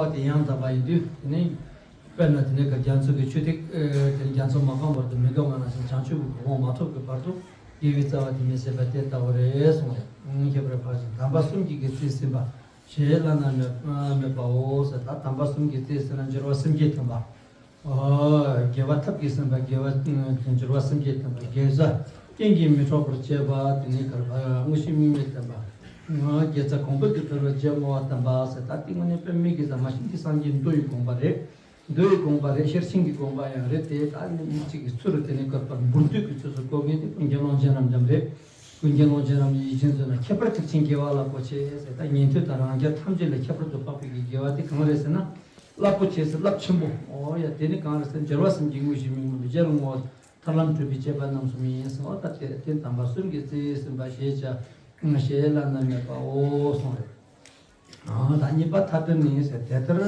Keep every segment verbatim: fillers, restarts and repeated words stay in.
བ་དེ་ཡང་དག་པ་ཡིན་དུས་དེ་ནི། དཔེར་ན་དེ་ནི་རྒྱ་མཚོ་གི་ཆུ་ཐིགས་དེ་རྒྱ་མཚོ་མ་གང་བར་དུ་མི་འདོང་ང་ནང་བཞིན་བྱང་ཆུབ་ཀྱི་གོ་འཕང་མ་ཐོབ་ཀྱི་བར་དུ་དགེ་བའི་རྩ་བ་དེ་མི་ཟད་པ་དེ་ལྟ་བུ་རེད་གསུངས་རེད། ཁྱད་པར་འཕགས་ཤིང་དམ་པ་གསུམ་གྱིས་དགེ་རྩིས་ཟིན་པ། ཞེས་བླ་ན་མེད་པའོ་ཟེར། ད་དམ་པ་གསུམ་གྱིས་དགེ་རྩིས་ཟིན་ན་འབྱོར་བ་སེམས་བསྐྱེད་ཐོན་པ། ཨོ། དགེ་བ་ཐབས་ཀྱིས་ཟིན་པ། དགེ་བ་འབྱོར་བ་སེམས་བསྐྱེད་ཐོན་པ། དགེ་རྩ་རྐྱེན་གྱིས་མི་འཕྲོག་པར་བྱེད་པ། དེ་ནི་གར་བ་དངོས་གཞི་དམིགས་མེད་བསྟན་པ། དགེ་རྩ་གོང་འཕེལ་དུ་འཕེལ་བར་བྱེད་བསྔོ་བ་བསྟན་པ་ཟེར། ད་ཏིང་ངོ་ནས་དཔེ་མིག་གིས་ཟ་མ་ཤིང་གི་སངས་རྒྱས་མདོ་ཡི་དགོངས་པ་རེད། མདོ་ཡི་དགོངས་པ་རེད། ཤེར་ཕྱིན་གྱི་དགོངས་པ་ཡང་རེད། དེ་ད་ནི་མི་གཅིག་གི་ཚུར་དེ་ནས་བཀོད་པར་འབུར་འདོད་ཀྱི་ཚུལ་དུ་བཀོད་མཁན་དེ་ཀུན་མཁྱེན་ཀློང་ཆེན་རབ་འབྱམས་རེད། ཀུན་མཁྱེན་ཀློང་ཆེན་རབ་འབྱམས་ཡིད་ཆེས་མཛོད་ན་ཁྱད་པར་ཐེག་ཆེན་དགེ་བ་རླབས་པོ་ཆེ་ཟེར། ད་ཉན་ཐོས་དང་རང་རྒྱལ་ཐམས་ཅད་ལས་ཁྱད་པར་དུ་འཕགས་པའི་གི་དགེ་བ་དེ་གང་རེད་ཟེར་ན། རླབས་པོ་ཆེ་ཟེར་རླབས་ཆེན་པོ། ཨོ་ཡ། དེ་ནི་གང་རེད་ཟེར་ན་འབྱོར་བ་སེམས་ཀྱི་དངོས་གཞི་དམིགས་མེད་ལུས་ལ་བསྔོ་བ། ཐར་ལམ་བགྲོད་པའི་བཅས་པ་རྣམ་གསུམ་ཡིན་ཟེར། ཨོ་ད་དེ་དེ་དམ་པ་གསུམ་གྱིས་རྩིས་ཟིན་པ་ཞེས་བྱ། ཞེས་བླ་ན་མེད་པའོ་གསུངས་རེད། ཨ་ད་གཉིས་པ་མཐའ་དོན་ནི་ཟེར། དེ་ལྟར་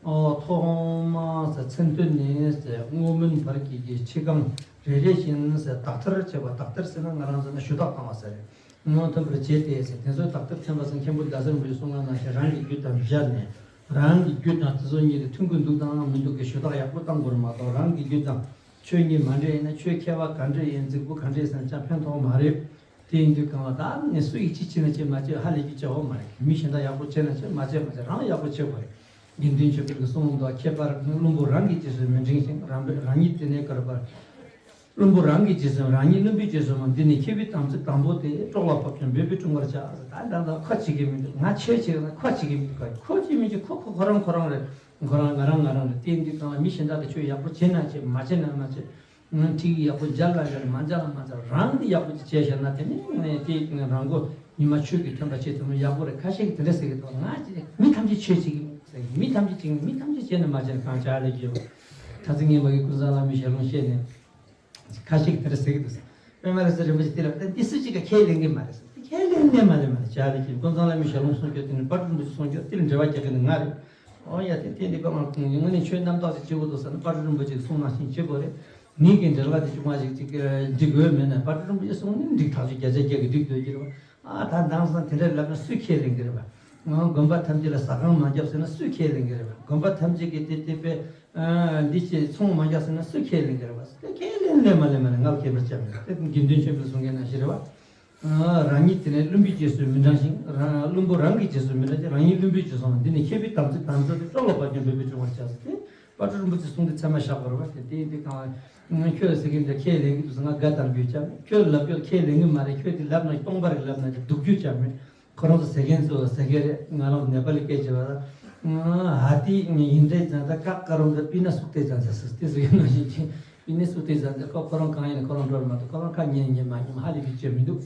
ཨོ་ཐོག་མ་ཟེར་མཚན་དོན་ནི་ཟེར། བསྔོ་སྨོན་བར་གྱི་གི་ཕྱི་རྐང་རེ་རེ་བཞིན་ཟེར། དག་ཐེར་བྱེད་པ། དག་ཐེར་ཟེར་ན་ང་རང་ཚོ་ན་ཞུ་དག་བཏང་བ་ཟེར་རེད། བསྔོ་སྨོན་བར་བྱེད་དེ་ཟེར། དེ་ཚོའི་དག་ཐེར་མཚོན་པ་ཟེར། མཁན་པོ་ཟླ་ཟེར་བའི་གསུང་ངག་ནང་བཞིན་རང་གི་རྒྱུད་དང་སྦྱར་ནས། རང་གི་རྒྱུད་དང་དེ་ཚོ་གཉིས་དེ་མཐུན་གྱི་འདུག་དང་མི་འདུག་གི་ཞུ་དག་ཡག་པོ་བཏང་དགོས་རེད་མ་གཏོགས། རང་གི་རྒྱུད་དང་ཆོས་གཉིས་མ་འདྲེས་ཡིན་ན། ཆོས་ཁྱད་པར་ག་འདྲ་ཡིན། རྫིག་པོ་ག་འདྲ་ཡིན་ཟེར་ན་ཅང་ཕན་ཐོགས་མ་རེད། དེ་ཡིན་དུས་གང་ལ་ད་ནི་སུ་ཡིས་ཅི་བྱས་ན་བྱས་མ་བྱས་ཧ་ལས་ཀྱི་བྱ་བ་མ་རེད། མི་གཞན་དག་ཡག་པོ་བྱས་ན་བྱས་མ་བྱས་མ་བྱས་རང་ཡག་པོ་བྱེད་དགོས་རེད། དགེ་འདུན་ཆོས་འཕེལ་གྱི་གསུང་ལུགས་དང་ཁྱད་པར་བླུན་པོ་རང་གི་རྗེས་སུ་མི་འབྲང་ཞིང་། རང་རང་ཉིད་དེ་ནས་བསྐལ་པར། བླུན་པོ་རང་གི་རྗེས་སུ། རང་ཉིད་བླུན་པོའི་རྗེས་སུ་མ། འདི་ནི་མཁས་པའི་དམ་ཚིག་དང་པོ་སྟེ། སྲོག་ལ་བབ་ཀྱང་འབད་པས་འབྲང་བར་བྱ། ད་ད་ད་ཁོ་བྱེད་ཀྱི་མི་འདུག་ང་ཆོས་བྱེད་ན་ཁོ་བྱེད་ཀྱི་མི་འདུག་ཁོ་བྱེད་མི་བྱེད་ཁོ་ཁོ་ཁོ་རང་ཁོ་རང་རེད། ཁོ་རང་ང་རང་ང་རང་རེད། དེ་འདི་གང་ལ་མི་གཞན་དག་གིས་ཆོས་ཡག་པོ་བྱེད་ན་བྱེད། མ་བྱེད་ན་མ་བྱེད། ཁྲིད་ཡག་པོ་མཇལ་ལ་མཇལ། མ་མཇལ་ལ་མ་མཇལ། རང་འདི་ཡག་པོ་ཅིག་བྱས་ཤག་ན་དེ་ནི་དེ་རང་མགོ་ཉི་མ་ཆོས་ཀྱིས་ཐོན་པ་བྱེད་ཐུབ་ན་ཡག་པོ་རེད། ཁ་ཤས་ཀྱིས་དེ་འདྲ་ཟེར་གྱི་འདུག་ང་ཅི་མི་ཐམས་ཅད་ཆོས་བྱེད་ཀྱི་མི་འདུག་ཟེར། མི་ཐམས་ཅད་བྱེད་ཀྱི་མི་ཐམས་ཅད་བྱས་ན་མ་བྱས་ན་གང་ཆགས་ལས་ཀྱི་ཡོད། ད་ཚིག་ངན་པ་གིས་ཀུན་བཟང་བླ་མའི་ཞལ་ལུང་བཤད་ནས། ཁ་ཤས་ཀྱིས་དེ་འདྲ་ཟེར་གྱི་འདུག་ཟེར། པདྨ་རི་རྩེ་རིན་པོ་ཆེ་དེ་ལ་ད་འདི་སུ་གཅིག་ག་ཁས་ལེན་གྱི་མ་རེད་ཟེར། དེ་ཁས་ལེན་ནས་མ་ལེན་མ་ལེན་བྱ་ལས་ཀྱི། ཀུན་བཟང་བླ་མའི་ཞལ་ལུང་གསུང་རྒྱུ་དེ་ནི་དཔལ་སྤྲུལ་རིན་པོ་ཆེ་གསུང་རྒྱུ་དེ་ལ་འབྲེལ་བ་རྒྱག་གི་ནི་ང་རེད། ཨོ་ཡ། དེ་དེ་འདི་པ་མ་དངོས་གནས་ཆོས་རྣམ་དག་ཅིག་བྱེད་དགོས་འདུག་ཟེར་ན་དཔལ་སྤྲུལ་རིན་པོ་ཆེ་གི་གསུང་ནང་བཞིན་བྱེད་དགོས་རེད། མི་གི་འབྲེལ་བ་དེ་ཆུང་མ་ཞིག་ཅིག་འགྲིག་འོས་མེད་ན་དཔལ་སྤྲུལ་རིན་པོ་ཆེ་གསུང་ནི་འགྲིག་ཐག་ཆོད། བརྒྱ་ཆ་བརྒྱ་གི་འགྲིག་འདོད་ཀྱི་རེད་བ། ཨ་ད་དེང་སང་དེ་འདྲ་ལབ་ན་སུས་ཁས་ལེན་གྱི་རེད་བ། ཨ་དགོན་པ་ཐམས་ཅད་ལ་ཟ་ཁང་མ་བརྒྱབ་ཟེར་ན་སུས་ཁས་ལེན་གྱི་རེད་བ། དགོན་པ་ཐམས་ཅད་ཀྱི་དེ་དེ་པས་ཨ་འདི་བྱས་ཚོང་མ་རྒྱག་ཟེར་ན་སུས་ཁས་ལེན་གྱི་རེད་བ། དེ་ཁས་ལེན་ལེན་མ་ལེན་མ་ལེན་ང་ལ་ཁྱད་པར་ཅང་མེད། དེ་དགེ་འདུན་ཆོས་འཕེལ་གསུང་མཁན་ནང་བཞིན་རེད་བ། ཨ་རང་ཉིད་དེ་ནི་བླུན་པོའི་རྗེས་སུ་མི་འབྲང་ཞིང་། རང་བླུན་པོ་རང་གི་རྗེས་སུ་མི་འབྲང་ཞིང་། རང་ཉིད་བླུན་པོའི་རྗེས་སུ་འོང་། འདི་ནི་མཁས་པའི་དམ་ཚིག་དམ་ཚིག་སྟེ། སྲོག་ལ་བབ་ཀྱང་འབད་པས་འབྲང་བར་བྱ་ཟེར་ཏེ། དཔལ་སྤྲུལ་རིན་པོ་ཆེའི་གསུང་དེ་ཚད་མ་བཞག་པ་རེད་བ། དེ་དེ་དེ་གང་ཁྱོད་ཟེར་མཁན་དེ་ཁས་ལེན་གྱི་འདུག་ཟེར་ང་དགའ་བཏང་རྒྱུ་ཅང་མེད། ཁྱོད་ལབ་རྒྱུ་ཁས་ལེན་གྱི་མ་རེད། ཁྱོད་དེ་ལབ་ན་སྟོང་པ་རེད། ལབ་ན་སྡུག་རྒྱུ་ཅང་མེད། ཁོ་རང་ཚོ་ཟེར་མཁན་ཚོ་ཟེར་མཁན་རེད། ང་རང་ནེ་པ་ལི་སྐད་བྱས་པ་ལ། ཧ་ཏི་ཡིན་འདྲེ་ཙང་ཙ་ཀ་ཀ་རོང་གི་པི་ན་སུག་ཏེ་ཙང་ཙ་སུ་ཏི་སུ་ཡིན་ནོ་ཞིག་ཅིང་པི་ནི་སུག་ཏེ་ཙང་ཙ་ཁོ་ཁོ་རང་གང་ཡིན་ན་ཁོ་རང་འགྲོ་ར་མ་གཏོགས་ཁོ་རང་ཁ་ཉན་ཉན་མ་ཉན་ཧ་ལས་པའི་བྱེད་མི་འདུག་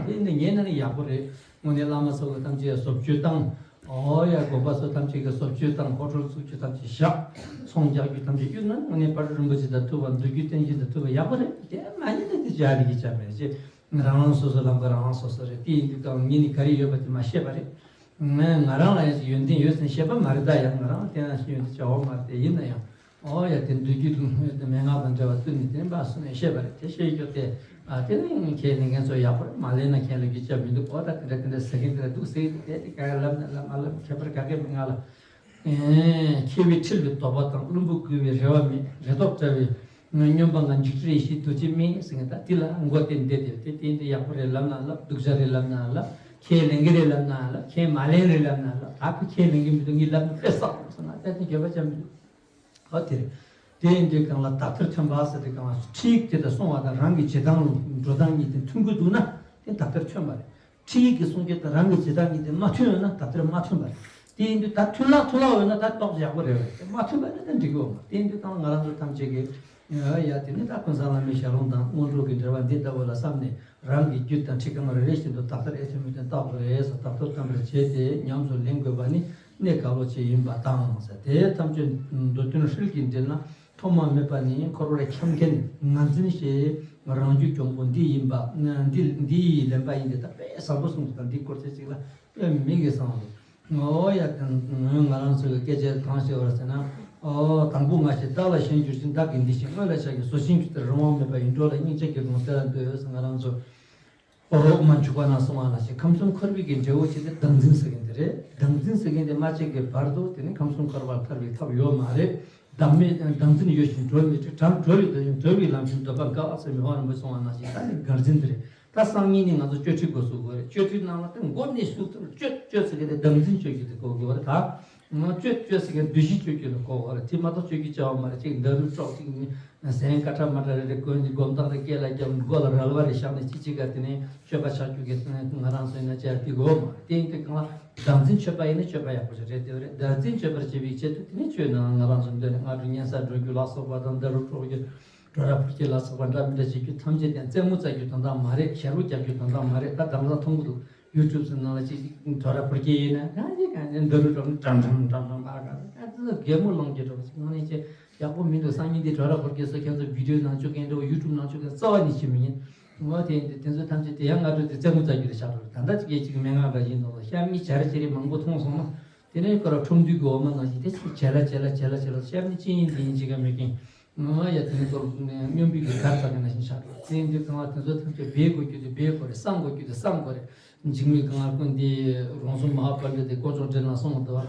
དེ་འདི་ཉན་ན་ནི་ཡག་པོ་རེད། དངོས་གནས་བླ་མ་ཚོ་གི་ཐམས་ཅད་བཟོ་བཅོས་བཏང་། ཨོ་ཡ། དགོན་པ་ཚོ་ཐམས་ཅད་ཀྱི་བཟོ་བཅོས་དང་ཁོ་ཁྲོ་བཙུགས་རྒྱུ་ཐམས་ཅད་བཞག་ཚོང་རྒྱག་རྒྱུ་ཐམས་ཅད་གཡུག་ན་དངོས་གནས་དཔལ་སྤྲུལ་རིན་པོ་ཆེ་དང་ཐུབ་པ། མདོ་རྒྱུད་བསྟན་བཅོས་དང་ཐུབ་པ་ཡག་པོ་རེད། དེ་མ་ཡིན་ན་དེ་བྱ་རིགས་ཀྱི་བྱ་མེད་ཅེས། རང་རང་སོ་སོའི་ལམ་ཁ་རང་རང་སོ་སོ་རེད། དེ་ཡིན་དུས་ཀྱང་ངས་ནི་ག་རེ་ཡོད་པ་དེ་མ་བཤད་པ་རེད། ང་ང་རང་ལ་ཡང་ཅིག་ཡོན་ཏན་ཡོད་ཟེར་བཤད་པ་མ་རེད། ད་ཡང་ང་རང་ལ་དེ་ནང་བཞིན་ཡོན་ཏན་བྱ་བ་མ་རེད། དེ་ཡིན་ན་ཡང་ཨོ་ཡ། དེ་མདོ་རྒྱུད་དུ་མན་ངག་དང་འབྲེལ་བ་བསྟུན་ནས་དེ་འབའ་སོ་ནས་བཤད་པ་རེད། དེ་བཤད་རྒྱུ་དེ་ཨ་དེ་ནི་ཁས་ལེན་མཁན་ཚོ་ཡག་པོ་རེད། མ་ལེན་ན་ཁས་ལེན་རྒྱུ་ཅང་མི་འདུག་ཨོ་ད་དེ་འདྲ་དེ་འདྲ་ཟེར་མཁན་དེ་འདྲ་འདུག་ཟེར་གི་འདུག་དེ་དེ་ག་ལབ་ན་ལབ་མ་ལབ་ཁྱད་པར་ག་གེ་མེད། ང་ལ། མཁས་པའི་ཁྲིད་ལས་ལྡོག་པ་དང་། བླུན་པོ་རྒོལ་བའི་རེ་བ་མེད། རེ་དོགས་བྲལ་བའི་སྨྱོན་པ་ང་འཇིགས་བྲལ་ཡེ་ཤེས་རྡོ་རྗེ་སྨྲེང་ཟེར་མཁན་ད་འདི་ལ་མགོ་བཏེགས་བསྡད་དེ། དེ་དེ་འདི་ཡག་པོ་རེད་ལབ་ན་ལབ། སྡུག་ཅག་རེད་ལབ་ན་ལབ། ཁས་ལེན་གི་རེད་ལབ་ན་ལབ། ཁས་མ་ལེན་རེད་ལབ་ན་ལབ། ད་ཁོ་ཁས་ལེན་གི་མི་འདུག་ངས་ལབ་ན་དཔེ་བསགས་སོང་ན་ད་དེ་འགྱོད་པ་ཅང་མི་འདུག་ཨོ་དེ་རེད། དེ་ཡིན་དུས་གང་ལ་དག་ཐེར་ཐོན་པ་ཟེར་དུས་གང་ལ་ཁྲིད་ཡིག་དེ་དང་གསུང་བ་དང་རང་གི་བྱེད་སྟངས་འགྲོ་སྟངས་གཉིས་དེ་མཐུན་གྱི་འདུག་ན་དེ་དག་ཐེར་ཐོན་པ་རེད། ཁྲིད་ཡིག་གི་གསུང་རྒྱུ་དང་རང་གི་བྱེད་སྟངས་གཉིས་དེ་མ་མཐུན་ཡོད་ན་དག་ཐེར་མ་ཐོན་པ་རེད། དེ་ཡིན་དུས་ད་མཐུན་ལག་མཐུན་ལག་ཡོད་ན་ད་ཏོག་ཙམ་ཡག་པོ་རེད་བས། དེ་མ་མཐུན་པ་ནི་ད་འགྲིག་གི་ཡོད་མ་རེད། དེ་ཡིན་དུས་ད་ང་རང་ཚོ་ཐམས་ཅད་ཀྱིས་ཡ་དེ་ནི་ད་ཀུན་བཟང་བླ་མའི་ཞལ་ལུང་དང་སྔོན་འགྲོ་གི་འབྲེལ་བ་འདི་ལྟ་བུ་ལ་བསམ་ནས། རང་གི་རྒྱུད་དང་ཁྲིད་རྐང་རེ་རེ་བཞིན་དུ་དག་ཐེར་ཨེ་ཐུབ་མི་ཐུབ་བརྟག་དགོས་རེད་ཟེར། དག་ཐེར་བསྟན་པར་བྱས་ཏེ་ཉམས་སུ་ལེན་དགོས་པ་ནི་གནད་འགག་པོ་ཆེ་ཡིན་པ་དང་ཟེར། དེ་ཐམས་ཅད་མདོ་དོན་ཧྲིལ་གྱིས་འགྲེལ་ན་ཐོག་མ་མེད་པ་ནས་འཁོར་བར་འཁྱམས་མཁན་ངར་འཛིན་ཞེས་རང་རྒྱུད་གྱོང་པོ་འདི་ཡིན་པ། འདི་འདི་ཡི་ལེན་པ་ཡིན་ཏེ། ད་དཔེ་བཟང་པོ་གསུངས་སོང་། འདི་སྐོར་ཚེ་གཅིག་ལ་དཔེ་མི་གི་བཟང་བ་འདུག་ཨོ་ཡ། དང་ང་རང་ཚོའི་སྐད་ཆ་གང་བཤད་པར་ཟེར་ན། ཨོ་དང་པོ་ང་ཞེས་བདག་ལ་གཞན་འགྱུར་ཅིང་། བདག་གིས་འདི་ཞེས་སྔོན་ལ་ཆགས་ཀྱི། ཟོ་ཞིང་འཁྱུད་དེ་རང་དབང་མེད་པ་ཡི། འགྲོ་ལ་སྙིང་རྗེ་སྐྱེ་དགོངས་དེ་ལ་འདོད་ཟེར། ང་རང་ཚོ་ཨོ་རོག་མ་འཇུག་པ་ན་གསུང་བ་ལ་ཞེས་ཁམས་གསུམ་འཁོར་བའི་གི་འབྲས་བུ་ཆེ་སྟེ་བདག་འཛིན་ཟེར་གྱི་འདུག་རེད། བདག་འཛིན་ཟེར་མཁན་དེ་མ་བྱས་ཀྱི་བར་དུ་དེ་ནི་ཁམས་གསུམ་འཁོར་བར་ཐར་བའི་ཐབས་ཡོད་མ་རེད། བདག་མེད་བདག་འཛིན་ཡོད་ཞིང་གྲོལ་མི་འགྲོ། གྲོལ་བའི་དོན་གྲོལ་བའི་ལམ་ཞིག་འདོད་པ་འགག་ཟེར་མི་ཧོ་རིན་པོ་ཆེ་གསུངས་པ་ནང་བཞིན་ད་ནི་བདག་འཛིན་དེ་རེད། ད་སང་ཉིན་ནི་ང་ཚོ་གཅོད་ཁྲིད་འགོ་ཚུགས་དགོས་རེད། གཅོད་ཁྲིད་ནང་ལ་དེ་མགོ་ནས་གཟུགས་ཐུར་གཅོད་གཅོད་ཟེར་མཁན་དེ་བདག་འཛིན་གཅོད་རྒྱུ་དེ་གོ་དགོས་རེད། ད་ང་གཅོད་གཅོད་ཟེར་མཁན་བདུད་བཞི་གཅོད་རྒྱུ་ལ་གོ་དགོས་རེད། དེ་མ་གཏོགས་གཅོད་རྒྱུ་བྱ་བ་མ་རེད། ཅིག་འདྲ་རུ་ཀྲོག་ཅིག་ཟན་ཀ་ཁྲ་མ་ཁྲ་རེ་རེ་གོན་གྱི་སྒོམ་ཐག་རེ་སྐེ་ལ་བརྒྱབ། མགོ་ལ་རལ་བ་རེ་བཞག་ནས་ཅི་ཅི་ག་དེ་ནས་སྤྱོད་པ་ཆགས་རྒྱུ་གི་ང་རང་ཚོ་ཡིན་ན་བྱས་དེ་གོ་མ་རེད། དེ་ཡིན་དུས་གང་ལ་བདག་འཛིན་གཅོད་པ་ཡིན་ན་གཅོད་པ་ཡག་པོ་ཞིག་རེད། དེ་རེད། བདག་འཛིན་གཅོད་པར་བྱེད་པའི་ཆེད་དུ་དེ་ནས་གཅོད་ནའང་ང་རང་ཚོ་འདོད་ནས་སྔ་དྲོ་གཉན་ས་འགྲོ་རྒྱུ་ལ་སོགས་པ་དང་འདྲ་རུ་ཀྲོག་རྒྱུ་གྲོ་ར་ཕུར་སྐྱེལ་ལ་སོགས་པ་འདྲ་མི་འདྲ་བྱེད་རྒྱུ་ཐམས་ཅད་དེ་རྩེད་མོ་རྩེ་རྒྱུ་དོན་དག་མ་རེད། ཞབས་བྲོ་རྒྱག་རྒྱུ་དོན་དག་མ་རེད། ད་དེང་སང་མཐོང་གི་འདུག་ཡུ་ཊུབ་ཟེར་ནང་ལ་ཅིག་གྲོ་ར་ཕུར་སྐྱེལ་ཡིན་ན་གང་ཅི་གང་ཅི་འདྲ་རུ་ཀྲོག་ནས་ཀྲང་ཀྲང་ཀྲང་ཀྲང་ལ་ག་ད་ད་གད་མོ་ལངས་རྒྱུ་འགྲོ་ཞིག་ངོ་ནས་ཅི་ཡག་པོ་མི་འདུག་སང་ཉིན་འདི་གྲོ་ར་ཕུར་སྐྱེལ་སོགས་ཁྱེད་ཚོ་བི་ཌིའོ་ནང་བཅུག་མཁན་འདྲ་བོ་ཡུ་ཊུབ་ནང་བཅུག་མཁན་རྩ་བ་ནས་བྱེད་མི་ཉན། ངོ་དེ་ཡིན་དུས་དེ་ཚོ་ཐམས་ཅད་དེ་ཡང་སྔ་དྲོ་དེ་རྩེད་མོ་རྩེ་རྒྱུ་རེད་ཤག་འགྲོ། ད་ལྟ་ཅིག་གིས་ཅིག་མན་ངག་འདྲ་ཡིན་ནོ། ཤ་མི་བྱ་ར་ཅི་རེད་མང་པོ་མཐོང་སོང་ན་དེ་ནས་ཁོ་ར་ཁྲོམ་འདུས་ཀྱི་འོ་མ་ནང་བཞིན་དེ་ཅིག་བྱེ་ལ་བྱེ་ལ་བྱེ་ལ་བྱེ་ལ་ཤ་མི་ཅི་ཡིན་དེ་ཡིན་ཅིག་ག་མེད་མཁན། ངོ་ཡ་དེ་ནས་ཁོ་ར་སྨྱོན་པའི་གི་གར་ཚ་གི་ན་བཞིན་ཤག་འགྲོ། དེ་ཡིན་དུས་གང་ལ་དེ་ཚོ་ཐམས་ཅད་སྦས་དགོས་རྒྱུ་དེ་སྦས་དགོས་རེད། བསམ་དགོས་རྒྱུ་དེ་བསམ་དགོས་རེད། འཇིགས་མེད་གང་ལ་ཀུན་དེ་རོང་ཟོམ་མ་ཧཱ་པཎྜི་ཏ་དེ་དཀོན་མཆོག་འདྲེན་ལ་སོང་བ་འདུག་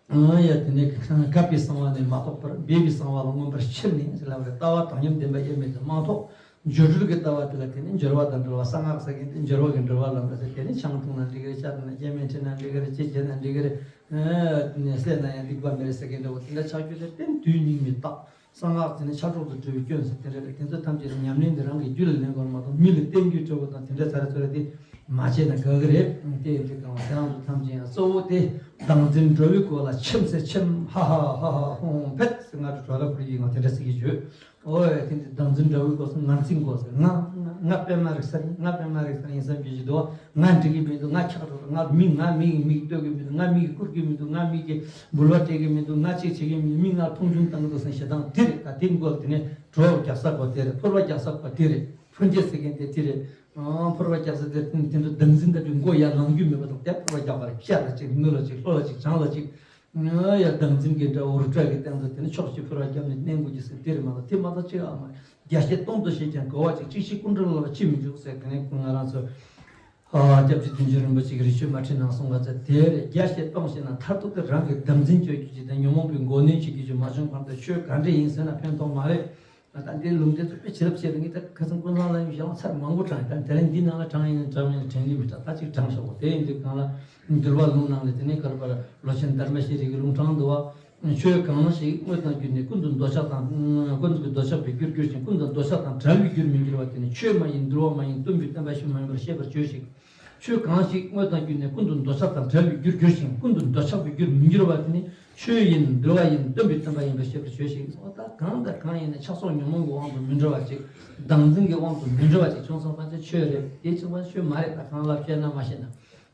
བ། ཡ་དེ་ནས་བཀབ་པའི་གསང་བ་ནས་མ་རྟོགས་པར་སྦས་པའི་གསང་བ་ལ་མངོན་པར་ཕྱིར་ནས་ཟེར་ལབ་རེད། ལྟ་བ་དང་མཉམ་བདེན་པ་དབྱེར་མེད་དུ་མ་རྟོགས། སྦྱོར་སྒྲོལ་གྱི་ལྟ་བ་དེ་ལ་དེ་ནས་སྦྱོར་བ་དང་སྒྲོལ་བ། གསང་སྔགས་ཟེར་མཁན་དེ་སྦྱོར་བ་གི་སྒྲོལ་བ་ལབ་རེད་ཟེར། དེ་ནས་ཆང་འཐུང་ན་འགྲིག་གི་རེད། ཤ་འཐུང་ན། སྐྱེ་དམན་ཁྲིད་ན་འགྲིག་གི་རེད། ཅི་བྱས་ན་འགྲིག་གི་རེད། བསད་ན་ཡང་སྡིག་པ་མེད་རེད་ཟེར་མཁན་འདྲ་བོ་དེ་འདྲ་ཆགས་རྒྱུ་དེ་བརྟན་དུས་སྙིགས་མའི་རྟགས། གསང་སྔགས་ཟེར་ནས་ཕྱག་གྲོགས་སུ་གྲུབ་པའི་སྐྱོན་ཟེར་དེ་འདྲ་རེད། དེ་ཚོ་ཐམས་ཅད་ཉམས་ལེན་དེ་རང་གི་རྒྱུད་ལ་ལེན་དགོས་མ་གཏོགས་མི་ལ་བསྟན་རྒྱུའི་སྤྲོ་བོ་དང་དེ་འདྲ་ཚ་རེ་ཚོ་རེ་དེ་མ་བྱས་ན་དགའ་གི་རེད། དེ་ཡིན་དུས་གང་ལ་དེ་རང་ཚོ་ཐམས་ཅད་ཡང་གཙོ་བོ་དེ་བདག་འཛིན་འགྲོ་བའི་སྒོ་ལ་ཆིམས་སེ་ཆིམ། ཧ་ཧ་ཧ་ཧ་ཧོང་ཕེད་ཟེར་ང་ཚོ་གྲོ་ར་ཕུར་གྱི་ངང་དེ་འདྲ་ཟེར་གྱི་བརྗོད། ཨོ་ཡ་དེ་འདི་བདག་འཛིན་འགྲོ་བའི་སྒོ་སུ་ང་འཛིན་དགོས་ཟེར། ང་ང་ང་པད་མ་རིག་ས་ཡིན། ང་པད་མ་རིག་ས་ཡིན་བསམ་གྱི་ཞིག་འདུག་ང་འགྲིག་གི་མི་འདུག་ང་ཁྱག་འགྲོ། ང་མི་ང་མི་གི་མིག་ལྟོས་གི་མི་འདུག་ང་མི་གི་བཀུར་གི་མི་འདུག་ང་མི་གི་འབུལ་བ་སྤྲད་གི་མི་འདུག་ང་ཅིག་བྱེད་གི་མི་འདུག་མི་ང་མཐོང་ཆུང་བཏང་གི་འདུག་ཟེར་ཞེ་སྡང་དེ་རེད། ད་དེ་མགོ་ལ་དེ་ནས་གྲོགས་རྒྱག་ས་དགོས་དེ་རེད། ཕུར་པ་རྒྱག་ས་དགོས་དེ་རེད། ཕུར་འགྱེད་ཟེར་མཁན་དེ་དེ་རེད། ཨང་ཕུར་པ་རྒྱག་ས་དེ་དེ་ཚོ་བདག་འཛིན་ལྟ་བུའི་མགོ་ཡར་ལངས་རྒྱུ་མེད་པ་དང་དེ་ཕུར་པ་རྒྱག་པ་རེད། ཤ་ལ་ཅིག་ངུ་ལ་ཅིག་ལྷོ་ལ་ཅིག་བྱང་ལ་ཅིག་ཡ་བདག་འཛིན་གྱི་འདྲ་འུར་སྒྲ་གི་སྟེང་དུ་དེ་ནི་ཕྱོགས་གཅིག་ཕུར་བ་བརྒྱབ་ནས་མནན་དགོས་ཀྱི་ཟེར་དེ་རེད་མ་གཏོགས་དེ་མ་གཏོགས་ཅི་ཡང་མ་རེད། རྒྱ་བཤད་སྟོང་དུ་བཤད་ཀྱང་གོ་བ་གཅིག་གཅིག་ཤེས་ཀུན་གྲོལ་ལ་ཕྱིན་མི་འཇུག་ཟེར་དེ་ནི་ང་རང་ཚོ་ཨ་སྐྱབས་རྗེ་བདུད་འཇོམས་རིན་པོ་ཆེ་གི་རི་ཆོས་མ་ཁྲིད་ནང་གསུངས་པ་ཚོ་དེ་རེད། རྒྱ་བཤད་སྟོང་བཤད་ན་མཐར་ཐུག་ཏུ་རང་གི་བདག་འཛིན་གཅོད་རྒྱུ་ཅིག་དང་ཉོན་མོངས་པའི་མགོ་གནོན་བྱེད་རྒྱུ་ཅིག་མ་བྱུང་བར་དུ་ཆོས་ག་འདྲ་ཡིན་ཟེར་ན་ཕན་ཐོགས་མ་རེད། ད་འདིའི་ལུང་བསྟན་ཚོ་དཔེ་བྱིན་རླབས་ཆེ་རེད། ངས་ད་ཁ་སང་ཀུན་བཟང་ལ་ཡང་ཞལ་ལག་ཚར་མང་པོ་དྲངས་ཡིན། ད་དེ་རིང་འདི་ནང་ལ་དྲངས་ཡིན་དྲངས་མིན་དྲན་གྱི་མི་དྲངས། ད་ཅིག་དྲངས་ཤོག་དེ་ཡིན་དུས་གང་ལ་འདུལ་བ་ལུང་ནང་ལ་དེ་ནས་ག་རེ་བར་ལོ་ཆེན་དྷརྨ་ཤྲཱི་གི་ལུང་དྲངས་འདུག་བ། ཆོས་གང་ཞིག་དངོས་དང་བརྒྱུད་ནས་ཀུན་ཏུ་འདོད་ཆགས་དང་། ཀུན་ཏུ་འདོད་ཆགས་པའི་རྒྱུར་གྱུར་ཅིང་ཀུན་ཏུ་འདོད་ཆགས་དང་བྲལ་བའི་རྒྱུར་མི་འགྱུར་བ་དེ་ནི་ཆོས་མ་ཡིན་འདུལ་བ་མ་ཡིན་སྟོན་པའི་བསྟན་པ་ཞིག་མ་ཡིན་པར་ཤེས་པར་བྱོས་ཤིག་ཆོས་གང་ཞིག་དངོས་དང་བརྒྱུད་ནས་ཀུན་ཏུ་འདོད་ཆགས་དང་བྲལ་བའི་རྒྱུར་གྱུར་ཅིང་ཀུན་ཏུ་འདོད་ཆགས་པའི་རྒྱུར་མི་འགྱུར་བ་དེ་ནི་ཆོས་ཡིན་འདུལ་བ་ཡིན་སྟོན་པའི་བསྟན་པ་ཡིན་པར་ཤེས་པར་བྱོས་ཤིག་འོ་ད་གང་དང་གང་ཡིན་ན་ཆགས་སོགས་ཉོན་མོངས་ཀྱི་དབང་དུ་མི་འགྲོ་བ་ཅིག་བདག་འཛིན་གྱི་དབང་དུ་མི་འགྲོ་བ་ཅིག་བྱུང་སོང་པ་ཚེ་ཆོས་རེད། དེ་བྱུང་བ་ཆོས་མ་རེད། ད་གང་ལ་བཤད་ན་མ་བཤད་ན།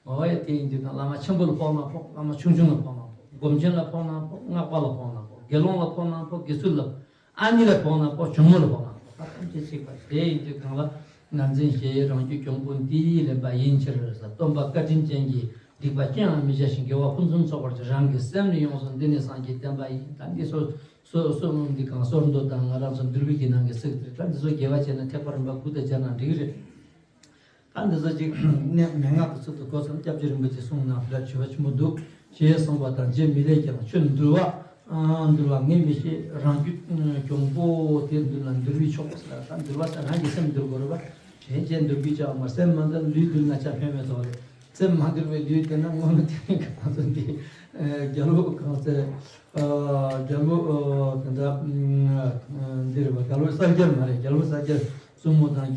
འོ་ཡ་དེ་ཡིན་དུས་ད་བླ་མ་ཆེན་པོ་ལ་ཕོག་ན་ཕོག་བླ་མ་ཆུང་ཆུང་ལ་ཕོག་ན་ཕོག་སྒོམ་ཆེན་ལ་ཕོག་ན་ཕོག་སྔགས་པ་ལ་ཕོག་ན་ཕོག་དགེ་སློང་ལ་ཕོག་ན་ཕོག་དགེ་ཚུལ་ལ། ཨ་ནི་ལ་ཕོག་ན་ཕོག་གྱོང་མོ་ལ་ཕོག་ན་ཕོག་ད་ཐམས་ཅད་གཅིག་པ་དེ་ཡིན་དུས་གང་ལ་ངར་འཛིན་ཞེས་རང་རྒྱུད་གྱོང་པོ་འདི་ཡིས་ལེན་པ་ཡིན་ཕྱིར་ཟེར། སྟོན་པ་བཀའ་དྲིན་ཅན་གྱིས་སྡིག་པ་ཅི་ཡང་མི་བྱ་ཞིང་དགེ་བ་ཕུན་སུམ་ཚོགས་པར་བྱ། རང་གི་སེམས་ནི་ཡོངས་སུ་འདི་ནི་སངས་རྒྱས་བསྟན་པ་ཡིན། ད་འདི་སོ་སོ་སོ་འདི་གང་སོར་མདོ་དང་ང་རང་ཚོ་འདུལ་བའི་གི་ནང་གི་ཚིག་དེ་ད་འདི་ཚོ་དགེ་བ་བྱས་ན་ཐེག་པ་རིམ་པ་དགུ་དང་སྦྱར་ན་འགྲིག་གི་རེད། ད་འདི་ཚོ་ཅིག་གནས་མན་ངག་གི་ཚུལ་དུ་གོ་ཙམ་སྐྱབས་རྗེ་རིན་པོ་ཆེ་གསུངས་ན་ལ་བྱ་བ་ཆེན་པོ་འདུག་ཞེས་གསུངས་པ་དང་རྗེ་མི་ལས་ཀྱང་ཆོས་འདུལ་བ། ཨ་འདུལ་བ་ངས་མི་ཤེས། རང་རྒྱུད་གྱོང་པོ་དེ་འདུལ་ན་འདུལ་བའི་མཆོག་ཟེར། ད་འདུལ་བ་ཟེར་རང་གི་སེམས་འདུལ་དགོས་རེད་པ། གཞན་གཅེས་འདུལ་རྒྱུ་ཅག་མ་སེམས་མ་འདུལ་ལུས་འདུལ་ན་ཅང་ཕན་མེད་དོ་རེད། སེམས་མ་འདུལ་བའི་ལུས་དེ་ན་དངོས་གནས་དེ་ང་ཚོ་འདི་རྒྱལ་པོ་གང་ཚེ་རྒྱལ་པོ་དེ་འདྲ་འདི་རེད་པ། རྒྱལ་པོ་གསལ་རྒྱལ་མ་རེད། རྒྱལ་པོ་གསལ་རྒྱལ། བཙུན་མོ་དང་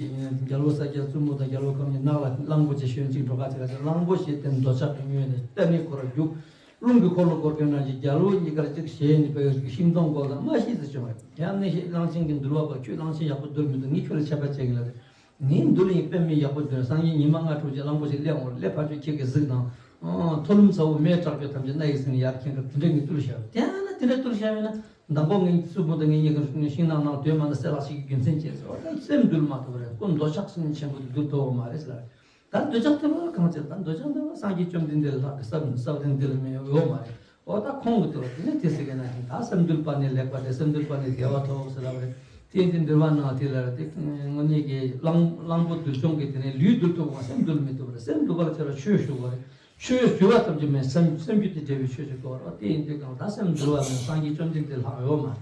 རྒྱལ་པོ་གསལ་རྒྱལ་བཙུན་མོ་དང་རྒྱལ་པོ་ཁམས་ཀྱི་ནགས་ལ་གླང་པོ་ཆེ་ཞོན་ཅིག་འགྲོ་ཁ་ཅིག་ལ་གླང་པོ་ཆེ་དེ་འདོད་ཆགས་ཀྱི་ངོས་ནས་གཏན་ནས་ཁོ་ར་རྒྱུག་རླུང་གི་འཁོར་ལོ་བསྐོར་མཁན་ནང་གི་རྒྱལ་པོ་གཉིས་ཀར་གཅིག་ཞལ་ནི་པའི་ཤིང་སྡོང་མགོ་ལ་མ་ཤི་ཟེར་བྱུང་བ་རེད། ཡང་ནི་ཤི་གླང་ཆེན་གྱི་འདུལ་བ་པ་ཁྱོད་གླང་ཆེན་ཡག་པོ་འདུལ་མི་འདུག་ངས་ཁྱོད་ལ་ཆད་པ་བཅད་གི་ལ་རེད། ངས་འདུལ་ཡིན་དཔེ་མི་ཡག་པོ་འདུལ། སང་ཉིན་ཉི་མ་ལྔ་དྲུག་ཅིག་གླང་པོ་ཆེ་སླེབས་འོང་། སླེབས་ཕར་ཚུར་ཁྱེད་ཀྱི་གཟིགས་དང་། མཐོ་ལུམ་ཚ་བོ་མེ་དྲག་རྒྱུ་ཐམས་ཅད་སྣ་ཡི་ཟིན་ཡར་ཁྱེད་ཀྱི་དེ་འདྲ་ངས་བཏུལ་བཞག་དེ་ཡང་ན་དེ་འདྲ་བཏུལ་བཞག་ཡོད་ན། མདང་དགོང་ངའི་སྲུ་བུ་དང་ངའི་གཉིས་ཀ་ཤིང་ནགས་ནང་སྡོད་མ་ན་སེ་ལག་ཞིག་གི་རྒྱུ་མཚན་བྱས་ཟེར་བ་ད་སེམས་འདུལ་མ་ཐུབ་པ་རེད། ཁོ་འདོད་ཆགས་སེམས་ཆེན་པོ་དེ་འདུལ་ཐུབ་པ་མ་རེད་ཟེར། ད་འདོད་ཆགས་དེ་བ་གང་བྱེད། ད་འདོད་ཆགས་དེ་བ་སངས་རྒྱས་བཅོམ་ལྡན་འདས་ལ་ལྷག་གི་ས་ས་བོན་འདི་ལ་མེད་ཡོད་མ་རེད། འོ་ད་ཁོང་གི་དུ་བ་དེ་ནས་དེ་སྲིད་གི་ན་ཞིང་ད་སེམས་འདུལ་པ་ནི་ལེགས་པ་སྟེ། སེམས་འདུལ་པ་ནི་བདེ་བ་ཐོབ་ཟེར་ལབ་རེད། དེ་ཡིན་དུས་འདུལ་བ་ནང་དེ་ལ་རེད་དེ་དངོས་གནས་ཀྱི་གླང་གླང་པོ་འདུལ་སྦྱོང་གི་དེ་ནས་ལུས་འདུལ་ཐུབ་པ་སེམས་འདུལ་མི་ཐུབ་པ་རེད། སེམས་འདུལ་བ་ལ་ཁྱེད་རང་ཆོས་ཞུ་བ་རེད། ཆོས་ཞུ་བ་ཙམ་གྱིས་མིན། སེམས་སེམས་རྒྱུད་དེ་འབྲེལ་བའི་ཆོས་ཤིག་དགོས་རེད། དེ་ཡིན་དུས་གང་ལྟར་སེམས་འགྱུར་བ་མིན། སངས་རྒྱས་བཅོམ་ལྡན་འདས་ལྷག་ཡོད་མ་རེད།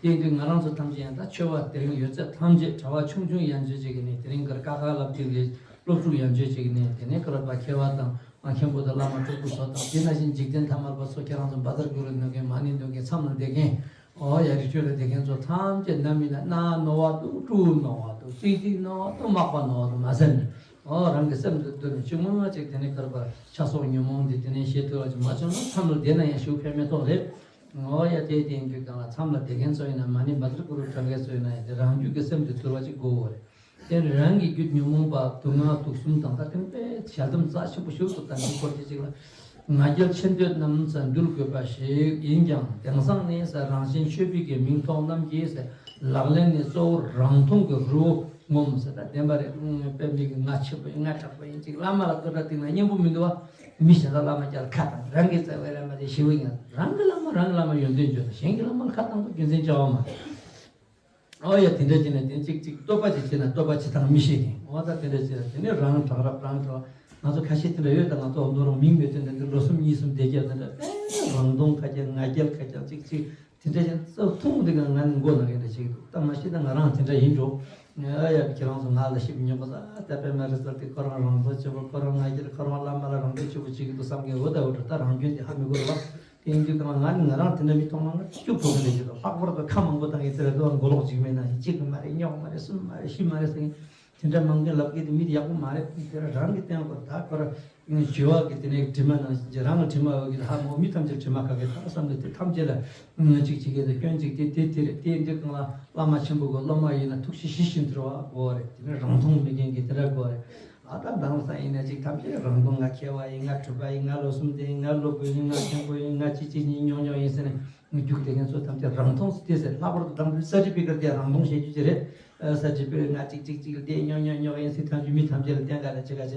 དེ་ཡིན་དུས་ང་རང་ཚོ་ཐམས་ཅད་ཡང་ད་ཆོས་པ་དེ་རིང་ཡོད་ཚད་ཐམས་ཅད་གྲྭ་པ་ཆུང་ཆུང་ཡན་ཆོད་ཅིག་གིས་ནི་དེ་རིང་གར་ཀ་ཁ་ལབ་དུས་ཀྱི་སློབ་ཕྲུག་ཡན་ཆོད་ཅིག་གིས་ནི་དེ་ནས་ཀ་ར་པ་མཁས་པ་དང་མཁན་པོ་དང་བླ་མ་སྤྲུལ་སྐུ་ཚོ་དང་དེ་ནང་བཞིན་འཇིག་རྟེན་ཐ་མལ་པ་ཚོ། ཁྱེད་རང་ཚོ་བཛྲ་གུ་རུ་འདོན་མཁན་མ་ཎི་འདོན་མཁན་མཚམས་ལ་བསྡད་མཁན། ཨོ་ཡ། རི་ཁྲོད་ལ་བསྡད་མཁན་ཚོ་ཐམས་ཅད་ནམ་ཡིན་ན་གནའ་རྣོ་བ་དང་དྲུག་རྣོ་བ་དང་གཅིག་གཅིག་རྣོ་བ་དང་མག་པ་རྣོ་བ་དང་མ་ཟད་ནས། ཨོ་རང་གི་སེམས་དེ་བཏོན་ནས་ཅིག་སྔོན་མ་ཅིག་དེ་ནས་ཀ་ར་པ་ཆགས་སོགས་ཉོན་མོངས་འདི་དེ་ནས་ཞི་ཐུབ་པ་ཅིག་མ་བྱུང་ན་མཚམས་ལ་བསྡད་ན་ཡང་ཞུགས་ཕན་མེད་ཐོག་རེད། ཨོ་ཡ། དེ་དེ་ཡིན་དུས་གང་ལ་མཚམས་ལ་བསྡད་མཁན་ཚོ་ཡིན་ན་མ་ཎི་བཛྲ་གུ་རུ་བགྲང་མཁན་ཚོ་ཡིན་ན་ཡང་དེ་རང་རྒྱུད་ཀྱི་སེམས་དེ་དུལ་བ་ཅིག་དགོས་པ་རེད། དེ་རང་གི་རྒྱུད་ཉོན་མོངས་པ་དུག་ལྔ་དུག་གསུམ་དང་ད་ཐེངས་པའི་ཞལ་གདམས་རྩ་ཆེན་པོ་ཞིག་ཏུ་བསྟན་པའི་སྐོར་གྱི་ཅིག་ལ། ང་རྒྱལ་ཆེ་འདོད་རྣམས་འདུལ་དགོས་པ་ཞིག་ཡིན་ཀྱང་། དེང་སང་ནི་ཟེར་རང་བཞིན་ཆོས་པའི་གི་མིང་ཐོགས་རྣམས་ཀྱིས་ཟེར། ལག་ལེན་ནི་གཙོ་བོ་རང་མཐོང་གི་རི་བོ་ངོམ་ཟེར། ད་བདེན་པ་རེད། དཔེ་མི་གི་ང་ཆེན་པོ་ཡིན། ང་དྲག་པོ་ཡིན། ཅིག་བླ་མ་ལ་བསྟོད་ར་བཏིང་ན་སྙན་པོ་མི་འདུག་བ། མི་གཞན་དག་བླ་མ་རྒྱལ་ཁ་བཏང་། རང་གི་རྩ་བའི་བླ་མ་དེ་ཞི་བོ་ཡིན། རང་གི་བླ་མ་རང་གི་བླ་མ་ཡོན་ཏན་བརྗོད་ན་གཞན་གྱི་བླ་མ་ལ་ཁ་བཏང་དགོས་རྒྱུ་མཚན་ཅི་ཡང་མ་རེད། ཨོ་ཡ། དེ་འདྲ་བྱས་ན་དེ་གཅིག་གཅིག་བསྟོད་པ་ཅིག་བྱས་ན་བསྟོད་པ་བྱེད་སྟངས་མི་ཤེས་མཁན། འོ་ད་དེ་འདྲ་བྱས་ན་དེ་ནས་རང་དྲག་རབ་རང་དྲག་ང་ཚོ་ཁ་ཤས་དེ་འདྲ་ཡོད། ད་ང་ཚོ་འདུག་རང་མིང་མེད་དུས་འདི་འདི་ལོ་གསུམ་གཉིས་གསུམ་བསྡད་རྒྱུ་དེ་འདྲ། ཨེ་རང་མཐོང་ཁ་རྒྱག་ང་རྒྱལ་ཁ་རྒྱག་ཅིག་ཅིག་དེ་འདྲ་བྱས་ན་ཚོ་ཐུང་དེ་ག་ང་ནི་མགོ་ན་ག་འདྲ་བྱེད་ཀྱི་འདུག་ད་མ་གཞི་ད་ང་རང་དེ་འདྲ་ཡིན་འགྲོ། ཨ་ཡ། ཁྱེད་རང་ཚོ་ང་ལ་ཞིབ་ཉོན་པ་ས་ད་དཔེ་མ་རེད་ཟེར་ཏེ། ཁོ་རང་རང་མཐོང་ཆེན་པོ། ཁོ་རང་ང་རྒྱལ། ཁོ་རང་བླ་མ་ལ་རང་མཐོང་ཆེན་པོ་བྱེད་ཀྱི་འདུག་བསམ་གི། འོ་ད་འོ་འགྲོ། ད་རང་སྐྱོན་དེ་ཧ་མི་གོ་རེད་བ། དེ་ཡིན་དུས་ཀྱང་ང་ནི་ང་རང་དེ་འདྲ་མི་མཐོང་ན་ང་སྐྱུག་བྲོ་གི་འདྲ་ཞིག་དང་། ལྷག་པར་དུ་ཁ་མང་པོ་བཏང་གི་དེ་རེད་འདུག་མགོ་ལོག་ཅིག་མེད་ན་གཅིག་གི་མ་རེད། རྙོག་མ་རེད། གསུམ་མ་རེད། བཞི་མ་རེད་ཟེར་མཁན་དེ་འདྲ་མང་པོ་ལབ་མཁན་དེ་མི་དེ་ཡག་པོ་མ་རེད། དེ་རང་གི་སྟེང་ལ་ད་ཁོ་ར་བྱི་བ་གི་དེ་ནས་དྲི་མ་ནང་བཞིན་རང་ལ་དྲི་མ་ཡོད་ཀྱི་ཧ་མོ། མི་ཐམས་ཅད་དྲི་མ་ཁ་གི་ད་བསམ་ནས་དེ་ཐམས་ཅད་ལ་གཅིག་གཅིག་གི་དེ་སྐྱོན་གཅིག་དེ་དེ་དེ་རེད། དེ་ཡིན་དུས་གང་ལ་བླ་མ་ཆེན་པོ་གི་སློབ་མ་ཡིན་ན་ཐུགས་རྗེ་ཞི་ཞིང་དུལ་བ་དགོས་རེད། དེ་ནས་རང་མཐོང་མེད་མཁན་གྱི་དེ་འདྲ་དགོས་རེད། ཨ་ད་མདང་ས་ཡིན་ན་ཅིག་ཐམས་ཅད་རང་མཐོང་། ང་མཁས་པ་ཡིན། ང་གྲུབ་པ་ཡིན། ང་ལོ་གསུམ་ལྡན་ཡིན། ང་སློབ་དཔོན་ཡིན། ང་མཁན་པོ་ཡིན། ང་ཅི་ཅི་ཡིན། ཉོག་ཉོག་ཡིན་ཟེར་ནས་རྒྱུག་བསྡད་མཁན་ཚོ་ཐམས་ཅད་རང་མཐོང་ཟེར་དེ་ཟེར། ལྷག་པར་དུ་དང་པོའི་ས་ཊི་ཕི་ཀེཊ་དེ་རང་མཐོང་བྱེད་རྒྱུ་ཅིག་རེད། ས་ཊི་ཕི་ཀེཊ་ང་ཅིག་ཅིག་ཅིག་ལ་བསྡད། ཉོག་ཉོག་ཉོག་ཡིན་ཟེར། ཐམས་ཅད་མི་ཐམས་ཅད་ལ་བསྟན་ག་ལ་ཅི་ག་བྱས་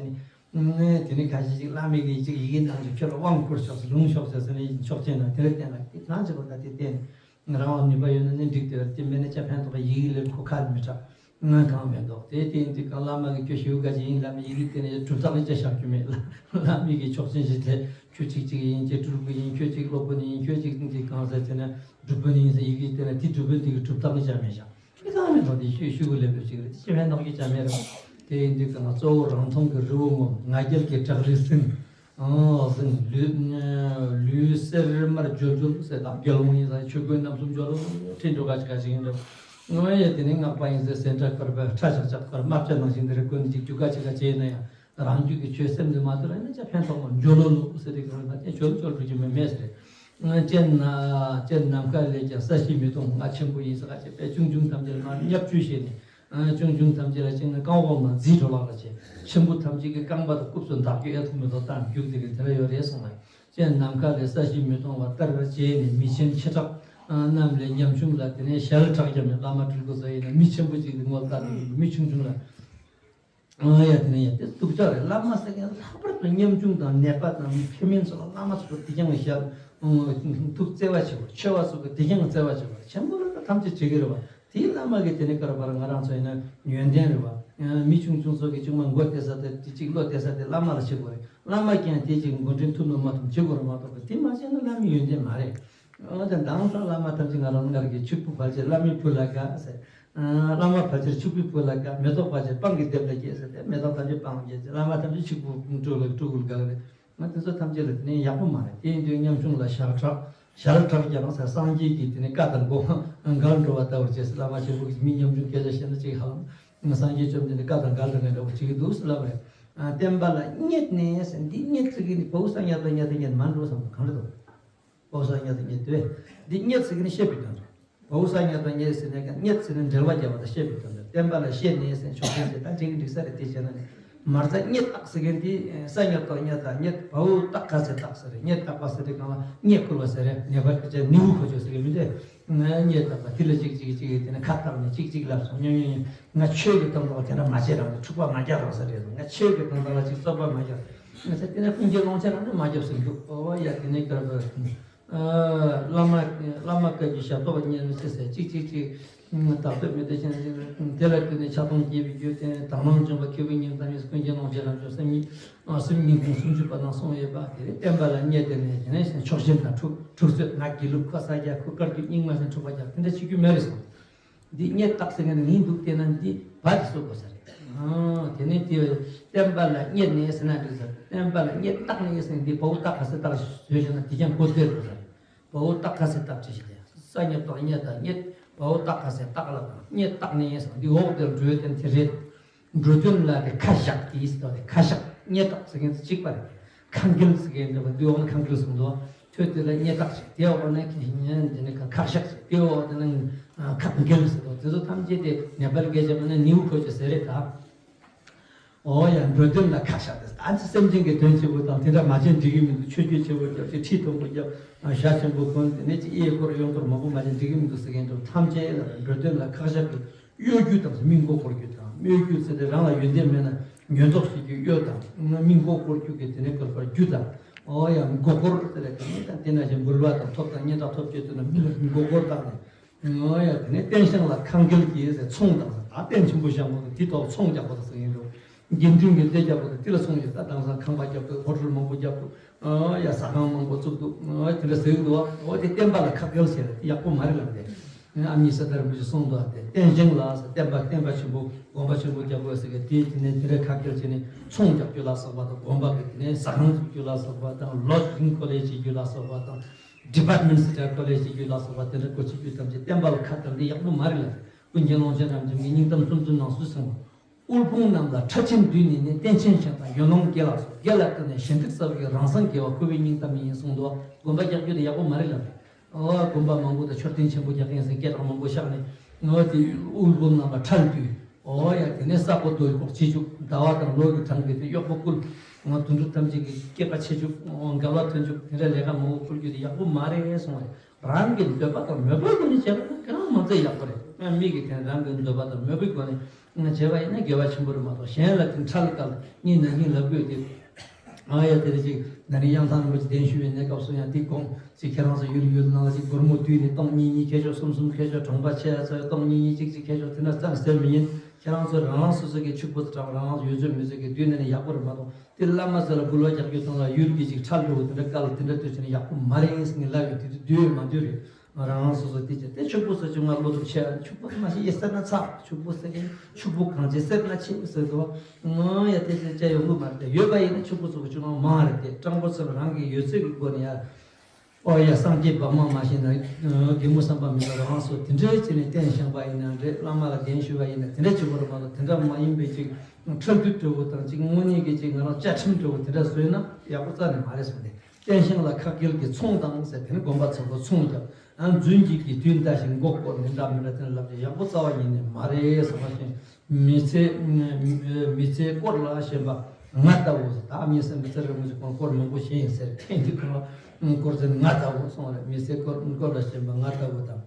ནས། དེ་ནས་ཁ་ཤས་ཅིག་བླ་མའི་གི་ཅིག་ཡི་གེ་ནང་བཞིན་ཁྱོད་ལ་དབང་བསྐུར་ཆོག་ཟེར། ལུང་ཆོག་ཟེར་ཟེར་ནས་ཆོག་མཆན་ནང་དེ་འདྲ་བསྟན་ལ། དེ་ཐང་ཆད་པ་ད་དེ་བསྟན། རང་དབང་ནུས་པ་ཡོད་ན་ནི་འགྲིག་དེ་བར་དེ་མེད་ན་ཅི་ཕན་ཐོགས། ཡི་གེ་ལས་ཁོ་ཁ་ལ་མི་གྲགས། ང་གང་མེད་འདུག་དེ་དེ་ཡིན་དུས་གང་བླ་མ་གི་ཁྱོད་ཞེ་པོ་དགའ་ཅིག་ཡིན་ལབ་ནས་ཡི་གེ་དེ་ནས་གྲུབ་རྟགས་ནི་ཅི་བཞག་རྒྱུ་མེད། བླ་མའི་གི་ཆོག་མཆན་ཞིག་དེ་ཁྱོད་ཅིག་ཅིག་ཡིན། ཅིག་སྤྲུལ་སྐུ་ཡིན། ཁྱོད་ཅིག་སློབ་དཔོན་ཡིན། ཁྱོད་ཅིག་འདི་གང་ཟེར་ཟེར་ན་སྒྲུབ་དཔོན་ཡིན་ཟེར། ཡི་གེ་དེ་ནས་དེ་སྒྲུབ་དཔོན་དེ་གི་གྲུབ་རྟགས་ནི་ཅི་མེད་བཞག་ཅི་གང་མེད་འདུག་དེ་ཤུ་ཤུ་གུ་ལེབ་ལེབ་ཅིག་རེད། ཅི་ཕན་ཐོགས་ཀྱི་ཅི་མེད་རེད། དེ་ཡིན་དུས་གང་གཙོ་བོ་རང་མཐོང་གི་རི་བོ་ངོམ། ང་རྒྱལ་གྱི་བྲག་རི་ཟིན། ཨང་ཟིན། ལུས་ལུས་སེར་དམར་འཇོལ་འཇོལ་ཟེར་དང་། རྒྱལ་བ་ཡིན་ཟེར། ཆོས་གོས་རྣམ་གསུམ་འཇོལ་ཁྲིད་འགྲོ་ག་ཅི་ག་ཅིག་ཡིན་འགྲོ། ང་ཡ་དེ་ནས་སྔགས་པ་ཡིན་ཟེར། སེ་འདྲ་དཀར་པོའི་ཁྲ་ཆག་ཆག་དཀར་དམར་སྐྱ་ནང་བཞིན་དེ་རེ་ཀུན་གཅིག་རྒྱུ་ག་ཅི་ག་བྱས་ན་ཡང་རང་རྒྱུད་ཀྱི་ཆོས་སེམས་དེ་མ་དུལ་ན་ཅི་ཕན་ཐོགས་མ། འཇོལ་ལོ་ལོ་ཟེར་དེ་གང་ན་དེ་འཇོལ་འཇོལ་འགྲོ་རྒྱུ་མེད་མེད་ཟེར། སྤྱན་ན་སྤྱན་ནམ་མཁའ་ལས་ཀྱང་ས་གཞི་མི་མཐོང་། ང་ཆེན་པོ་ཡིན་ཟེར་ག་ཅི་དཔེ་ཆུང་ཆུང་ཐམས་ཅད་ལ་མར་བརྙས་བཅོས་བྱས་ནས། ཨ་ཆུང་ཆུང་ཐམས་ཅད་ལ་ཅིག་ནི་རྐང་འོག་ན་རྫིས་འགྲོ་ལག་ལ་བྱེད། ཆེན་པོ་ཐམས་ཅད་ཀྱི་རྐང་པ་དང་རྐུབ་སུ་མདའ་རྒྱུ་ཨེ་ཐུག་མི་ཐོག་ལྟར་རྒྱུག་དེ་གི་དེ་འདྲ་ཡོད་རེད་གསུངས་ལ། སྤྱན་ནམ་མཁའ་ལས་ས་གཞི་མི་མཐོང་བ་ལྟར་བྱས་ནས་མི་ཆེན་ཆེ་དྲགས་རྣམས་ལས་ཉམ་ཆུང་ལ། དེ་ནས་ཞལ་གྲགས་རྒྱབ་ནས་བླ་མ་སྤྲུལ་སྐུ་ཚོ་ཡིན་ན་མི་ཆེན་པོ་ཅིག་གི་ངོ་ལྟ་དུས་མི་ཆུང་ཆུང་ལ། ཨ་ཡ་དེ་ནས་ཡ་དེ་སྡུག་ཅག་རེད། བླ་མ་ཟེར་མཁན་ལྷག་པར་དུ་ཉམ་ཆུང་དང་ནད་པ་དང་མི་ཕན་མིན་ཚོ་ལ་བླ་མ་ཚོ་གི་དེ་རྐྱང་གི་ཞལ་ཐུགས་བརྩེ་བ་ཆེ་བ། ཆོས་པ་ཚོ་གི་དེ་རྐྱང་གི་བརྩེ་བ་ཆེ་བ། ཆེན་པོ་ལ་ཐམས་ཅད་བྱེད་ཀྱི་རེད་བ། དེའི་བླ་མ་གི་དེ་ནས་ཀར་བར་ང་རང་ཚོ་ཡིན་ན་ཡོན་ཏན་རེད་བ། མི་ཆུང་ཆུང་ཚོ་གི་ཆུང་མ་མགོ་བལྟས་ས་དེ་དེ་གཅིག་བློ་བལྟས་ས་དེ་བླ་མ་ལ་བྱེད་དགོས་རེད། བླ་མ་ཀྱང་དེ་གཅིག་མགོ་འདྲེན་ཐུབ་ནོ་མ་ཐུབ་བྱེད་དགོས་རེད་མ་གཏོགས་པ་དེ་མ་བྱས་ན་བླ་མའི་ཡོན་ཏན་མ་རེད། འོ་དེ་མདང་ས་བླ་མ་ཐམས་ཅད་ང་རང་སྔར་གྱི་ཕྱུག་པོ་ཕལ་ཆེར་བླ་མའི་བུ་ལ་དགའ་ཟེར། བླ་མ་ཕལ་ཆེར་ཕྱུག་པོའི་བུ་ལ་དགའ། མེ་ཏོག་ཕལ་ཆེར་སྤང་གི་ལྡེབས་ལ་སྐྱེས་ཟེར་ཏེ། མེ་ཏོག་ཐམས་ཅད་སྤང་ལ་སྐྱེས་ཟེར། བླ་མ་ཐམས་ཅད་ཕྱུག་པོ་སྤྲུལ་ལ་སྤྲུལ་སྐུ་ལ་དགའ་རེད། ང་དེ་ཚོ་ཐམས་ཅད་ལ་དེ་ནས་ཡག་པོ་མ་རེད། དེ་ཡིན་དུས་ཉམ་ཆུང་ལ་ཞལ་གྲགས་ཞལ་གྲགས་ཀྱང་ཟེར། སངས་རྒྱས་ཀྱི་དེ་ནས་བཀའ་དང་མགོ་འགལ་འགྲོ་བ་ལྟ་བུར་བྱས་ཟེར། བླ་མ་ཆེན་པོ་གིས་མི་ཉམ་ཆུང་སྐད་ཆ་བཤད་ན་ཅིག་ཧ་ལམ་སངས་རྒྱས་བཅོམ་ལྡན་འདས་བཀའ་དང་འགལ་འགྲོ་མཁན་འདྲ་བོ་བྱེད་ཀྱི་འདུག་ཟེར་ལབ་རེད། བསྟན་པ་ལ་བརྙས་ནས་ཟེར། འདི་བརྙས་ཟེར་གི་ནི་བའུ་ས་ཉ་དང་ཉ་དང་ཉ་མ་འགྲོ་བསམ་གང་རེད་དོ། བའུ་ས་ཉ་དང་ཉ་དེ་འདི་བརྙས་ཟེར་གི་ནི་བཤད་པའི་དོན་རེད། བའུ་ས་ཉ་དང་ཉ་ཟེར་ནས་ཀྱང་བརྙས་ཟེར་ནས་འགྲེལ་པ་རྒྱབ་པ་དང་བཤད་པའི་དོན་རེད། བསྟན་པ་ལ་བཤད་ནས་ཟེར་ཆོག་མཆན་ཟེར་ད་འགྲིག་གི་འགྲིག་ས་རེད། དེ་བྱས་ན་ནི་མ་རྩ་བརྙས་བཏགས་ཟེར་གི་འདི་ས་ཉ་དང་ཉ་དང་ཉ་བའུ་བཏགས་ག་ཟེར་བཏགས་ཟེར་རེད། བརྙས་བཏགས་པ་ཟེར་དེ་གང་ལ་བརྙས་བསྐུལ་བ་ཟེར་རེད། ནེ་པ་ལ་ཅེ་ནེའུ་ཁོ་ཆོ་ཟེར་གི་མི་འདུག་ང་བརྙས་བཏགས་པ་དེ་ལ་གཅིག་གཅིག་གཅིག་དེ་ནི་ཁ་བཏགས་ནས་གཅིག་གཅིག་ལབ་སོང་། ཉོ་ཉོ་ཉོ་ང་ཆོས་ཀྱི་དོན་དག་དེ་འདྲ་མ་བྱེད་རང་གི་འཁྲུག་པ་མ་རྒྱག་རང་ས་རེད། ང་ཆོས་ཀྱི་དོན་དག་ལ་གཅིག་རྩོད་པ་མ་རྒྱག་ང་ཚོ་དེ་ནས་ཀུན་གྱི་ལོངས་སྤྱོད་རང་གི་མ་རྒྱབ་ཟིན་འདུག་ཨོ་ཡ་དེ་ནས་ཀར་བར། བླ་མ་བླ་མ་བཀའ་བརྒྱུད་ཞབས་ཏོག་གཉེར་ནས་ཟེར་ཟེར་གཅིག་གཅིག་གཅིག་བདག་ཐོབ་མི་དེ་བཞིན་དེ་ལ་བརྟེན་ནས་ཕྱག་སྟོང་བརྒྱད་པའི་རྒྱུད་དེ་དག་སྣང་འབྱོངས་པ་ཁྱེའུ་སྙིང་གཏམ་ཡིན། ཀུན་མཁྱེན་ཀློང་ཆེན་རབ་འབྱམས་སེམས་ཉིད་སེམས་ཉིད་ཀུན་སུམ་ཅུ་པ་དང་གསུངས་ཡོད་པ་དེ་རེད། བསྟན་པ་ལ་གཉེར་དེ་ནས་དེ་ནས་ཕྱོགས་ཞེན་དང་འཁྲུག་འཁྲུག་རྩོད་ང་དགེ་ལུགས་ཁོ་ས་སྐྱ་ཁོ་བཀའ་བརྒྱུད་རྙིང་མ་ཟེར་འཁྲུག་པ་རྒྱག་དེ་འདྲ་བྱེད་རྒྱུ་མེད་རེད་གསུངས། འདི་གཉེར་རྟགས་ཟེར་མཁན་ནི་ངས་འདུག་བལྟས་ན་འདི་བ་དེ་བཟོ་དགོས་ས་རེད། ཨང་། དེ་ནས་དེ་བསྟན་པ་ལ་གཉེར་ནས་ཟེར་ན་འགྲིག་ས་རེད། བསྟན་པ་ལ་གཉེར་རྟགས་ནས་ཟེར་ན་འདི་བའོ་རྟགས་ག་ས་རྟགས་བཟོས་བྱས་ན་དེ་ཀྱང་གོ་བདེ་དགོས་ས་རེད། བའོ་རྟགས་ག་ས་རྟགས་བྲིས་ཤིག་དེ་ས་གཉེར་རྟགས་གཉེར་དང་གཉེར་བའོ་རྟགས་ག་ས་རྟགས་ལ་དང་གཉེར་རྟགས་ནས་ཟེར་ན་འདི་འོག་དེར་འགྲོ་དོན་དེ་རེད། འགྲོ་དོན་ལ་དེ་ཁ་བཞག་དེ་ཟེར་བ་དེ་ཁ་བཞག་གཉེར་རྟགས་ཟེར་མཁན་དེ་གཅིག་པ་རེད། ཁ་འགེལ་ཟེར་མཁན་འདྲ་བ་འདི་འོག་ན་ཁ་འགེལ་གསུངས་འདུག་ཐོད་དེ་ལ་གཉེར་རྟགས་ཤིག་དེ་འོག་ན་ཁ་གཉེར་དེ་ནི་ཁ་ཁ་བཞག་ཤིག་དེ་འོག་དེ་ན་ཁ་འགེལ་ཟེར་འདུག་དེ་ཚོ་ཐམས་ཅད་དེ་ནེ་པ་ལི་སྐད་ཆ་མ་ན་ནིའུ་ཁོ་ཆོ་ཟེར་རེད་ད། ཨོ་ཡ། འགྲོ་དོན་ལ་ཁ་བཞག་དེ་ད་ཅི་སེམས་ཅན་གྱི་དོན་ཆེ་བོ་དང་དེ་འདྲ་མ་བྱེད་འགྲིག་གི་མི་འདུག་ཆོས་བརྒྱུད་ཆེ་བོ་རྒྱབ་ཅིག་ཁྲི་མཐོན་པོ་རྒྱབ་ཞྭ་ཆེན་པོ་གོན་དེ་ནས་ཅིག་གཡས་སྐོར་གཡོན་སྐོར་མང་པོ་མ་བྱེད་འགྲིག་གི་མི་འདུག་ཟེར་མཁན་འདུག་ཐམས་ཅད་ལ་འགྲོ་དོན་ལ་ཁ་བཞག་གི་གཡོ་སྒྱུ་དང་མི་མགོ་སྐོར་རྒྱུ་དང་། གཡོ་སྒྱུ་ཟེར་ཏེ་རང་ལ་ཡོན་ཏན་མེད་ན་ཉོན་རྫོགས་བྱེད་རྒྱུ་གཡོ་དང་། མི་མགོ་སྐོར་རྒྱུ་གི་དེ་ནས་སྐོར་བར་རྒྱུ་དང་། ཨོ་ཡ། མགོ་སྐོར་ཟེར་ཏེ་དེ་ནས་དེ་ན་བཞིན་འབུལ་བ་དང་ཐོབ་དང་སྙན་གྲགས་ཐོབ་རྒྱུ་དེ་ན་མི་ལ་མགོ་སྐོར་བཏང་ནས། ཨོ་ཡ། དེ་ནས་རྟེན་བཞེངས་ལ་ཁ་འགེལ་གྱིས་ཟེར་ཚོང་བཏང་ཟེར། ད་རྟེན་ཆེན་པོ་བཞེངས་པ་དང་དེ་ཐོག་ཚོང་རྒྱག་པ་དང་ཟེར་ཡིན་འགྲོ། དགེ་འདུན་གྱི་སྡེ་རྒྱག་པ་དང་དེ་ལ་ཚོང་རྒྱག་ད་དེང་སང་ཁང་པ་རྒྱབ་འདུག་ཧོ་ཊེལ་མང་པོ་རྒྱབ་འདུག་ཨོ་ཡ། ཟ་ཁང་མང་པོ་བཙུགས་འདུག་ཨོ་ཡ། དེ་འདྲ་ཟེར་གྱི་འདུག་ཨོ་དེ་བསྟན་པ་ལ་ཁ་འགེལ་བྱས་ཡག་པོ་མ་རེད་ལབ་དེ། ཨ་མྱེས་སི་ཏཱ་རིན་པོ་ཆེ་གསུངས་འདུག་དེ་རྟེན་བཞེངས་ལ་ཟེར། བསྟན་པ་བསྟན་པ་ཆེན་པོ་དགོན་པ་ཆེན་པོ་རྒྱག་དགོས་ཟེར་གི་དེ་དེ་ནས་དེ་འདྲའི་ཁ་འགེལ་བྱས་ནས་ཚོང་རྒྱག་རྒྱུ་ལ་སོགས་པ་དང་། དགོན་པ་གི་དེ་ནས་ཟ་ཁང་བཙུགས་རྒྱུ་ལ་སོགས་པ་དང་། ལོ་ཌིང་ཁོ་ལེ་ཇི་བྱེད་རྒྱུ་ལ་སོགས་པ་དང་། ཌི་པཱར་ཊི་མེན་ཊི་སི་ཊོར་ཁོ་ལེ་ཇི་བྱེད་རྒྱུ་ལ་སོགས་པ་དེ་འདྲ་སྐོར་ཆེ་རྒྱུ་ཐམས་ཅད་བསྟན་པ་ལ་ཁ་བཏང་དེ་ཡག་པོ་མ་རེད་ལ། ཀུན་མཁྱེན་ཀློང་ཆེན་རབ་འབྱམས་ཀྱི་སྙིང་གཏམ་གསུམ་གྱི་ནང་སུས་གསུངས་པ། དབུལ་ཕོངས་རྣམས་ལ་ཁྲ་ཆེན་བསྡུས་ནས་ནི། རྟེན་ཆེན་ཞིང་དང་ཡུལ་ལུང་དགེ་ལ་སོགས། དགེ་ལ་བརྟེན་ནས་ཞིང་ཐིགས་བསགས་པའི་རང་སེམས་དགེ་བ་བསྐུལ་བའི་སྙིང་གཏམ་ཡིན་གསུངས་འདུག་དགོན་པ་རྒྱག་རྒྱུ་དེ་ཡག་པོ་མ་རེད་ལབ་རེད། ཨོ་དགོན་པ་མང་པོ་དང་མཆོད་རྟེན་ཆེན་པོ་རྒྱག་མཁན་ཟེར་སྐད་གྲགས་མང་པོ་བཞག་ནས། ཨོ་དེ་དབུལ་ཕོངས་རྣམས་ལ་ཁྲལ་བསྡུས། ཨོ་ཡ། དེ་ནས་ས་རྐོ་རྡོ་རྐོ་བྱེད་བཅུག་ཟླ་བ་དང་ལོ་གི་གྲངས་ཀྱི་དེ་གཡོག་པོ་བསྐུལ། ཨོ་དུད་འགྲོ་ཐམས་ཅད་ཀྱི་སྐྱེས་པ་ཆེ་བཅུག་ཨོ་འགལ་བ་ཐོན་བཅུག་དེ་འདྲ་ལས་ཀ་མང་པོ་བསྐུལ་རྒྱུ་དེ་ཡག་པོ་མ་རེད་གསུངས་པ་རེད། རང་གི་འདོད་པ་དང་མོས་པའི་སྒོ་ནས་བྱས་པ་ན་གང་མ་ཚད་ཡག་པོ་རེད། ཨ་མི་གི་དེ་རང་གི་འདོད་པ་དང་མོས་པའི་སྒོ་ནས་བྱས་པ་ཡིན་ན་དགེ་བ་ཆེན་པོ་རེད་མ་གཏོགས། གཞན་ལ་དེ་ཁྲལ་བཀལ་ངས་ན་གིན་ལབ་དགོས་དེ། ཨ་ཡ། དེ་རེད་ཅིག་ན་ནིང་གཡང་ཐང་རིན་པོ་ཆེ་གདན་ཞུ་བའི་གནས་སྐབས་སུ་ཡང་དེ་དགོངས་ཅིག་ཁྱེད་རང་ཚོ་ཡུལ་ཡུལ་ནང་ལ་ཅིག་སྒོར་མོ་བསྡུས་ནས་སྟོང་གཉིས་གཉིས་ཁྱེར་ཤོག་གསུམ་གསུམ་ཁྱེར་ཤོག་གྲོང་པ་ཆེ་ཡ་ཚོ་སྟོང་གཉིས་གཉིས་གཅིག་གཅིག་ཁྱེར་ཤོག་དེ་འདྲ་ཙང་ཟེར་མི་ཡིན། ཁྱེད་རང་ཚོ་རང་རང་སོ་སོ་གི་ཕྱུག་པོ་དང་རང་རང་ཡོད་ཚད་མི་ཚད་ཀྱི་བསྡུས་ནས་ནི་ཡག་པོ་རེད་མ་གཏོགས། དེ་བླ་མ་ཚོ་ལ་འབུལ་བ་རྒྱག་རྒྱུ་དང་ལ་ཡུལ་གྱི་ཅིག་ཁྲལ་འགྲོ་དེ་འདྲ་དཀའ་ལ་དེ་འདྲ་དུས་ཚོད་ནི་ཡག་པོ་མ་རེད་ཟེར་ངས་ལབ་ཡོད། དེ་དུས་དུས་ཡོད་མ་དུས་རེད། ང་རང་རང་སོ་སོ་དེ་བྱས་ཏེ་ཕྱུག་པོ་ཚོ་ཅིག་ང་བློ་སྟོབས་ཆེ་ཕྱུག་པོ་མ་ཤེས་ཡེ་ཟེར་ན་ཚ་ཕྱུག་པོ་ཟེར་གི་ཕྱུག་པོ་གང་བྱེད་ཟེར་ན་ཆེ་ཟེར་དོ། ང་ཡ་དེ་ཚོ་བྱ་ཡོང་གི་མ་རེད། ཡོད་པ་ཡིན་ན་ཕྱུག་པོ་ཚོ་གི་ཅུང་མང་རེད་དེ། སྤྲང་པོ་ཚོ་རང་གི་ཡོད་ཚད་ཀྱི་སྒོ་ནས་ཡ། ཨོ་ཡ། སངས་རྒྱས་པདྨ་མ་ཤེས་ན་རྒན་མོ་བསམ་པ་མི་འདུག་རང་སོ་དེ་འདྲའི་བྱས་ནས་རྟེན་བཞེངས་པ་ཡིན་ན་འདྲ། བླ་མ་ལ་གདན་ཞུ་བ་ཡིན་ན་དེ་འདྲ་བྱེད་དགོས་རེད་མ་གཏོགས། དེ་འདྲ་མ་ཡིན་པའི་ཅིག་ཁྲལ་བསྡུ་སྤྲོད་པོ་དང་ཅིག་དངོས་གནས་ཀྱི་ཅིག་ང་རང་བཅའ་ཁྲིམས་སྤྲོད་པོ་དེ་འདྲ་བཟོས་ན་ཡག་པོ་རྩ་ནས་མ་རེད་གསུངས་ཏེ། རྟེན་བཞེངས་ལ་ཁ་འགེལ་གྱི་ཚོང་དང་ཟེར་དེ་ནི་དགོན་པ་ཚོགས་པ་ཚོང་རྒྱབ། ཨ་རྫུན་གྱི་གི་དུས་འདའ་ཞིང་མགོ་བསྐོར་ནས་འདྲ་མི་འདྲ་དེ་ལབ་ཀྱི་ཡག་པོ་རྩ་བ་ཉིད་ནས་མ་རེད་བསམ་པ་ཞིག་མི་ཚེ་མི་ཚེ་སྐོར་ལ་ཞེན་པ་ང་ལྟ་བུ་ཟེར། ད་མི་ཚེ་མི་ཚེ་རིང་མོ་ཞིག་ཁོང་སྐོར་མང་པོ་ཞེན་ཡིན་ཟེར། ཐེངས་འདི་ཁོང་སྐོར་ཟེར་ང་ལྟ་བུ་སོང་རེད། མི་ཚེ་སྐོར་སྐོར་ལ་ཞེན་པ་ང་ལྟ་བུ་དང་།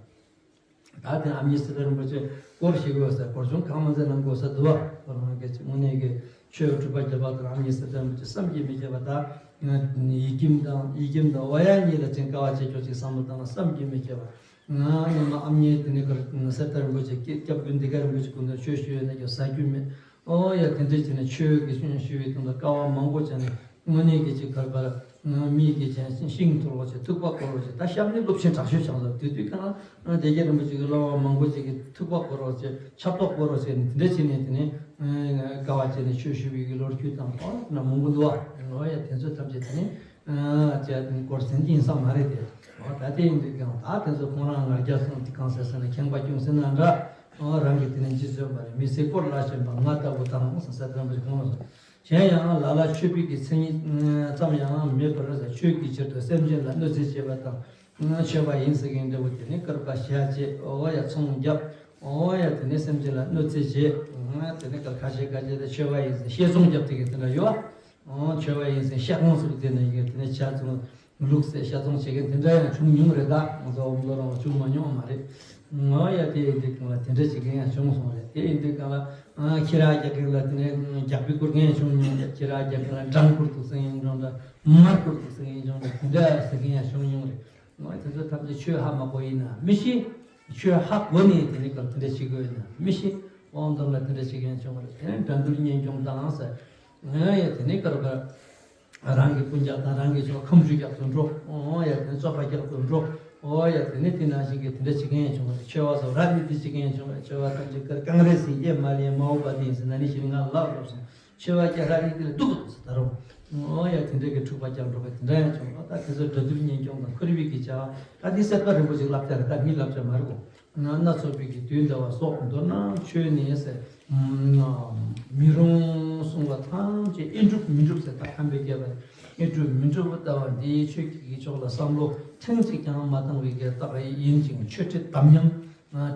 ད་དེ་ཨ་མྱེས་སི་ཏཱ་རིན་པོ་ཆེ་སྐོར་ཞིག་ཡོད་ཟེར། སྐོར་ཆུང་གང་མ་ཟེར་ནང་དགོས་ས་འདུག་བ། ཁོ་རང་གི་དངོས་གནས་ཀྱི་ཆོས་སྒྲུབ་པ་རྒྱབ་པ་དང་ཨ་མྱེས་སི་ཏཱ་རིན་པོ་ཆེ་བསམ་གྱིས་མི་ཁྱབ་པ། ད་ཡིད་ཀྱིས་དང་ཡིད་ཀྱིས་དང་ཝ་ཡ་གཉིས་ལ་ཅིག་དཀའ་བ་སྤྱད་ཆོག་ཅིག་བསམ་བློ་བཏང་ན་བསམ་གྱིས་མི་ཁྱབ་པ། ང་ཉི་མ་ཨ་མྱེས་དེ་ནས་ཀར་སི་ཏཱ་རིན་པོ་ཆེ་སྐྱབས་མགོན་འདི་ག་རིན་པོ་ཆེ་སྐུ་མདུན་ཆོས་ཞུ་ཡོད་ན་ཀྱང་ཟ་རྒྱུ་མེད། ཨོ་ཡ། དེ་འདྲ་བྱས་ནས་ཆོས་ཀྱི་ཞུ་ཡོད་དུས་ད་དཀའ་བ་མང་པོ་བྱས་ནས་དངོས་གནས་ཀྱི་ཅིག་གར་པར་མིག་གིས་བྱས་ཤིང་འཐོར་བ་བྱས། ཐུག་པ་སྐོར་བ་བྱས། ད་གཤམ་ནས་སློབ་ཆེན་དྲག་ཤོས་ཆགས་སོང་། དེ་དུས་གང་ལ་སྡེ་བརྒྱད་རིན་པོ་ཆེ་གི་སློབ་མ་མང་པོ་ཅིག་གིས་ཐུག་པ་སྐོར་བ་བྱས། ཕྱག་རྟོགས་སྐོར་བ་བྱས་ནས་དེ་འདྲ་བྱས་ནས་དེ་ནས་དཀའ་བ་སྤྱད་ནས་ཆོས་ཞུ་བའི་གི་ལོ་རྒྱུས་དང་ཨོ་ན་མང་པོ་འདུག་བ། ཨོ་ཡ། དེ་ཚོ་ཐམས་ཅད་དེ་ནས་ཅིག་སྐོར་ཟིན་གྱི་ཡིན་ས་མ་རེད་དེ། ཨོ་ད་དེ་ཡིན་དུས་ཀྱང་ད་དེ་ཚོ་ཁོང་རང་ང་རྒྱལ་སོང་དེ་གང་ཟེར་ཟེར་ན་ཁེངས་པ་སྐྱུང་ཟེར་ན་འདྲ། ཨོ་རང་གི་དེ་ནས་ཅི་བཟོས་པ་རེད། མི་ཚེ་སྐོར་ལ་ཞེན་པ་ང་ལྟ་བུ་དང་ཟེར་ཟེར་དམ་པའི་ཁོང་ལ་སོང་། གཞན་ཡང་ལ་ལ་མཆོད་པའི་གི་མཚན་ཉིད་ཙམ་ཡང་མེད་པར་ཆོས་ཀྱི་ཕྱིར་དུ་སེམས་ཅན་ལ་གནོད་འཚེ་བྱེད་པ་དང་མཆོད་པ་ཡིན་ཟེར་མཁན་འདྲ་བོ་དེ་ནི་སྐུར་པ་ཞལ་བཅད། ཨོ་ཡ། ཚོང་རྒྱབ། ཨོ་ཡ། དེ་ནི་སེམས་ཅན་ལ་གནོད་འཚེ་བྱེད། དེ་ནི་སྐུར་ཁ་ཤས་ཁ་ཤས་དེ་མཆོད་པ་ཡིན་ཟེར་བཤས་ཚོང་རྒྱབ་དེ་གི་དེ་འདྲ་ཡོད། ཨོ་མཆོད་པ་ཡིན་ཟེར་བཤས་ཚོང་ཟེར་དེ་ནི་ཡོད། དེ་ནི་བཤས་ཚོང་ལུག་ཟེར་བཤས་ཚོང་བྱེད་མཁན་དེ་འདྲ་ཡང་བྱུང་མྱོང་རེད། ད་ང་ཚོ་འོམ་ལོ་རང་བ་བྱུང་མ་མྱོང་བ་མ་རེད། ཨོ་ཡ། དེ་ཡིན་དུས་གང་ལ་དེ་འདྲ་བྱེད་མཁན་ཡང་བྱུང་སོང་རེད། དེ་ཡིན་དུས་གང་ལ་ཁྱི་ར་རྒྱག་མཁན་ལ་དེ་ནས་རྒྱག་པའི་སྐུར་མཁན་ཡང་བྱུང་མྱོང་རེད། ཁྱི་ར་རྒྱག་མཁན་ལ་འབྲང་སྐུར་འདུག་ཟེར་མཁན་བྱུང་རེད། མར་སྐུར་འདུག་ཟེར་མཁན་བྱུང་རེད། དེ་འདྲ་ཟེར་མཁན་ཡང་བྱུང་མྱོང་རེད། ང་དེ་ཚོ་ཐམས་ཅད་ཆོས་ཧ་མ་གོ་ཡིན་ན་མི་ཤེས། ཆོས་ཧ་གོ་ནས་དེ་ནས་སྐབས་དེ་འདྲ་བྱེད་དགོས་ཡིན་ན་མི་ཤེས། དབང་དུ་ལ་དེ་འདྲ་བྱེད་མཁན་བྱུང་བ་རེད། དེ་ནས་དགྲ་འདུལ་གཉེན་སྐྱོང་དང་ཟེར། ང་ཡ་དེ་ནས་སྐབས་རང་གི་སྤུན་ཀྱག་དང་རང་གི་ཚོ་ཁམས་ཆུ་རྒྱག་ཏུ་འགྲོ། ཨོ་ཡ་དེ་ནས་བཙོག་པ་རྒྱག་ཏུ་འགྲོ། ཨོ་ཡ་དེ་ནས་དེ་ནང་བཞིན་གྱི་དེ་འདྲ་བྱེད་མཁན་བྱུང་བ་རེད། ཆོས་པ་ཚོ་ར་ནི་དེ་བྱེད་མཁན་བྱུང་བ་རེད། ཆོས་པ་ཐམས་ཅད་ཀར་གང་རེད་ཟེར། ཡེ་མ་ལེན་མ་འོག་པ་དེ་ཡིན་ཟེར་ན་ནི་ཞིག་ང་ལབ་ལབ་སོང་། ཆོས་པ་སྐྱ་ཧྲ་ནི་དེ་ལ་སྡུག་ཏུ་ཟེར་ད་རུང་། ཨོ་ཡ་དེ་འདྲ་གི་འཁྲུག་པ་རྒྱག་འགྲོ་བ་དེ་འདྲ་ཡང་བྱུང་བ། ད་དེ་ཚོ་དགྲ་འདུལ་གཉེན་སྐྱོང་དང་འཁོར་བའི་གི་བྱ་བ་ད་འདི་སེམས་དཔའ་རིན་པོ་ཆེ་ལབ་ཀྱ་རེད། ད་ངའི་ལབ་ཀྱ་མ་རེད་གོ། ང་སྣ་ཚོགས་པའི་གི་དུས་འདའ་བ་སོགས་མདོར་ན་ཆོས་ནི་ཟེར། མི་རུང་གསུང་བ་ཐམས་ཅད་ཨེ་འགྲུབ་མི་འགྲུབ་ཟེར། ད་ཁམས་པའི་རྒྱལ་པོ་ཨེ་འགྲུབ་མི་འགྲུབ་ལྟ་བ་འདིའི་ཆོས་ཀྱི་གི་ཕྱོགས་ལ་བསམ་བློ་ཐེངས་གཅིག་ཀྱང་མ་བཏང་བའི་གི་རྟགས་ཡིན་ཅིང་ཆོས་ཁྲིད་དམ་ཉམས།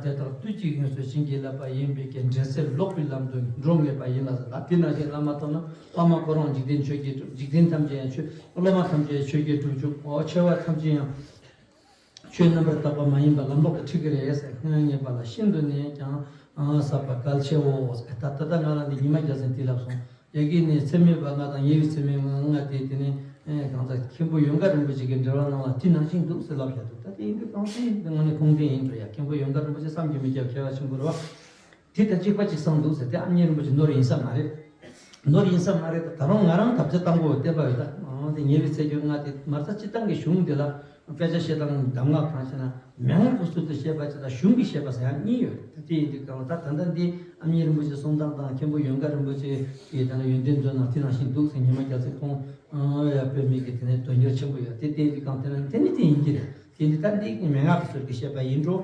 དེ་དག་དུས་གཅིག་ཡོངས་སུ་བྱིན་གྱིས་བརླབས་པ་ཡིན་པའི་གི་འདྲེན་སེལ་ལོག་པའི་ལམ་དུ་འགྲོ་ངེས་པ་ཡིན་ལ་ཟེར། ད་དེ་ནང་བཞིན་བླ་མ་ཐོབ་ན་བླ་མ་ཁོ་རང་འཇིག་རྟེན་ཆོས་ཀྱི་འགྲུབ། འཇིག་རྟེན་ཐམས་ཅད་ཡང་ཆོས། སློབ་མ་ཐམས་ཅད་ཡང་ཆོས་ཀྱི་འགྲུབ་བཅུག། ཨོ་ཆོས་པ་ཐམས་ཅད་ཡང་ཆོས་རྣམ་པར་དག་པ་མ་ཡིན་པ་ལམ་ལོག་ཏུ་ཁྲིད་ཀྱི་རེད་ཟེར། སྔོན་ངེས་པ་ལ་ཤིན་ཏུ་ནས་ཀྱང་ཟབ་པ་གལ་ཆེའོ་ཟེར། ད་ད་ལྟ་ང་རང་འདི་ཉི་མ་བརྒྱ་ཟིན་དེ་ལབ་སོང་། ཡ་གི་ནི་ཚད་མེད་པ་ལྔ་དང་ཉེ་བའི་ཚད་མེད་ལྔ་དེ་དེ་ནས་གང་ཟག་མཁན་པོ་ཡོངས་དགའ་རིན་པོ་ཆེ་གི་འགྲེལ་བ་ནང་ལ་དེ་ནང་བཞིན་འདུག་ཟེར་ལབ་བཞག་འདུག། ད་དེ་ཡིན་དུས་གང་ཟག་ཡིན་དུས་ང་ནི་ཁུངས་ལྡན་ཡིན་འགྲོ། ཡ་མཁན་པོ་ཡོངས་དགའ་རིན་པོ་ཆེ་བསམ་གྱིས་མི་ཁྱབ་མཁས་པ་ཆེན་པོ་རེད་བ། དེ་དང་གཅིག་པ་གཅིག་བསམ་འདུག་ཟེར། དེ་ཨ་མྱེས་རིན་པོ་ཆེ་ནོར་ཡིན་ས་མ་རེད། ནོར་ཡིན་ས་མ་རེད། ད་རུང་ང་རང་ཐབས་ཚད་བཏང་དགོས་བསྟན་པ་ཡོད། ད་འོ་དེ་ཉེ་བའི་ཚད་སྐྱོན་ལྔ་དེ་མ་རྩ་སྤྱི་བཏང་གི་གཞུང་འདི་ལ་དཔེ་ཆ་བཤད་སྟངས་གདམས་ངག་གང་བཤད་ན་མན་ངག་གི་ཚུལ་དུ་བཤད་པ་ཅིག་དང་གཞུང་གིས་བཤད་པ་ཟེར་ཡང་གཉིས་ཡོད་རེད། ད་དེ་ཡིན་དུས་གང་ལ་ད་ད་ལྟ་འདི་ཨ་མྱེས་རིན་པོ་ཆེ་གསུང་སྟངས་དང་མཁན་པོ་ཡོངས་དགའ་རིན་པོ་ཆེ་གིས་ད་ལྟ་ཡོན་ཏན་མཛོད་ནང་དེ་ནང་བཞིན་འདུག་ཟེར། ཉི་མ་རྒྱ་མཚོས་ཁོང་ཡ་དཔེ་མི་གི་དེ་ནས་དོན་འགྱུར་ཆེན་པོ་ཡོད། དེ་བལྟས་དུས་གང་དེ་ན་དེ་ནི་དེ་ཡིན་གྱི་རེད། དེ་འདི་ད་འདི་མན་ངག་གི་ཚུལ་གྱིས་བཤད་པ་ཡིན་འགྲོ།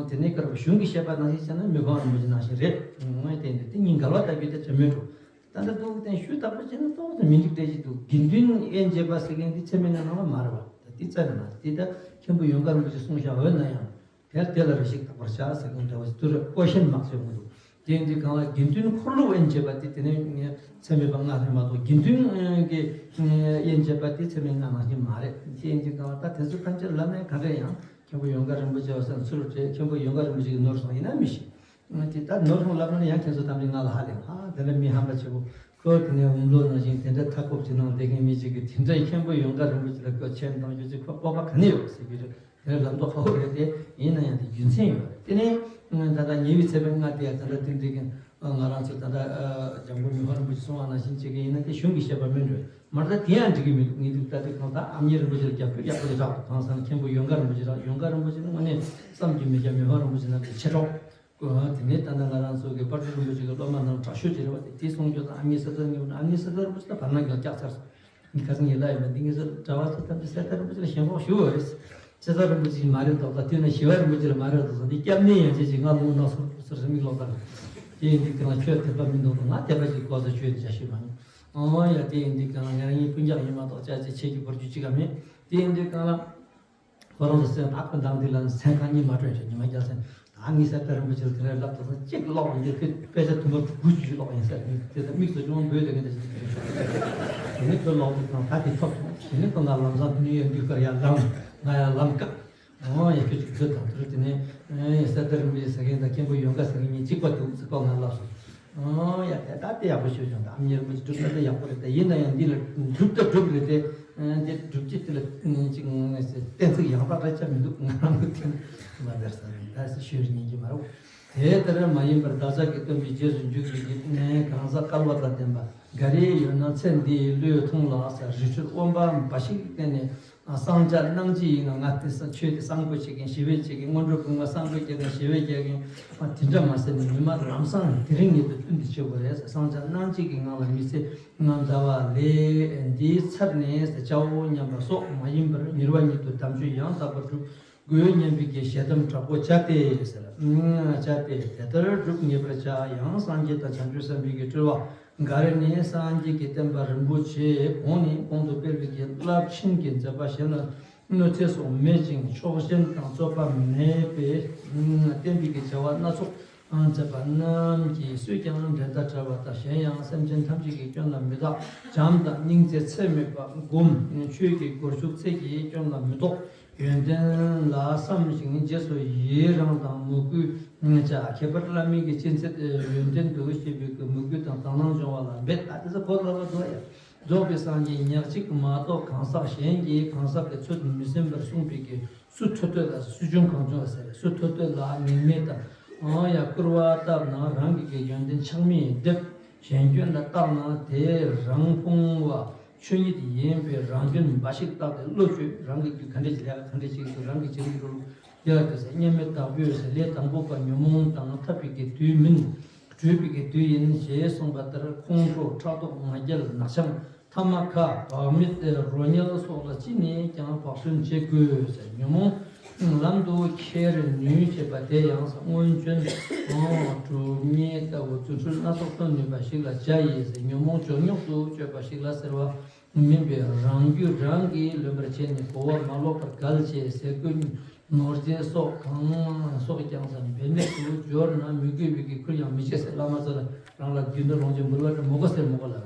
དེ་ནས་སྐབས་གཞུང་གིས་བཤད་པ་ནང་བཞིན་བྱས་ན་མི་ཕམ་རིན་པོ་ཆེ་ནང་བཞིན་རེད། ངོས་བསྟན་ཏེ་དེ་གཉིས་འགལ་བ་ལྟ་བུའི་དེ་ཚོད་མེད་འགྲོ། ད་ལྟ་རྟོགས་ལྡན་ཞུ་དག་པ་བྱས་ན་རྟོགས་དང་མི་འགྲིག་འདྲ་ཞིག་འདུག། དགེ་འདུན་དབྱེན་འབྱེད་པ་ཟེར་མཁན་འདི་ཚད་མའི་ནང་ན་མ་རེད་བ། ད་འདི་རྩ་ནས་མ་རེད། འདི་ད་མཁན་པོ་ཡོངས་དགའ་རིན་པོ་ཆེས་གསུངས་བཞག་འོས་ན་ཡང་དེར་དེ་ལ་རེ་ཞིག་དག་པར་བྱ་ཟེར་མཁན་འདྲ་བ་ཞིག་ཏུ་རེད། ཀོ་ཤན་མ་ཟེར་མི་འདུག། དེ་འདི་གང་ལ་དགེ་འདུན་འཁོར་ལོ་དབྱེན་འབྱེད་པ་དེ་དེ་ནས་ངས་ཚད་མེད་པ་ལྔ་རེད་མ་གཏོགས་དགེ་འདུན་གྱི་དབྱེན་འབྱེད་པ་དེ་ཚད་མའི་ལྔ་ནང་བཞིན་མ་རེད། དེ་འདི་གང་ལ་ད་དེ་ཚོ་ཐམས་ཅད་ལབ་ནས་ག་འདྲ་ཡང་། མཁན་པོ་ཡོངས་དགའ་རིན་པོ་ཆེ་བ་སང་ཚུར་བྲེལ། མཁན་པོ་ཡོངས་དགའ་རིན་པོ་ཆེ་གི་ནོར་སོང་ཡིན་ན་མི་ཤེས། ང་དེ་ལྟར་ནོར་སོང་ལབ་ན་ཡང་ཁྱེད་ཚོ་ཐམས་ཅད་ང་ལ་ཧ་ལས། ཧ་དེ་འདྲ་མི་ཧམ་པ་ཆེ་བོ་ཁོ་དེ་ནས་འུམ་ལོ་ནང་བཞིན་དེ་འདྲ་ཐག་ཁོབ་ཅིག་ནང་བསྡད་མཁན་མི་ཅིག་གིས་དེ་འདྲ་མཁན་པོ་ཡོངས་དགའ་རིན་པོ་ཆེ་ལ་སྐྱོ་ཆེན་བཏང་རྒྱུ་ཅིག་ཁོ་སྤོབས་པ་ག་ནས་ཡོད་ཟེར་གྱི་རེད། དེ་འདྲ་ལབ་མདོག་ཁ་པོ་རེད་དེ། ཡིན་ན་ཡང་དེ་རྒྱུ་མཚན་ཡོད་རེད། དེ་ནས་ད་ལྟ་ཉེ་བའི་ཚད་པའི་ལྔ་དེ་ཡང་ད་ལྟ་དེ་འདྲ་གི་ང་རང་ཚོ་ད་ལྟ་འཇམ་མགོན་མི་ཕམ་རིན་པོ་ཆེ་གསུང་བ་ནང་བཞིན་ཅིག་གི་ཡིན་ན་དེ་གཞུང་གིས་བཤད་པ་མིན་འགྲོ། མར་ད་དེ་ཡང་འགྲིག་གི་མི་འདུག། ངས་འདུག་ད་དེ་གང་ལྟར་ཨ་མྱེས་རིན་པོ་ཆེ་ལ་རྒྱབ་སྐྱོར་ཡག་པོ་རེ་རག་འདུག། གང་ཟེར་ན་མཁན་པོ་ཡོངས་དགའ་རིན་པོ་ཆེ་རག། ཡོངས་དགའ་རིན་པོ་ཆེ་ནི་དངོས་གནས་བསམ་གྱིས་མི་ཁྱབ་མི་ཕམ་རིན་པོ་ཆེ་རྣམས་ཀྱི་མཆེད་གྲོགས། དེ་ནས་ད་ལྟ་ང་རང་ཚོ་གི་དཔལ་སྤྲུལ་རིན་པོ་ཆེ་གི་སློབ་མ་རྣམས་དྲག་ཤོས་ཅིག་རེད་བ། དེ་དེ་གསུང་རྒྱུ་དང་ཨ་མྱེས་གསེར་རྟ་རིན་པོ་ཆེ་ལ་བར་སྣང་གི་ལ་བཀྱག་ཚར་སོང་། ངས་ཁ་སང་ངས་ལབ་ཡིན་པ་འདི་ངས་ཚོ་གྲྭ་བ་ཚོ་ཐམས་ཅད་གསེར་རྟ་རིན་པོ་ཆེ་ལ་ཞེན་ཁོག་ཞུ་བ་རེད། གསེར་རྟ་རིན་པོ་ཆེ་མ་རེད་དོགས། ད་དེ་ན་ཞི་བ་རིན་པོ་ཆེ་ལ་མ་རེད་དོགས་སོང་། འདི་སྐྱབས་གནས་ཡན་ཆད་ཅིག་ང་ལུང་ན་སོར་སོར་མིག་ལོག་ལྟ་རེད། དེ་ཡིན་དུས་དེ་ལ་ཁྱོད་དད་པ་མི་འདུག་དང་ང་དད་པ་ཅིག་ལྐོག་ཟ་ཁྱོད་འདི་བྱ་ཤེས་མ་ཡིན། ཨོ་ཡ་དེ་ཡིན་དུས་གང་ལ་ང་རང་གཉིས་སྤུན་ཀྱག་ཡིན་མ་གཏོགས་ཅག་ཅིག་ཆེད་ཀྱི་བོར་རྒྱུ་ཅིག་ག་མེད། དེ་ཡིན་དུས་གང་ལ། ཁོ་རང་ཚོ་སེམས་ཐག་པ་འདང་དུས་ལ་ནི་སེམས་ཁ་གཉིས་མ་སྤྲོད་ཅིག་ཉི་མ་རྒྱལ་སེང་། ད་ངས་གསེར་རྟ་རིན་པོ་ཆེ་ལ་དེ་འདྲ་ལབ་དུས་ཙང་གཅིག་ཀློག་ཡིན་དེ་དཔེ་ཆ་དུམ་བུ་དྲུག་དགུ་བཅུ་ཅིག་ཀློག་ཡིན་ཟེར། དེ་ལྟར་མིག་ཏུ་ཅུང་འབོད་དེ་ངས་དེ་བཞིན་དེ་ནས་ཁོས་ཀློག་དུས་ཙང་ད་དེ་ཐོབ་སོང་། དེ་ནས་ཁོ་ང་ལམ་སང་དེ་ནས་ཡོད་དུས་ཀར་ཡར་ལངས། ང་ཡར་ལམ་བཀག། ཨོ་ཡ་ཁྱོད་ཅིག་བཟོས་དང་དུས་དེ་ནས་ཨེ་གསེར་རྟ་རིན་པོ་ཆེ་ཟེར་མཁན་དང་མཁན་པོ་ཡོངས་དགའ་ཟེར་མཁན་གཉིས་གཅིག་པ་འདུག་ཟེར་ཁོ་ང་ལབ་སོང་། ཨོ་ཡ་དེ་ད་དེ་ཡག་པོ་ཤོད་བྱུང་། ད་ཨ་མྱེས་རིན་པོ་ཆེ་གྲུབ་ས་དེ་ཡག་པོ་རེད། ད་ཡིན་ན་ཡང་འདི་ལ་གྲུབ་ད་གྲུབ་རེད་དེ། ཨེ་འདི་གྲུབ་ཀྱི་དེ་ལ་ཅིག་གཏན་ཚིགས་ཡང་དག་རེད་ཆ་མི་འདུག། ང་རང་གི་དེ་མ་དར་ས་རེད། ད་སེ་ཤོད་རེ་ཉན་གྱི་མ་རེད། དེ་ལྟར་མ་ཡིན་པར་བདག་ཅག་གི་སྟོན་པའི་རྗེས་སུ་འཇུག་པའི་གི་གནས་གང་ཟག་སྐལ་བ་དང་ལྡན་པ་ག་རེ་ཡོད་ན་ཚེ་འདིའི་བློས་ཐོངས་ལ་ཟེར། རི་ཁྲོད་དབེན་པ་འབའ་ཞིག་གི་སྟེང་ནས་གསང་རྒྱ་གནང་ཅི་ཡིན་ན། ང་དེ་ས་ཆོས་དེ་གསང་དགོས་བྱེད་མཁན་ཞི་བའི་བྱེད་མཁན་སྔོན་འགྲོ་ཀུན་དགའ་གསང་དགོས་བྱེད་མཁན་ཞི་བའི་རྒྱལ་མཁན་དེ་འདྲ་མ་ཟད་ནས་ཉི་མ་ལམ་སང་དེ་རིང་ཉིད་དུ་བསྟུན་ཏེ་བྱེད་དགོས་རེད་ཟེར། གསང་རྒྱ་གནང་ཅི་གི་ངང་ལ་མི་ཚེ་ང་འདའ་བ་ལས་འདིའི་ཚར་ནས་ཟེར་བྱའོ་སྙམ་པ་སོགས་མ་ཡིན་པར་ཉེར་བ་ཉིད་དུ་དམ་ཆོས་ཡང་དག་པར་སྒྲུབ་དགོས་སྙམ་པའི་གི་ཞལ་གདམས་དྲག་པོ་བྱ་སྟེ་ཟེར། བྱ་སྟེ་དེ་ལྟར་སྒྲུབ་ངེས་པར་བྱ། ཡང་སངས་རྒྱས་དང་བྱང་ཆུབ་སེམས་དཔའི་གི་སྤྲུལ་པ་འགའ་རེ་ནི་སངས་རྒྱས་ཀྱི་བསྟན་པ་རིན་པོ་ཆེ་གོང་ནས་གོང་དུ་སྤེལ་བའི་གི་རླབས་ཆེན་གྱི་མཛད་པ་གཞན་ལ་གནོད་འཚེ་སོགས་མེད་ཅིང་ཕྱོགས་ཞེན་དང་རྩོད་པ་མེད་པས་བསྟན་པའི་གི་བྱ་བ་སྣ་ཚོགས་མཛད་པ་རྣམས་ཀྱིས་སུས་ཀྱང་འགྲན་ཟླ་བྲལ་བ་དང་། གཞན་ཡང་སེམས་ཅན་ཐམས་ཅད་ཀྱི་སྐྱོན་ལ་མི་བརྟག། བྱམས་དང་སྙིང་བརྩེ་ཚད་མེད་པ་སྒོམ། ཆོས་ཀྱི་སྒོར་ཞུགས་ཚད་ཀྱིས་སྐྱོན་ལ་མི་རྟོག། ཡོན་ཏན་ལ་བསམ་ཞིང་རྗེས་སུ་ཡི་རང་དང་མོས་གུས་བྱ། ཁྱད་པར་བླ་མའི་གི་སྤྱན་སྲེག་ཡོན་ཏན་དུ་ཤེས་པའི་གི་མོས་གུས་དང་དག་སྣང་སྦྱོང་བ་ལ་འབད། ད་དེ་ཚོ་གོ་ལ་བ་དོ་ཡ། རྫོགས་པའི་སངས་རྒྱས་ཉག་གཅིག་མ་གཏོགས་གང་ཟག་གཞན་གྱིས་གང་ཟག་གི་ཚུལ་མི་སེམས་པར་གསུངས་པའི་གི་སུ་ཐོས་ཐོས་ལ་སུ་བྱུང་གང་བྱུང་ཟེར་སུ་ཐོས་ཐོས་ལ་མིག་མེད་དང་ཡང་སྐུར་བ་བཏབ་ན་རང་གི་གི་ཡོན་ཏན་ཆགས་མེད་འདེབས། གཞན་སྐྱོན་ལ་བརྟགས་ན་དེ་རང་ཕུང་བ་ཆོས་ཉིད་ཡིན་པས་རང་སྐྱོན་འབའ་ཞིག་བརྟགས་ཏེ་བློ་བཅོས། རང་གི་རྒྱུད་ག་འདྲས་ཀྱི་ལས་ཀ་ག་འདྲས་ཅིག་འདུག་རང་གི་བྱེད་ཀྱི་འགྲོ་ལུགས་དེ་ལ་དེ་ཚེ་སྙན་མེད་བདག་པོས་ཟེར་ལས་དང་པོ་པ་ཉོན་མོངས་དང་འཐབ་པའི་གི་དུས་མིན། གྲོལ་བའི་གི་དུས་ཡིན་ཞེས་གསུངས་པ་ལྟར་ཁོང་ཁྲོ་ཕྲག་དོག་ང་རྒྱལ་ནག་འཆམ་ཐ་མ་ཁ་བག་མེད་རོ་ཉལ་སོགས་ལ་ཅི་ནས་ཀྱང་བག་ཟོན་བྱེད་དགོས་ཟེར། ཉོན་མོངས་ལམ་དུ་ཁྱེར་ནུས་བྱེད་པ་དེ་ཡང་སྔོན་བྱོན་གྲུབ་བརྙེས་ལྟ་བུ་རྫུ་འཕྲུལ་སྣ་ཚོགས་སྟོན་ནུས་པ་ཞིག་ལ་བྱ་ཡིས་ཟེར། ཉོན་མོངས་ཇོ་ཉོག་ཏུ་སྤྱོད་པ་ཞིག་ལ་ཟེར་བ་མིན་པའི་རང་རྒྱུད་རང་གིས་ལོན་པར་བྱས་ནས་གོ་བ་མ་ལོག་པར་གལ་ཆེ་ཟས་གོས་ནོར་རྫས་སོགས་གང་སོགས་ཀྱང་ཟ་འབད་མེད་དུ་སྦྱོར་ན་མི་དགོས་པའི་གི་ཁུར་ཡང་མི་བྱེད་ཟེར། བླ་མ་ཚོ་ལ་རང་ལ་རྒྱུ་ནོར་ལོངས་སྤྱོད་འབུལ་བ་དེ་མོ་གོ་ཟེར་མོ་གོ་ལ་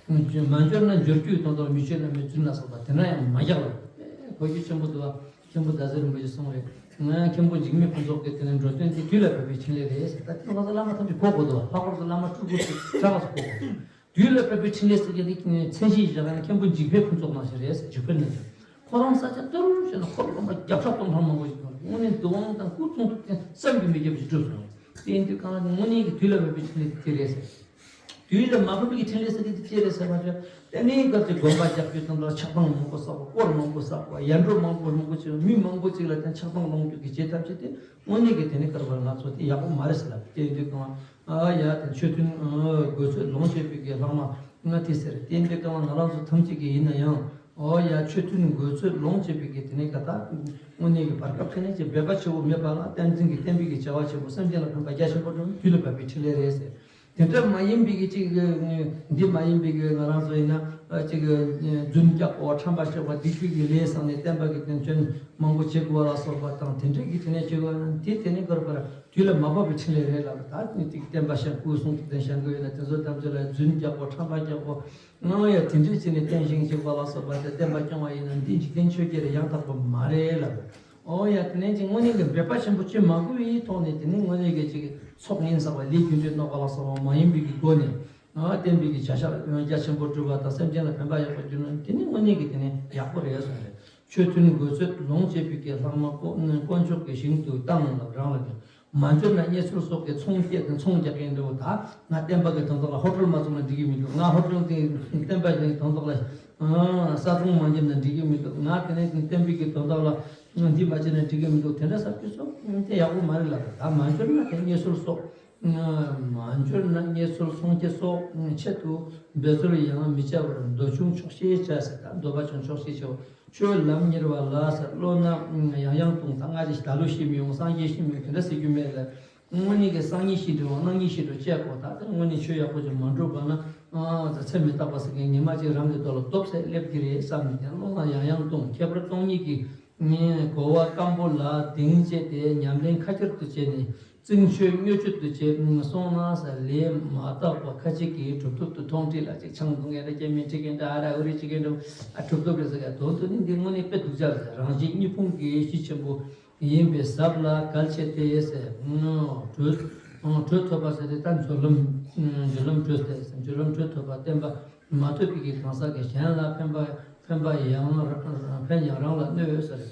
མ་འབྱོར་ན་འབྱོར་རྒྱུའི་དོན་དུ་མི་ཆོད་ན་མི་རྫུན་ལ་སོགས་པ་དེ་འདྲ་ཡང་མ་རྒྱག་ལ་གོ་རྒྱུ་ཆེན་པོ་འདུག་བ། མཁན་པོ་ཟླ་ཟེར་རིན་པོ་ཆེ་གསུངས་རེད། ང་མཁན་པོ་འཇིགས་མེད་ཕུན་ཚོགས་ཀྱི་དེ་ནས་འགྲོ་དོན་དེ་དུས་ལ་བབ་པའི་ཕྲིན་ལས་རེད་ཟེར། ད་དེ་ང་ཚོ་བླ་མ་ཐམས་ཅད་གོ་དགོས་འདུག་བ། ལྷག་པར་དུ་བླ་མ་སྤྲུལ་སྐུ་ཚོ་གྲགས་སུ་གོ་དགོས་འདུག་དུས་ལ་བབ་པའི་ཕྲིན་ལས་ཟེར་གྱི་རིགས་ནི་མཚན་གཞི་བཞག་ན་མཁན་པོ་འཇིགས་པའི་ཕུན་ཚོགས་ནང་བཞིན་རེད་ཟེར། འཇིགས་པའི་གནས་ཀྱང་ཁོ་རང་ས་ཆ་ཏུ་རུ་བྱས་ན་འཁོར་ལོ་མ་བརྒྱ་ཕྲག་སྟོང་ཕྲག་མང་པོ་ཞིག་བྱུང་། དངོས་གནས་འདུ་འོང་དང་སྐུ་གསུང་ཐུགས་རྟེན་བསམ་གྱིས་མི་ཁྱབ་ཞིག་གྲུབ་སོང་། དེ་ཡིན་དུས་གང་ལ་དངོས་གནས་ཀྱི་དུས་ལ་བབ་པའི་ཕྲིན་ལས་དེ་རེད་ཟེར། དུས་ལ་མ་བབ་པའི་ཕྲིན་ལས་ཟེར་གྱི་དེ་ཅི་རེད་ཟེར་བ་ཆ་དེ་ནས་སྐབས་ཀྱི་དགོན་པ་རྒྱག་རྒྱུ་དང་ལ་ཆགས་སྡང་མང་པོ་བསགས་པ། དཀོར་མང་པོ་བསགས་པ། ཡར་འགྲོ་མང་པོ་མང་པོ་བྱས་པ། མི་མང་པོ་ཅིག་ལ་དེ་ཆགས་སྡང་སློང་རྒྱུ་གི་བྱེད་ཐབས་བྱེད་དེ་དངོས་གནས་ཀྱི་དེ་ནས་སྐབས་ལ་ང་ཚོ་དེ་ཡག་པོ་མ་རེད་ཟེར་ལབ། དེ་ཡིན་དུས་གང་ཨ་ཡ་དེ་ཆོས་མཐུན་དགོས་ཚུལ་ལོངས་སྤྱོད་པའི་གི་ལྷག་མ་ང་དེ་ཟེར། དེ་འདྲའི་སྐབས་ང་རང་ཚོ་ཐམས་ཅད་ཀྱིས་ཡིན་ན་ཡང་ཨོ་ཡ་ཆོས་མཐུན་དགོས་ཚུལ་ལོངས་སྤྱོད་པའི་གི་དེ་ནས་ག་ད་དངོས་གནས་ཀྱི་བར་སྐབས་ཐོན་ནས་ཀྱི་འབད་པ་ཆེ་བོ་མེད་པ་ལ་བསྟན་འཛིན་གྱི་བསྟན་པའི་གི་བྱ་བ་ཆེན་པོ་སེམས་ཅན་ལ་ཕན་པ་རྒྱ་ཆེན་པོ་འགྲུབ་དུས་ལ་བབ་པའི་ཕྲིན་ལས་རེད་ཟེར། དེ་འདྲ་མ་ཡིན་པའི་གི་ཅིག་འདི་མ་ཡིན་པའི་གི་ང་རང་ཚོ་ཡིན་ན་ཅིག་རྫུན་རྒྱག་པ་ཁྲམ་པ་བཤད་པ་སྡིག་སྡིག་གི་ལས་བསགས་ནས་བསྟན་པ་གི་དོན་སྐྱོན་མང་པོ་བྱེད་དགོས་པ་ལ་སོགས་པ་དང་དེ་འདྲའི་གི་དེ་ནས་བྱེད་དགོས་ན་དེ་དེ་ནས་ག་རེ་ག་རེ་དུས་ལ་མ་བབ་པའི་ཕྲིན་ལས་རེད་ལབ། ད་ནི་ཅིག་བསྟན་པ་བཤད་སྐུ་གསུང་ཐུགས་རྟེན་བཤད་དགོས་ཡོད་ན་དེ་ཚོ་ཐམས་ཅད་ལ་རྫུན་རྒྱག་པ་ཁྲམ་པ་རྒྱག་པ། ང་ཡང་དེ་འདྲའི་བྱས་ནས་བསྟན་ཞིང་གཤེགས་པ་ལ་སོགས་པ་དེ་བསྟན་པ་སྐྱོང་བ་ཡིན་ན་འདི་འཇིག་རྟེན་ཆོས་བརྒྱད་ལ་ཡང་དག་པ་མ་རེད་ལབ། ཨོ་ཡ་དེ་ནས་ཅིག་དངོས་གནས་ཀྱི་འབད་པ་ཆེན་པོ་བྱེད་མ་དགོས་པའི་ཐོག་ནས་དེ་ནི་དངོས་གནས་ཀྱི་ཅིག་ཚོགས་གཉིས་བསགས་པ་ལས་རྒྱུ་འབྲས་བསྣོག་པ་ལ་སོགས་པ་མ་ཡིན་པའི་གི་སྒོ་ནས་ཨ་བསྟན་པའི་གི་བྱ་བཞག་རྒྱ་ཆེན་པོ་སྒྲུབ་པ་དང་སེམས་ཅན་ལ་ཕན་པ་ཡག་པོ་བསྒྲུབ་ན་དེ་ནི་དངོས་གནས་ཀྱི་དེ་ནི་ཡག་པོ་རེད་གསུངས་རེད། ཆོས་མཐུན་དགོས་ཚུལ་ལོངས་སྤྱད་པའི་གི་ལྷག་མ་དཀོན་མཆོག་གི་ཞིང་དུ་བཏང་ལབ་རང་ལ་ཀྱང་། མ་འབྱོར་ན་རྙེད་སོར་སོགས་ཀྱི་ཚོང་སྐྱེལ་དང་ཚོང་རྒྱག་མཁན་འདྲ་བོ་ད་ང་བསྟན་པ་གི་དོན་དག་ལ་ཧོ་ཊལ་མ་བཙུགས་ན་འགྲིག་གི་མི་འདུག་ང་ཧོ་ཊལ་དེ་བསྟན་པ་གི་དོན་དག་ལ་ཨ་ས་ཚོང་མ་བརྒྱབ་ན་འགྲིག་གི་མི་འདུག་ང་དེ་ནས་བསྟན་པའི་གི་དོན་དག་ལ་འདི་མ་བྱས་ན་འགྲིག་གི་མི་འདུག་དེ་འདྲ་ཟེར་རྒྱུ་སོགས་དེ་ཡག་པོ་མ་རེད་ལབ། ད་མ་འབྱོར་ན་དེ་རྙེད་སོར་སོགས་མ་འབྱོར་ན་རྙེད་སོར་ཚོང་སྐྱེལ་སོགས་ཆེད་དུ་འབད་རྩོལ་ཡང་མི་བྱ་བར་འདོད་ཆུང་ཆོག་ཤེས་བྱ་ཟེར། ད་འདོད་པ་ཆུང་ཆོག་ཤེས་བྱ་བ། ཆོས་ལམ་གཉེར་བ་ལ་ཟེར། བློ་སྣ་ཡང་ཡང་གཏོང་། ད་སྔ་ཕྱི་ད་ལོ་ཤེས་མི་ཡོང་། སངས་རྒྱས་ཤེས་མི་ཡོང་། དེ་འདྲ་ཟེར་རྒྱུ་མེད་ལ། དངོས་གནས་ཀྱི་སང་ཉིན་ཤེས་འགྲོ་གནངས་ཉིན་ཤེས་འགྲོ་བྱས་གོ། ད་དེ་དངོས་གནས་ཆོས་ཡག་པོ་ཅིག་མ་འགྲུབ་པ་ན་ཨ་ད་ཚེ་མི་རྟག་པ་ཟེར་མཁན་ཉི་མ་གཅིག་རང་གི་ཐོག་ལ་སྟོབས་ཟད་སླེབས་ཀྱི་རེད་བསམ་ནས་བློ་སྣ་ཡང་ཡང་གཏོང་། ཁྱད་པར་སྟོང་ཉིད་ཀྱི་གོ་བ་སྐམ་པོ་ལ་གདེང་བཅས་ཏེ་ཉམས་ལེན་ཁ་ཁྱེར་དུ་བྱས་ནས། རྩིང་ཆོས་མྱོས་བཅུད་དུ་བྱས་སོང་ན་ཟེར། ལས་མ་དག་པ་ཁ་ཅིག་གིས་གྲུབ་ཐོབ་ཏུ་མཐོང་ཁྲིད་ལ་ཅིག་ཆང་འཐུང་མཁན་འདྲ། སྐྱེ་དམན་ཁྲིད་མཁན་འདྲ། ཨ་ར་ཨུ་རི་བྱེད་མཁན་འདྲ། ཨ་གྲུབ་ཐོབ་རེད་ཟེར་ག་དོན་དུ་ནི་འདི་དངོས་གནས་དཔེ་སྡུག་ཅག་ཟེར། རང་གཞན་གཉིས་ཕུང་གི་གཞི་ཆེན་པོ་ཡིན་པའི་ཟབ་ལ་གལ་ཆེ་སྟེ་ཟེར། གྲོལ་གྲོལ་ཐོབ་པ་ཟེར་ཏེ་ད་འབྱོར་ལམ་འབྱོར་ལམ་གྲོལ་ཏེ་ཟེར། འབྱོར་ལམ་གྲོལ་ཐོབ་པ་བསྟན་པ་མ་ཐོབ་པའི་གི་གང་ཟག་གིས་གཞན་ལ་ཕན་པ་ཕན་པ་ཡང་ཕན་ཡང་རང་ལ་གནོད་ཟེར།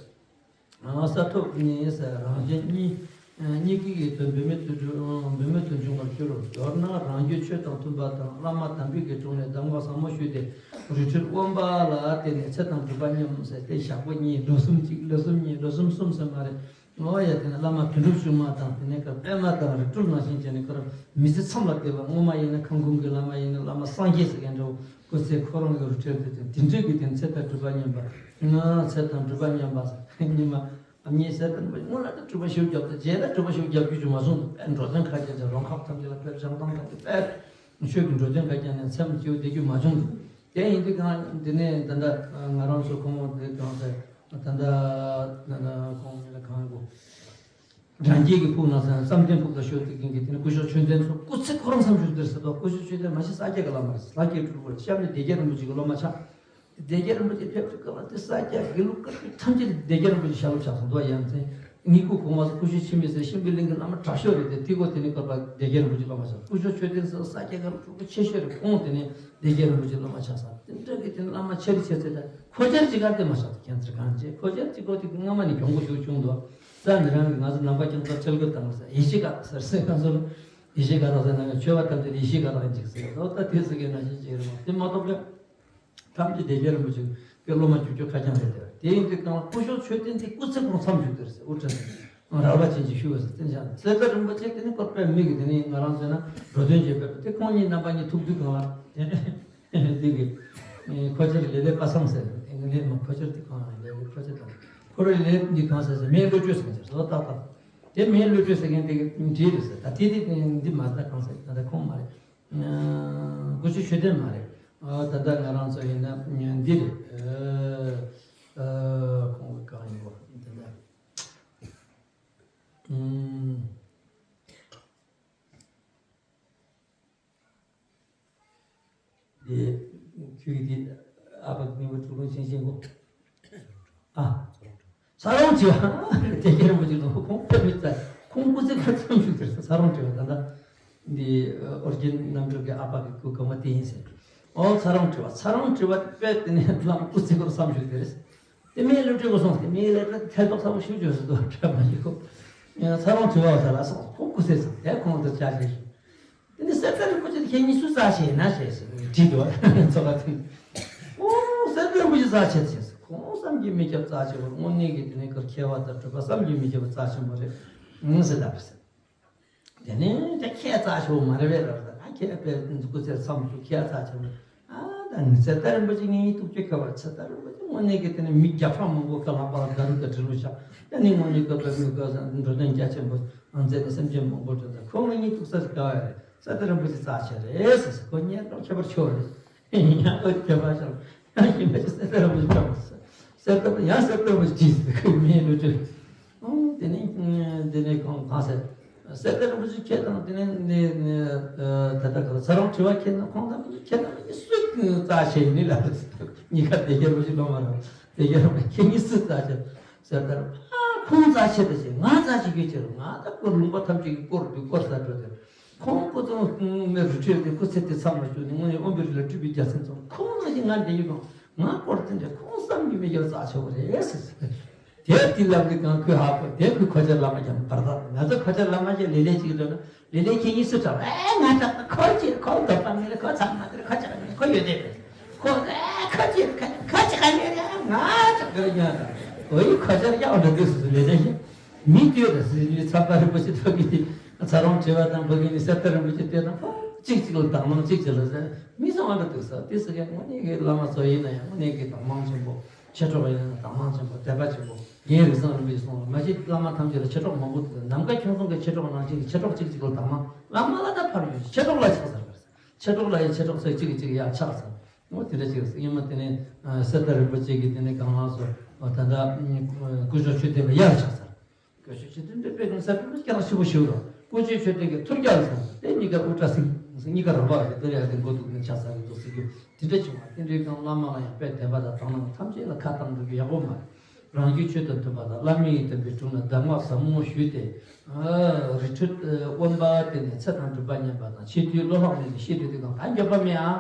ས་ཐོབ་ནས་རང་གཞན་གཉིས་གཉིས་ཀའི་དོན་འབད་མེད་དུ་འབད་མེད་དུ་འབྱུང་བར་འགྱུར་རོ། མདོར་ན་རང་རྒྱུད་ཆོས་དང་མཐུན་པ་དང་བླ་མ་དམ་པའི་གི་དྲུང་ནས་གདམས་ངག་ཟབ་མོ་ཞུས་ཏེ་རི་ཁྲོད་དབེན་པ་ལ་བརྟེན་ནས་ཚེ་དང་སྒྲུབ་པ་མཉམ་ཟེར་ཏེ་ཞག་པོ་གཉིས་ལོ་གསུམ་གཅིག་ལོ་གསུམ་གཉིས་ལོ་གསུམ་གསུམ་ཟེར་མ་རེད། ཨོ་ཡ་དེ་ནས་བླ་མ་དོན་གྲུབ་ཆུང་མ་དང་དེ་ནས་ཀར་པད་མ་དང་རི་ཁྲོད་ནང་བཞིན་བྱས་ནས་ཀར་མི་ཚེ་མཚམས་ལ་བསྡད་པ། སྔོན་མ་ཡིན་ན་ཁམས་ཁུང་གི་བླ་མ་ཡིན་ན་བླ་མ་སངས་རྒྱས་ཟེར་མཁན་འདྲ་བོ། སྐུ་ཚེ་ཁོ་རང་གི་རུ་ཁྲིར་དུ་དེ་འདྲའི་གི་དེ་ཚེ་དང་སྒྲུབ་པ་མཉམ་པ། ང་ཚེ་དང་སྒྲུབ་པ་མཉམ་པ་ཟེར་ཉི་མ་ཨ་མྱེས་ཟེར་དང་སྔོན་ལ་ད་སྒྲུབ་པ་ཞེ་པོ་བརྒྱབ་དང་རྗེས་ལ་སྒྲུབ་པ་ཞེ་པོ་བརྒྱབ་རྒྱུ་ཅིག་མ་བྱུང་། དཔེ་འགྲོ་དོན་ཁ་རྒྱ་ཅིག་རོང་ཁག་ཐམས་ཅད་ལ་དཔེ་བྱང་ཐང་ཐམས་ཅད་དཔེ་ཆོས་ཀྱི་འགྲོ་དོན་ཁ་རྒྱ་ནས་མཚམས་སྐྱེ་བོ་བསྡད་རྒྱུ་མ་བྱུང་འདུག་དེ་ཡིན་དུས་གང་འདི་ནས་ད་ལྟ་ང་རང་ཚོ་ཁོང་འདི་གང་ཟེར་ད་ལྟ་ད་ལྟ་ཁོང་ལ་གང་གོ། དྲན་རྒྱས་ཀྱི་ཕུག་ན་བསམ་གཏན་ཕུག་ལ་ཤོད་དེ་ཀིང་གི་དེ་ནི་སྐུ་ཞབས་ཆོས་ལྡན་ཚོ་སྐུ་ཚེ་ཁོ་རང་མཚམས་སྦྱོར་དེར་ཟེར་དོ། སྐུ་ཞབས་ཆོས་ལྡན་མ་གཞི་ས་སྐྱ་གི་བླ་མ་རེད། ས་སྐྱའི་སྤྲུལ་སྐུ་རེད། གཤམ་ནས་སྡེ་བརྒྱད་རིན་པོ་ཆེ་གི་སློབ་མ་ཆགས། སྡེ་བརྒྱད་རིན་པོ་ཆེ་ཕེབས་དུས་སྐབས་ལ་དེ་ས་སྐྱ་དགེ་ལུགས་བཀའ་བརྒྱུད་ཐམས་ཅད་སྡེ་བརྒྱད་རིན་པོ་ཆེ་ཞལ་སློབ་ཆགས་སོང་དོ། ཡ་མཚན་ ངའི་སྐུ་གོང་མ་སྐུ་ཞབས་འཆི་མེད་ཟེར་ཤིང་བུའི་གླིང་གི་བླ་མ་དྲག་ཤོས་རེད་དེ། དེ་གོ་དེ་ནས་བསྐོར་པ་སྡེ་བརྒྱད་རིན་པོ་ཆེ་བླ་མ་ཆགས། སྐུ་ཞབས་ཆོས་ལྡན་ཟེར་ས་སྐྱ་གར་ཕྲུ་གུ་ཆེ་ཤོས་རེད། ཁོང་དེ་ནས་སྡེ་བརྒྱད་རིན་པོ་ཆེ་བླ་མ་ཆགས་ས་དེ་འདྲ་གི་དེ་ནས་བླ་མ་ཆེ་རུ་ཆེ་ཚེ་ད་ཁོ་ཆར་ཅི་གར་དེ་མ་ཆགས་ཁྱེད་ཚོ་གང་བྱེད། ཁོ་ཆར་ཅི་གོ་དེ་སྔ་མ་ནས་གྱོང་གོ་ཞུ་བྱུང་འདུག་ས་འདི་རང་གི་ང་ཚོ་ནང་པ་ཁྱོད་ཚོ་ཁྲེལ་དགོས་དང་ཟེར། ཡེ་ཤེས་ཀ་ཟེར་སེ་ང་ཚོ་ལ་ཡེ་ཤེས་ཀ་ཟེར་ན་ཆོས་པ་ཐམས་ཅད་ཡེ་ཤེས་ཀ་རང་ཅིག་ཟེར་ལོ། ད་དེ་ཟེར་གི་ན་ཤེས་ཅིག་རེད་མ་དེ་མ་གཏོགས་པའི། ཐམས་ཅད་སྡེ་བརྒྱད་རིན་པོ་ཆེ་གི་སློབ་མ་རྒྱུག་རྒྱུག་ཁ་རྐྱང་རེད་དེ། དེ་ཡིན་དུས་གང་སྐུ་ཞབས་ཆོས་ལྡན་དེ་སྐུ་ཚེ་གང་མཚམས་བཞུགས་དེ་རེད་ཟེར། དབུ་ཁྲིད་ཟེར་རལ་པ་ཅན་གྱིས་ཞུ་བ་ཟེར་བསྟན་བཞག་ནས། ཚེ་ད་རིན་པོ་ཆེ་དེ་ནི་བསྐོར་པའི་མི་གི་དེ་ནི་ང་རང་ཚོས་ན་འགྲོ་དོན་བྱེད་པའི་དེ་ཁོང་གཉིས་རྣམ་པ་གཉིས་ཐུག་དུས་གང་ལ་དེ་ནི་དེ་གི་ཁོ་ཆེར་ལེ་ལེ་པ་སངས་ཟེར། ཨེ་ལེ་མ་ཁོ་ཆེར་དེ་གང་ལ་ལེ་ལེ་ཁོ་ཆེར་དང་ཁོ་རེ་ལེ་འདི་གང་ཟེར་ཟེར་མེད་བློ་གྲོས་ཟེར་ཟེར་ཟོ་ཏག་ཏག་དེ་མེད་བློ་གྲོས་ཟེར་མཁན་དེ་གི་བྲིས་རེད་ཟེར། ད་དེ་དེ་འདི་མ་ཟ་གང་ཟེར་ད་ལྟ་ཁོང་མ་རེད། སྐུ་ཞབས་ཆོས་ལྡན་མ་རེད། ཨ་ད་ལྟ་ང་རང་ཚོ་ཡིན་ན་འདི་རེད། ཨ་ཁོང་གི་གང་ཡིན་པ་འདི་ལྟ། ཨུམ། འདི་ཁྱོད་ཀྱི་འདི་ཨ་ཕ་གི་མིང་པོ་ཀྲུའུ་རོན་ཆེན་ཆེན་གོ། ཨ། ཚ་རོང་བྲི་བ། དེ་སྐྱེས་རིན་པོ་ཆེ་ལ་ཁོང་དཔེ་མི་ཚ། ཁོང་སྐུ་ཚེ་ཁ་ཙམ་བཞུགས་དེར་ཚ་རོང་བྲི་བ། ད་ལྟ་འདི་ཨོ་རྒྱན་རྣམ་གྲོལ་གྱི་ཨ་ཕ་གི་སྐུ་གོང་མ་དེ་ཡིན་ཟེར། ཨོ་ཚ་རོང་བྲི་བ། ཚ་རོང་བྲི་བ་དཔེ་དེ་ནས་བླ་མ་སྐུ་ཚེ་ཁ་ཙམ་བཞུགས་དེར། དེ་མིན་སློབ་ཁྲིད་པ་སོང་། དེ་མིན་སློབ་ཁྲིད་ཐལ་དོག་ཚ་པོ་ཞུ་བཅོས་སུ་དོ་བྲ་མ་ཡིན་ཁོ། ཚ་རོང་བྲི་བ་ཟེར་ལ་སོང་། ཁོང་སྐུ་ཚེ་ཚང་དེ་ཁོང་དུ་བཅར་ཞེས་ཞུ། དེ་ནི་གསེར་རྟ་རིན་པོ་ཆེ་དེ་ཁྱེད་གཉིས་སུ་རྩ་ཆེ་ན་ཞེས་སུ་དྲིས་དོ། ཚོ་ག་དུས་ཨོ་གསེར་རྟ་རིན་པོ་ཆེ་རྩ་ཆེ་ཟེར། ཁོང་བསམ་གྱིས་མི་ཁྱབ་རྩ་ཆེ་བར་དངོས་གནས་ཀྱི་དེ་ནི་ཀར་མཁས་པ་དང་གྲུབ་པ་བསམ་གྱིས་མི་ཁྱབ་པ་རྩ་ཆེན་པོ་རེད་ཟེར་ལབ་པ་ཟེར། དེ་ནས་དེ་ཁྱེད་རྩ་ཆེ་བོ་མ་རེད་པས་ལབ་ད། ཨ་ཁྱེད་དཔེ་སྐུ་ཚེ་མཚམས་སུ་ཁྱེད་རྩ་ཆེ་བོ། ཨ་ད་ནི་ཚེ་ད་རིན་པོ་ཆེ་ངེད་གཉིས་ཐུག་ཆེ་ཁ་བར་ཚེ་ད་རིན་པོ་ཆེ་དངོས་གནས་ཀྱི་དེ་ནི་མི་བརྒྱ་ཕྲག་མང་པོ་ཁ་ལག་པ་ལ་དགའ་རུ་དགའ་དྲིན་རུ་ཤག་ད་ནི་དངོས་གནས་སྐབས་ལ་མི་དགའ་ས་འགྲོ་དོན་རྒྱ་ཆེན་པོ་ཨང་རྩེ་ནས་སེམས་ཅན་མང་པོ་དྲན་ད་ཁོ་ངེད་གཉིས་ཐུག་ས་དགའ་བ་རེད། ཚེ་ད་རིན་པོ་ཆེ་རྩ་ཆེ་རེད་ཟེར་ཟེར། ཁོ་ཉན་རོགས་ཁྱད་པར་ཆེ་བ་རེད། ཡང་ཨོ་ཁྱད་པར་ཤར། ཡང་ཡིན་པ་ཅི་གསེར་རྟ་རིན་པོ་ཆེ་ཕྲ་མོ་ཟེར། གསེར་རྟ་ཡང་གསེར་རྟ་རིན་པོ་ཆེ་དྲིས་ཟེར། ཁོས་མིའི་བློ་གྲོས། ཨོ་དེ་ནས་དེ་ནས་གང་གང་ཟེར། གསེར་རྟ་རིན་པོ་ཆེ་ཁྱེད་དང་དེ་ནས་ནས་ད་ལྟ་ག་ཚ་རོང་བྲི་བ་ཁྱེད་དང་ཁོང་དང་ཁྱེད་དང་གཉིས་སུ་རྩ་ཆེ་ཡིན་ལ། གཉིས་ཀ་སྡེ་བརྒྱད་རིན་པོ་ཆེ་སློབ་མ་རེད། སྡེ་བརྒྱད་རིན་པོ་ཆེ་གཉིས་སུ་རྩ་ཆེ། གསེར་རྟ་རིན་པོ་ཨ་ཁོང་རྩ་ཆེ་ད་ཆེ་ང་རྩ་ཆེ་གི་ཆེ་རུ་ང་ད་སྐོར་ལུང་པ་ཐམས་ཅད་ཀྱི་སྐོར་དུ་སྐོར་ས་འགྲོ་དེ། ཁོང་སྐུ་ཚེ་མི་རུ་ཁྲོད་དེ་སྐུ་ཚེ་དེ་མཚམས་ལ་བཞུགས་ནས་དངོས་ཡོད་དབང་པོའི་རིགས་ལ་སྤྲུལ་པའི་རྒྱལ་མཚན་ཚོགས། ཁོང་ནང་བཞིན་ང་འདྲེ་ཡོད་དང་ང་སྐོར་དེ་འདྲ་ཁོང་བསམ་གྱིས་མི་ཁྱབ་རྩ་ཆེ་བོ་རེད་ཟེར། དེ་དེ་ལབ་དུས་གང་ཁོས་ཧ་གོ། དེ་ཁོས་ཁོ་ཅག་བླ་མ་རྒྱབ་བར་ཐག་ང་ཚོ་ཁོ་ཅག་བླ་མ་ཞིག་ལེ་ལེ་གཅིག་འགྲོ་ན་ལེ་ལེ་ཁྱེད་གཉིས་སུ་གྲགས། ཨེ་ང་གྲགས་ཁོ་ཅི་ཁོ་འདོད་པ་མེད་ཁོ་ཚང་མ་དེར་ཁོ་ཅག་མེད་ཁོ་ཡོད་དེ་མེད་ཁོ་ཨེ་ཁོ་ཅི་ཁོ་ཅི་ག་མེད་རེད། ང་ཅག་དེར་ཉོན་དང་ཨོ་ཡི་ཁོ་ཅག་ཡག་འགྲོ་དུས་སུ་ལེ་ལེ་ཞིག་མི་ལྟོས་དང་ཟེར་ནས་ཚ་པ་རིན་པོ་ཆེ་ཐོག་གི་ཚ་རོང་བྲི་བ་དང་ཕ་གི་ནི་གསེར་རྟ་རིན་པོ་ཆེ་ལྟོས་དང་ཕ་གཅིག་གཅིག་ལ་དང་བླངས་གཅིག་གཅིག་ལ་ཟེར་མི་སོང་བ་འདྲ་འདུག་ཟེར། དེ་ཟེར་མཁན་དངོས་གནས་ཀྱི་བླ་མ་ཚོ་ཡིན་ན་ཡང་དངོས་གནས་ཀྱི་དང་བླངས་ཆེན་པོ། མཆེད་གྲོགས་ཡིན་ན་དང་བླངས་ཆེན་པོ། དད་པ་ཆེན་པོ། རྒན་རིགས་བཟང་རིན་པོ་ཆེ་གསུངས་ལ་མ་གཞི་བླ་མ་ཐམས་ཅད་ལ་མཆེད་གྲོགས་མང་པོ་འདུག་ནམ་མཁའ་ཁྱོད་ཚང་གི་མཆེད་གྲོགས་ནང་བཞིན་གྱི་མཆེད་གྲོགས་གཅིག་གཅིག་ལ་དང་བླངས། བླ་མ་ལ་ད་ཕར་ཡོད་མཆེད་གྲོགས་ལ་ཆགས་ཚར་བ་རེད། མཆེད་གྲོགས་ལ་ཡང་མཆེད་གྲོགས་ཚོས་གཅིག་གིས་གཅིག་ཡར་ཆགས་ཚར། འོ་དེ་འདྲ་ཅིག་རེད། སྔོན་མ་དེ་ནས་གསེར་རྟ་རིན་པོ་ཆེ་གིས་དེ་ནས་གང་ལགས་སོ་ད་ལྟ་སྐུ་ཞབས་ཆོས་ལྡན་ལ་ཡར་ཆགས་ཚར། སྐུ་ཞབས་ཆོས་ལྡན་དེ་དཔེ་གང་ཟག་དཔེ་སྐྱ་ར་ཞིབ་པོ་ཞིག་རོ། སྐུ་ཞབས་ཆོས་ལྡན་གྱི་ཐུར་རྒྱག་ལ་སོང་། དེ་གཉིས་ཀ་དབུ་སྐྲ་སྲིང་། གཉིས་ཀ་རོ་ལག་རེད། དེ་ཡང་དེ་མགོ་གཏུགས་ནས་ཆགས་ཚར་གི་འདུག་ཟེར་རྒྱུ་དེ་འདྲ་བྱུང་བ། དེ་འདྲའི་གང་བླ་མ་ལ་ཡང་དཔེ་དད་པ་དང་དག་སྣང་ཐམས་ཅད་ལ་ཁ་བཏང་འགྲོ་རྒྱུ་ཡག་པོ་མ་རེད། རང་རྒྱུད་ཆོས་དང་མཐུན་པ་དང་བླ་མའི་དམ་པའི་དྲུང་ན་གདམས་ངག་ཟབ་མོ་ཞུས་ཏེ། རི་ཁྲོད་དབེན་པ་དེ་ནས་ཚེ་དང་སྒྲིབ་པ་ཉམས་པ་དང་ཕྱི་དུས་བློ་ལྷག་མེད་ཅིང་ཤེས་འདོད་དེ་གང་ད་འགྱོད་པ་མེད་ཨ།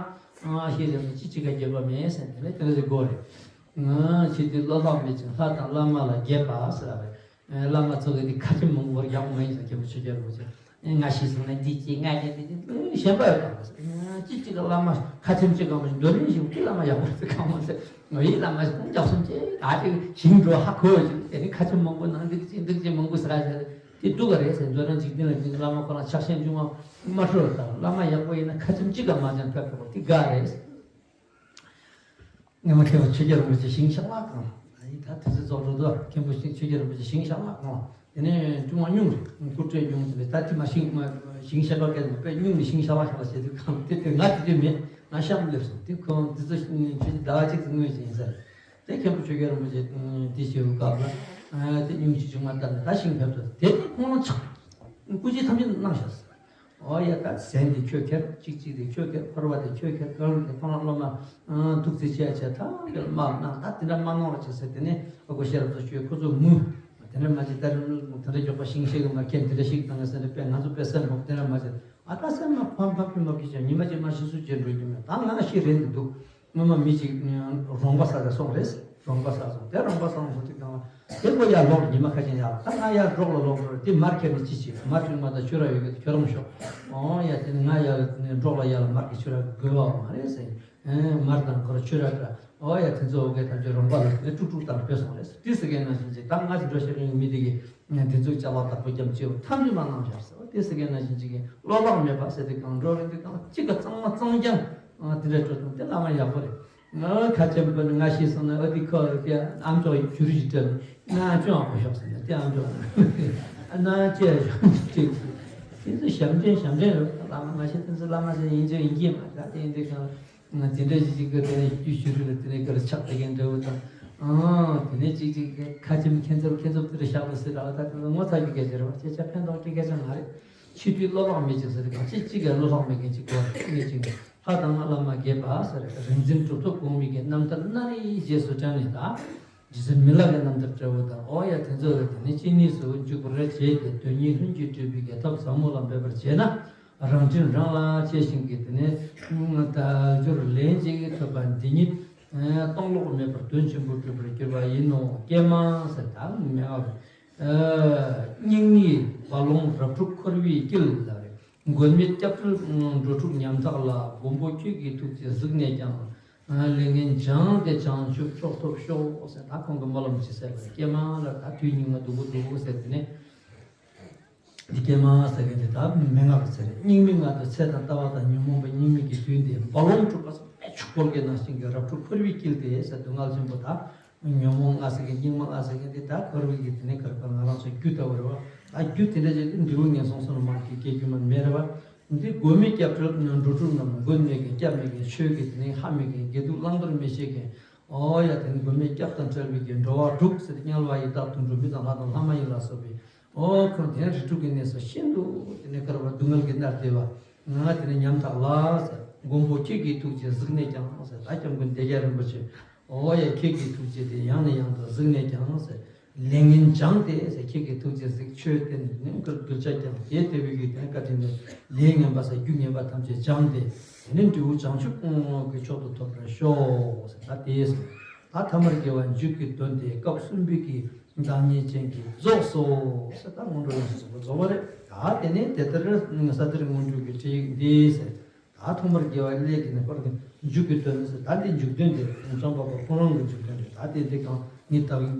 ཨ་ཤེས་རེད་མ་ཅི་ཅི་ག་འགྱོད་པ་མེད་ཟེར་དེ་ནས་དེ་འདྲ་ཞིག་དགོས་རེད། ཨ་ཕྱི་དུས་བློ་ལྷག་མེད་ཅིང་ལྷ་དང་བླ་མ་ལ་དགྱེས་པ་ཟེར་བ་རེད། བླ་མ་ཚོ་གི་དེ་ཁ་ཆེམས་མང་པོ་ཡག་པོ་མ་ཡིན་ཟེར། མཁན་པོ་ཆོས་རྒྱལ་རིན་པོ་ཆེ་ང་ཤི་སོང་ན་འདི་ཅི་ང་ལས་འདི་ཅི་ཞེན་པ་ཡོད་དམ་ཟེར། ཅི་ཅི་ག་བླ་མ་ཁ་ཆེམས་ཅི་གང་མ་ཞིག་འདོད་རིན་ཞིག་གི་བླ་མ་ཡག་པོ་ཟེར་གང་མ་ཟེར། ངོ་ཡི་བླ་མ་ཞིག་ཀུན་རྒྱག་སོང་ཅེས་ད་ཅིག་ཞིང་འགྲོ་ཧ་གོ་ཞིག་དེ་ནི་ཁ་ཆེམས་མང་པོ་ནང་འདི་ཅི་འདི་ཅི་མང་པོ་ཟེར་ཟེར་དེ་སྡུག་ག་རེད་ཟེར། འདོད་རིན་འཇིག་རྟེན་ལ་འཇིག་བླ་མ་ཁོ་ན་ཆགས་ཞེན་ཅུང་མ་ཁྲོ་དང་བླ་མ་ཡག་པོ་ཡིན་ན་ཁ་ཆེམས་ཅི་ག་མ་ཅང་ཕེབས་ཕེབས་པ་དེ་དགའ་རེད། སྔོན་མ་མཁན་པོ་ཆོས་རྒྱལ་རིན་པོ་ཆེ་ཞིང་གཤེགས་ལ་གང་། ད་དུས་ཚོད་རྫོགས་འགྲོ་འདུག་མཁན་པོ་ཆོས་རྒྱལ་རིན་པོ་ཆེ་ཞིང་གཤེགས་ལ་གང་། དེ་ནས་ཀྲུང་བ་སྙུང་རེད། སྐུ་བགྲེས་སྙུང་དེ་ད་དེ་མ་ཞིང་མ་ཞིང་གཤེགས་པ་སྐད་མ་དཔེ་སྙུང་ནས་ཞིང་གཤེགས་ལ་གང་ལ་བྱེད་དུས་གང་དེ་དེ་ང་དེ་དུས་མེད། ང་གཤམ་སླེབས་སོང་། དེ་ཁོང་འདི་ཚོ་ཆུ་ཟླ་བ་གཅིག་ཙམ་སྔོན་ཞིག་ཡིན་ས་རེད། དེ་མཁན་པོ་ཆོས་རྒྱལ་རིན་པོ་ཆེ་དེ་བྱེད་པའི་སྐབས་ལ་དེ་སྙུང་གཅིག་ཆུང་མ་བཏབ་ནས་ད་ཞིང་ཕེབས་ཐུབ། དེ་དེ་ཁོང་ལ་ཆགས་སྐུ་ཚེ་ཐམས་ཅད་གནང་བཞག་ཟེར། ཨོ་ཡ་ད་ཟན་དེ་ཁྱོད་ཁྱེར། གཅིག་གཅིག་དེ་ཁྱོད་ཁྱེར། ཕོར་པ་དེ་ཁྱོད་ཁྱེར། ཀ་རུ་དེ་ཁོང་རང་སློབ་མ་ཐུགས་རྗེ་ཆེ་ཆེ་ཐམས་ཅད་མ་གནང་། ད་དེ་འདྲ་མ་གནང་རོགས་བྱེད་ཟེར། དེ་ནས་ཨ་ཁུ་ཤེས་རབ་ཚོ་ཁྱོད་ཁོ་ཚོ་ངུ། དེ་ དེ་འདྲ་མ་བྱེད། ད་རུང་དེ་འདྲ་མགྱོགས་པ་ཤིང་ཤེས་ཀྱི་མ་ཁྱེད་དེ་འདྲ་ཞིག་བཏང་ངས་ཟེར་ནས་པས་ང་ཚོ་པས་སེམས་ཕོག་དེ་འདྲ་མ་བྱེད། ཨ་ད་སེམས་མ་ཕམ་ཕམ་གྱི་མ་གི་ཅང་ཉི་མ་གཅིག་མ་ཤི་སུ་བྱེད་འགྲོ་རྒྱུ་མེད། ད་ང་ཤི་རན་གྱི་འདུག་སྔོན་མ་མི་གཅིག་རོང་པ་ས་ལ་སོང་རེད། རོང་པ་ས་སོང་དེ་རོང་པ་སོང་སོང་དེ་གང་ལ་དེ་ཁོ་ཡར་ལོག་ཉི་མ་ཁ་ཅན་ཡར་ལོག་ད་ང་ཡར་འབྲོག་ལ་ལོག་འགྲོ་རེད། དེ་མར་ཁྱེར་ནས་ཅི་བྱེད། མར་ཁྱེར་མ་ད་ཁྱོད་ར་ཡོད་གི་ཁྱོད་རང་ཤོག་ཨོ་ཡ་དེ་ནི་ང་ཡར་འབྲོག་ལ་ཡར་ལ་མར་གྱི་ཁྱོད་ར་དགོས་པ་མ་རེད་ཟེར། མར་དང་གོར་ཆུ་ར་འདྲ། ཨོ་ཡ་དེ་ཚོ་འོ་གའི་ཐམས་ཅད་རོང་པ་ལ་དེ་དཀྲུག་དཀྲུག་དང་བུད་སོང་རེད། དེ་ཟེར་མཁན་ནང་བཞིན་ཅིག་ད་ང་ཚོ་འགྲོ་ཤེས་ཀྱི་མི་དེ་གི་དེ་ཚོ་བྱ་བ་བདག་པོ་རྒྱབ་བྱེད་པ་ཐམས་ཅད་མ་གནང་བཞག་ཟེར་བ་དེ་ཟེར་མཁན་ནང་བཞིན་ཅིག་གི་བློ་ལག་མེད་པ་ཟེར་དེ་གང་འགྲོ་རེད། དེ་གང་གཅིག་ག་གཙང་མ་གཙང་རྐྱང་དེ་འདྲ་འགྲོ་དང་དེ་བླ་མ་ཡག་པོ་རེད། ང་ཁ་ཆེམས་པ་ནི་ང་ཤེས་སོང་ན་ཨ་དེ་ཁོ་རེད། དེ་ཨམ་ཅོག་བྱུ་རུ་ཞིག་སྤྲད་ན་ཅོག་ཨ་ཁོ་ཤོག་ཟེར་ན་དེ་ཨམ་ཅོག་ན་ཅེ་ཤོག་ཅེ་དེ་ཚོ་ཞབས་འདྲེན་ཞབས་འདྲེན་རེད། བླ་མ་ང་ཤེས་དེ་ཚོ་བླ་མ་ཟེར་ཡིན་ཅེ་ཡིན་གྱི་མ་ད་དེ་ཡིན་དེ་གང་། དེ་འདྲ་ཞིག་གི་དེ་ནས་ཡུལ་ཤུལ་རི་ལ་དེ་ནས་གར་ཆགས་དེ་གན་འདྲ་བོ་དང་། ཨང་། དེ་ནས་ཅིག་ཅིག་གི་ཁ་ཆེམས་ཁྱེད་ཚོར་ཁྱེད་ཚོར་དེ་རུ་བཞག་ཏུ་ཟེར་ར་ད་དེ་ངོ་ཚ་གི་སྐད་ཆ་རེད་བ། ཅེ་ཆ་ཕན་ཐོགས་ཀྱི་སྐད་ཆ་མ་རེད། ཕྱི་དུས་བློ་ལྷག་མེད་ཅིག་ཟེར་གང་ཅི་ཅིག་གི་བློ་ལྷག་མེད་མཁན་ཅིག་གོ་ངེས་ཅིག་ལྷ་དང་བླ་མ་དགྱེས་པ་ཟེར་རིག་འཛིན་གྲུབ་ཐོབ་གོང་མའི་གི་རྣམ་ཐར་སྣ་རེའི་རྗེས་སུ་དྲན་ནས་ད། རྗེ་བཙུན་མི་ལ་གི་རྣམ་ཐར་འདྲ་བོ་དང་ཨོ་ཡ་དེ་ཚོ་ལ་དེ་ནི་ཅི་ནུས་སུ་འཇུག་པར་བྱས་ཏེ་དོན་གཉིས་ལྷུན་གྱིས་གྲུབ་པའི་གི་ཐབས་ཟབ་མོ་ལ་འབད་པར་བྱས་ན་རང་དྲིན་རང་ལ་ཆེ་ཞིང་གི་དེ་ནི་དལ་འབྱོར་ལན་གཅིག་ཐོབ་པ་འདི་ཉིད་སྟོང་ལོག་མེད་པར་དོན་ཆེན་པོར་གྲུབ་པར་འགྱུར་བ་ཡིན་ནོ། ཀྱེ་མ་ཟེར་ད་མེད་པ་སྙིང་ནི་རྦ་ཀློང་རབ་འཁྲུགས་འཁོར་བའི་དཀྱིལ་ལ་རེད། མགོན་མེད་སྐྱབས་བཅོལ་འགྲོ་དྲུག་ཉམ་ཐག་ལ། མགོན་པོ་ཁྱོད་ཀྱི་ཐུགས་རྗེས་གཟིགས་ནས་ཀྱང་། ལས་ངན་སྦྱངས་ཏེ་བྱང་ཆུབ་མཆོག་ཐོབ་ཤོག་ཟེར། ད་ཁོང་གི་སྨོན་ལམ་ཅི་ཟེར་བ་ཀྱེ་མ་ལ་ད་དུས་སྙིགས་མ་སྡུག་པོ་སྡུག་པོ་ཟེར་དེ་ནས། འདི་ཀྱེ་མ་ཟེར་མཁན་དེ་ད་མན་ངག་གི་ཚེ་རེད། སྙིགས་མའི་ངང་དུ་ཚེ་དང་ལྟ་བ་དང་ཉོན་མོངས་པ་སྙིགས་མའི་གི་དུས་འདི་རྦ་ཀློང་འཁྲུགས་པ་ཆུ་འཁོར་གྱི་ནང་བཞིན་གྱི་རབ་འཁྲུགས་འཁོར་བའི་དཀྱིལ་དེ་ཟེར་སྡུག་བསྔལ་ཆེན་པོ་ད། ཉོན་མོངས་ལྔ་ཟེར་མཁན་སྙིགས་མ་ལྔ་ཟེར་མཁན་དེ་ད་འཁོར་བའི་གི་དེ་ནས་གར་གར་ང་རང་ཚོ་རྒྱུ་ལྟ་བུ་རེད་བ། ད་རྒྱུ་དེ་འདྲ་ཅིག་འབྲས་བུ་ངན་སོང་གསུམ་ལ་མར་གྱི་སྐྱེ་རྒྱུ་མ་མེད་རེད་བ། འདི་མགོན་མེད་སྐྱབས་བཅོལ་འགྲོ་དྲུག་རྣམས། མགོན་མེད་མཁན་སྐྱབས་མེད་མཁན་ཆོས་ཀྱི་དེ་ནས་ལྷ་མེད་མཁན་དགེ་སྡིག་བླང་དོར་མི་ཤེས་མཁན། ཨོ་ཡ་དེ་ནི་མགོན་མེད་སྐྱབས་དང་བྲལ་བའི་གི་འགྲོ་བ་དྲུག་ཟེར་ཏེ་དམྱལ་བ་ཡི་དྭགས་དུད་འགྲོ་མི་དང་ལྷ་དང་ལྷ་མ་ཡིན་ལ་སོགས་པའི། ཨོ་ཁོང་དེ་རིགས་དྲུག་གི་གནས་སུ་ཤིན་ཏུ་དེ་ནས་དཀར་བ་སྡུག་བསྔལ་གྱིས་མནར་བསྡད་པ། ང་དེ་ནས་ཉམ་ཐག་ལ་ཟེར། མགོན་པོ་ཁྱེད་ཀྱི་ཐུགས་རྗེས་གཟིགས་ནས་ཀྱང་ཟེར། ད་སྐྱབས་མགོན་བདེ་རྒྱལ་རིན་པོ་ཆེ། ཨོ་ཡ་ཁྱེད་ཀྱི་ཐུགས་རྗེ་དེ་ཡང་ནས་ཡང་དུ་གཟིགས་ནས་ཀྱང་ཟེར། ལས་ངན་སྦྱངས་ཏེ་ཟེར། ཁྱེད་ཀྱི་ཐུགས་རྗེས་གཟིགས་ཆོས་བསྟན་ནས་གདུལ་བྱ་ཀྱང་དེ་ལྟ་བུའི་གི་དེ་ནས་བཀའ་དྲིན་ལས་ལས་ངན་པ་ཟེར་རྒྱུ་ངན་པ་ཐམས་ཅད་སྦྱངས་ཏེ་དེ་ནས་འབྲས་བུ་བྱང་ཆུབ་ཀྱི་མཆོག་ཏུ་ཐོབ་པར་ཤོག་ཟེར། ད་དེ་ཟེར། ད་ཐ་མར་དགེ་བ་མཇུག་གི་དོན་དེ་སྐབས་གསུམ་པའི་གི་བདག་ཉིད་ཅན་གྱིས་རྫོགས་སོ་ཟེར། ད་སྔོན་འགྲོ་ཡོངས་སུ་རྫོགས་པ་རྫོགས་པ་རེད། ད་དེ་ནས་དེ་ལྟར་ས་ཏིར་སྔོན་འགྲོ་གི་ཁྲིད་ཡིག་འདི་ཟེར། ད་ཐོག་མར་དགེ་བ་ཀླད་ཀྱི་ནི་པར་གྱི་མཇུག་གི་དོན་ཟེར། ད་འདི་མཇུག་དོན་དེ་རྩོམ་པ་པོ་ཁོང་རང་གི་མཇུག་དོན་རེད། ད་དེ་འདི་གང་ངས་ད་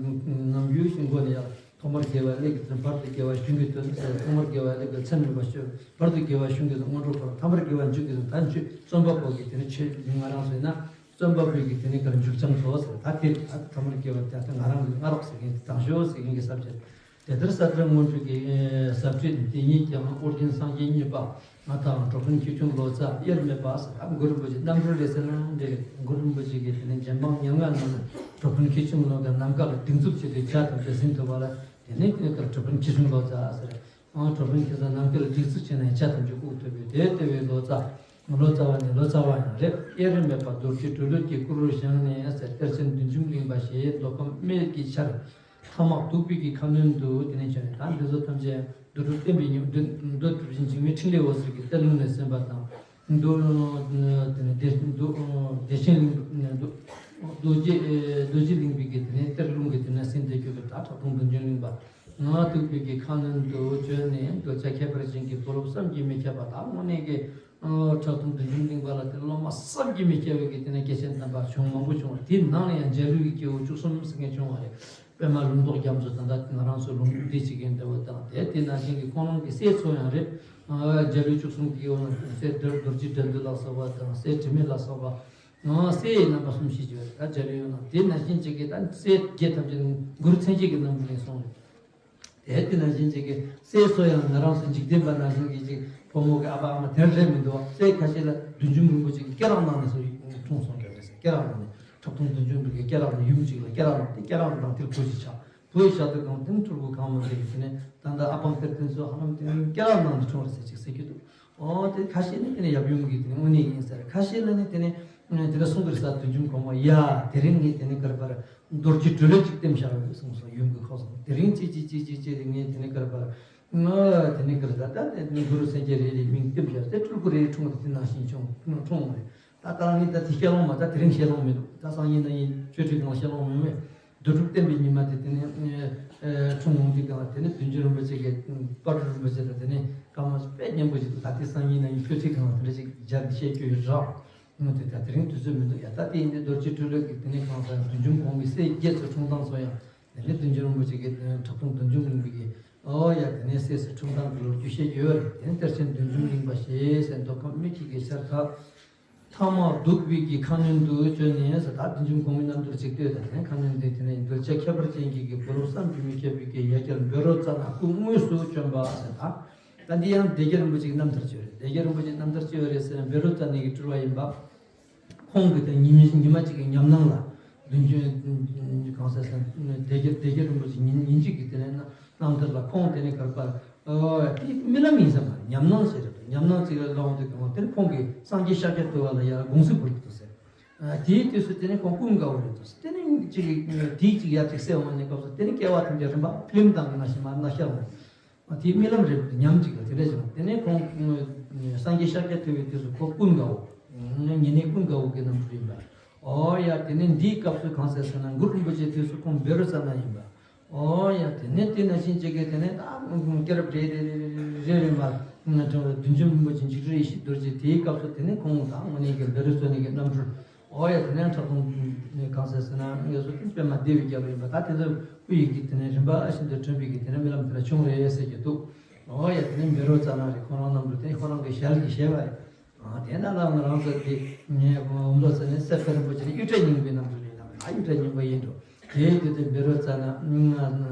ནམ་རྒྱུན་བཞིན་མགོ་ནས་ཡར་ཐོག་མར་དགེ་བ་ཀླད་ཀྱི་དོན། བར་དུ་དགེ་བ་གཞུང་གི་དོན་ཟེར། ཐོག་མར་དགེ་བ་ཀླད་ཀྱི་མཚན་མེད་པ་ཤོད། བར་དུ་དགེ་བ་གཞུང་གི་དོན་སྔོན་འགྲོ་བར། ཐ་མར་དགེ་བ་མཇུག་གི་དོན། ད་མཇུག་རྩོམ་པ་པོ་གི་དེ་ནི་ཆོས་ང་རང་ཚོ་ཡིན་ན་རྩོམ་པ་པོའི་གི་དེ་ནི་གར་མཇུག་ཅང་ཚོ་ཟེར། ད་དེ་ད་ཐ་མར་དགེ་བ་དེ་ད་ང་རང་གི་སྔ་རོགས་ཟེར་མཁན་དེ་དང་ཤོས་ཟེར་མཁན་གྱི་ས་བཅད། དེ་ལྟར་ས་ཏིར་སྔོན་འགྲོ་གི་ཟབ་ཁྲིད་འདི་ཉིད་ཀྱང་ཨོ་རྒྱན་སངས་རྒྱས་གཉིས་པ་ང་དང་གྲུབ་དཔོན་མཁས་ཆུང་ལོ་ཙཱ་དབྱེར་མེད་པ་ཟེར། ད་གུ་རུ་རིན་པོ་ཆེ་རྣམ་འཕྲུལ་རེད་ཟེར་ན་འགྲིག་གི་རེད། གུ་རུ་རིན་པོ་ཆེ་གིས་དེ་ནས་རྗེ་འབངས་ཉེར་ལྔ་རྣམས་ལ་གྲུབ་དཔོན་མཁས་ཆུང་ལོ་ཀའི་ནམ་མཁའ་ལ་སྡིགས་མཛུབ་བྱས་ཏེ་བྱ་ཐམས་ཅད་ཟིན་ཐུབ་པ་ལ་དེ་ནས་དེ་ལྟར་གྲུབ་དཔོན་མཁས་ཆུང་ལོ་ཙཱ་ཟེར། ཨང་། གྲུབ་དཔོན་མཁས་ཙཱ་ནམ་མཁའ་ལ་སྡིགས་མཛུབ་བྱས་ནས་བྱ་ཐམས་ཅད་དབུགས་ཐུབ་པའི་དེ་ལྟ་བུའི་ལོ་ཙཱ། ལོ་ཙཱ་བ་ནི་ལོ་ཙཱ་བ་ཡང་རེད། དབྱེར་མེད་པ་རྡོ་རྗེ་གྲོ་ལོད་ཀྱི་སྐུ་རུ་བཞེངས་ནས་ཟེར། གཏེར་ཆེན་བདུད་འཇོམས་གླིང་པ་ཞེས་མདོ་ཁམས་སྨད་ཀྱི་ཆར་ཐ་མག་གདུག་པའི་གི་ཁ་གནོན་དུ་དེ་ནས་བྱོན་ནས། ད་འདི་ཚོ་ཐམས་ཅད་མདོ་གྲུབ་བསྟན་པའི་ཉི་མ། མདོ་གྲུབ་ཆེན་འཇིགས་མེད་ཕྲིན་ལས་འོད་ཟེར་གྱི་གཏེར་ལུང་ནས་གསན་པ་དང་། མདོ་དེ་ནས་བདེ་མདོ་བདེ་ཆེན་གླིང་། མདོ་རྡོ་རྗེ་རྡོ་རྗེ་གླིང་པའི་གི་དེ་ནས་གཏེར་ལུང་གི་དེ་ནས་གསན་བསྡད་རྒྱུ་གི་ད་ཁྲག་འཐུང་བདུད་འཇོམས་གླིང་པ་ང་གདུག་པའི་གི་ཁ་གནོན་དུ་བྱོན་ནས། འདོད་ཆགས་ཁྱད་པར་ཅན་གྱི་བུ་སློབ་བསམ་གྱིས་མི་ཁྱབ་པ། ད་དངོས་གནས་ཀྱི་ཁྲག་འཐུང་བདུད་འཇོམས་གླིང་པ་ལ་དེ་སློབ་མ་བསམ་གྱིས་མི་ཁྱབ་པའི་གི་དེ་ནས་སྐྱེས་ཆེན་དམ་པ་བྱུང་མང་པོ་བྱུང་བ། དེའི་ནང་ལ་ཡང་འཇའ་ལུས་ཀྱི་སྐྱེ་བོ་བཅུ་གསུམ་ཟེར་མཁན་བྱུང་བ་རེད། པདྨ་ལུང་རྟོགས་རྒྱ་མཚོ། ད་ལྟ་ང་རང་ཚོ་ལུང་འདི་བྱེད་མཁན་འདྲ་བོ་དང་། དེ་དེ་ནང་བཞིན་གྱི་ཁོང་རང་གི་སྲས་ཚོ་ཡང་རེད། འཇའ་ལུས་བཅུ་གསུམ་གྱི་སྐྱེ་བོ་རྣམས་སྲས་རྡོ་རྗེ་དགྲ་འདུལ་ལ་སོགས་པ་དང་། སྲས་དྲི་མེད་ལ་སོགས་པ། ང་སྲས་ཡི་རྣམ་པ་གསུམ་ཞེས་བརྗོད་པ་ད་འཇའ་ལུས་ཡོད་ན། དེ་ནང་བཞིན་བྱེད་ཀྱི་ད་སྲས་བརྒྱད་ཐམས་ཅད་གུ་རུ་མཚན་བརྒྱད་ཀྱི་རྣམ་པ་ནས་གསུངས་རེད། དེ་དེ་ནང་བཞིན་བྱེད་ཀྱི་སྲས་ཚོ་ཡང་ང་རང་ཚོ་འཇིག་རྟེན་པ་ནང་བཞིན་གྱི་ཅིག་ཕོ་མོ་གི་ཨ་ཕ་ཨ་མ་དེར་རེད་མི་འདུག་སྲས་ཁ་ཤས་ལ་བདུད་འཇོམས་རིན་པོ་ཆེ་གི་སྐེ་རགས་ནང་ནས་སུ་འཁྲུངས་སོང་གི་རེད་ཟེར། སྐེ་རགས་ནང་ནས་ཁྲག་འཐུང་བདུད་འཇོམས་རིན་པོ་ཆེའི་སྐེ་རགས་ནང་ཡུམ་གཅིག་ལ་སྐེ་རགས་ནང་དེ་སྐེ་རགས་ནང་དེར་བུ་ཞིག་ཆགས། བུ་ཡི་ཞག་དུས་གང་དེང་ཕྲུ་གུ་གང་མ་མཛད་ཀྱི་དེ་ནས་ད་ལྟ་ཨ་པང་གཏེར་སྟོན་ཚོ་ཧ་ལམ་དེ་ནས་སྐེ་རགས་ནང་དུ་འཁྲུངས་རེད་ཟེར་ཅིག་ཟེར་གྱི་འདུག་ཨོ་དེ་ཁ་ཤས་ནི་དེ་ནས་ཡབ་ཡུམ་གྱི་དེ་ནས་དངོས་གནས་ཡིན་ཟེར། ཁ་ཤས་ལ་ནི་དེ་ནས་ དེ་འདྲ་གསུང་གི་རེད་ས། བདུད་འཇོམས་གོང་མ་ཡ། དེ་རིང་ངས་དེ་ནས་ག་རེ་ཟེར། རྡོ་རྗེ་གྲོ་ལོད་ཅིག་བསྟེན་བཞག་ཡོད་གསུངས་སོ། ཡུམ་གྱི་ཁོག་སོང་། དེ་རིང་ཅི་ཅི་ཅི་ཅི་ཅི་རིང་ངས་དེ་ནས་ག་རེ་ཟེར། ང་དེ་ནས་ག་རེ་ཟེར། ད་དེ་ནས་གུ་རུ་སེང་གེ་རེ་རེ་མིང་བསྟེན་བཞག་སྟེ། སྤྲུལ་སྐུ་རེ་འཁྲུངས་ཏེ་དེ་ནང་བཞིན་བྱུང་འཁྲུངས་མ་རེད། ད་ད་ངས་ད་དེ་བཤད་ལོང་མ། ད་དེ་རིང་བཤད་ལོང་མི་འདུག་ད་སང་ཉིན་གནངས་ཉིན་ཆོས་ཁྲིད་སྒང་ལ་བཤད་ལོང་མེད་མེད། བདུད་འཇོམས་བསྟེན་པའི་ཉི་མ་དེ་དེ་ནས་འཁྲུངས་འོང་དུས་སྒང་ལ། དེ་ནས་བདུད་འཇོམས་རིན་པོ་ཆེ་གིས་དཔལ་སྤྲུལ་རིན་པོ་ཆེ་ལ་དེ་ནས་བཀའ་མོལ་དཔེ་སྙན་པོ་ཞིག་འདུག་ད་དེ་སང་ཉིན་གནངས་ཉིན་ཆོས་ཁྲིད་སྒང་ལ་དེ་འདྲ་ཞིག་སྦྱར་ནས་བཤད་རྒྱུ་ཡོད་རེད། དེ་ད་དེ་རིང་དུས་ཚོད་མི་འདུག་ཡ། ད་དེ་ཡིན་དུས་རྡོ་རྗེ་གྲོ་ལོད་ཀྱི་དེ་ནས་གང་ཟེར། བདུད་འཇོམས་གོང་མའི་སྲས་བརྒྱད་ཚོ་འཁྲུངས་སྟངས་ཚོ་ཡང་། དེ་ནས་བདུད་འཇོམས་རིན་པོ་ཆེ་གིས་ཁྲག་འཐུང་བདུད་འཇོམས་གླིང་པའི་གི། ཨོ་ཡ། དེ་ནས་སྲས་སུ་འཁྲུངས་སྟངས་ཀྱི་ལོ་རྒྱུས་བཤད་ཀྱི་ཡོད་རེད། དེ་ནས་གཏེར་ཆེན་བདུད་འཇོམས་གླིང་པ་ཞེས་ཟེར། མདོ་ཁམས་མི་ཁྱི་གི་ཤར་ཁ་ཐ་མ་གདུག་པའི་གི་ཁ་གནོན་དུ་བྱོན་ནས་ཟེར། ད་བདུད་འཇོམས་གོང་མའི་རྣམ་ཐར་ཅིག་ལྟོས་དང་། དེ་ནས་ཁ་གནོན་དེ་དེ་ནས་འདོད་ཆགས་ཁྱད་པར་ཅན་གྱི་གི་བུ་སློབ་བསམ་གྱིས་མི་ཁྱབ་པའི་གི་ཡ་གྱལ་བཻ་རོ་ཙ་ན་སྐུ་དངོས་སུ་བྱོན་པ་ཟེར། ད་ད་འདི་ཡང་སྡེ་བརྒྱད་རིན་པོ་ཆེ་གི་རྣམ་ཐར་ཅིག་ཡོད་རེད། སྡེ་བརྒྱད་རིན་པོ་ཆེ་རྣམ་ཐར་ཅིག་ཡོད་རེད་ཟེར་ན། བཻ་རོ་ཙ་ན་གི་སྤྲུལ་བ་ཡིན་པ། ཁོང་གིས་དེ་ཉི་མ་ཉི་མ་གཅིག་གི་ཉམས་སྣང་ལ། བདུད་འཇོམས་གང་ཟེར་ཟེར། སྡེ་བརྒྱད་སྡེ་བརྒྱད་རིན་པོ་ཆེ་ཉིན་ཉིན་གཅིག་གི་དེ་ནས་རྣམ་ཐར་ལ། ཁོང་དེ་ནས་ག་རེ་ཟེར། ཨོ་དེ་རྨི་ལམ་ཡིན་ས་མ་རེད། ཉམས་སྣང་ཞིག་རེད། ཉམས་སྣང་ཅིག་ལ་ལོག་དུས་སྒང་དེ་ནས་ཁོང་གིས་སངས་རྒྱས་ཤཱཀྱ་ཐུབ་པ་ལ་ཡར་དགོངས་སེལ་ཕུལ་གྱི་འདུག་ཟེར། དེའི་དུས་སུ་དེ་ནས་ཁོང་ཀུན་དགའ་བོ་རེད་འདུག་ཟེར། དེ་ནས་གཅིག་གིས་དེའི་གཅིག་ཡར་གཅིག་གསལ་འོང་ནས་སྐབས་སུ། དེ་ནས་སྐྱེ་བ་ཐམས་ཅད་རིམ་པ་ཕི་ལིམ་བཏང་གི་ནང་བཞིན་མར་ནག་ཤར་འོང་། དེའི་རྨི་ལམ་རེད། ཉམས་གཅིག་ལ་དེ་འདྲ་བྱུང་། དེ་ནས་ཁོང་སངས་རྒྱས་ཤཱཀྱ་ཐུབ་པའི་དུས་སུ་ཁོ་ཀུན་དགའ་བོ། ཉེ་གནས་ཀུན་དགའ་བོ་གི་རྣམ་འཕྲུལ་ཡིན་པ། ཨོ་ཡ། དེ་ནས་འདིའི་སྐབས་སུ་གང་ཟེར་ཟེར་ན། གུ་རུ་རིན་པོ་ཆེའི་དུས་སུ་ཁོང་བཻ་རོ་ཙ་ན་ཡིན་པ། ཨོ་ཡ། དེ་ནས་དེ་ནང་བཞིན་བྱེད་ཀྱི། དེ་ནས་ད་སྐྱེས་རབས་རེ་རེ་རེ་རེ་རེ་མར་བདུད་འཇོམས་རིན་པོ་ཆེ་འཇིགས་བྲལ་ཡེ་ཤེས་རྡོ་རྗེ། དེའི་སྐབས་སུ་དེ་ནས་ཁོང་ད་དངོས་གནས་ཀྱི་བཻ་རོ་ཙ་ན་གི་རྣམ་འཕྲུལ། ཨོ་ཡ། དེ་ནས་ཁྲག་འཐུང་ནས་གང་ཟེར་ཟེར་ན། ངེས་སོ་དེ་པདྨ་བདེ་བའི་རྒྱལ་པོ་ཡིན་པ། ད་དེ་ཚོ་སྐུ་ཡི་གེ་དེ་ནས་རིམ་པ་བཞིན་དུ་ཐོན་པའི་གི་དེ་ནས་རྨི་ལམ་དེ་འདྲ་བྱུང་རེད་ཟེར་གྱི་འདུག་ཨོ་ཡ། དེ་ནས་བཻ་རོ་ཙ་ན་རེད། ཁོ་རང་རྣམ་འཕྲུལ་དེ་ཁོ་རང་གི་ཞལ་གྱིས་བཞེས་པ་རེད། ཨ་དེ་ན་ལ་ང་རང་ཚོ་དེ་ངས་འོ་མདོ་ཚེ་ནས་སེ་ཕེ་རིན་པོ་ཆེ་ནས་གཡུ་སྒྲ་སྙིང་པོའི་རྣམ་འཕྲུལ་ལས་ལ། ཨ་གཡུ་སྒྲ་སྙིང་པོ་ཡིན་འགྲོ། དེའི་དུས་དེ་བཻ་རོ་ཙ་ན་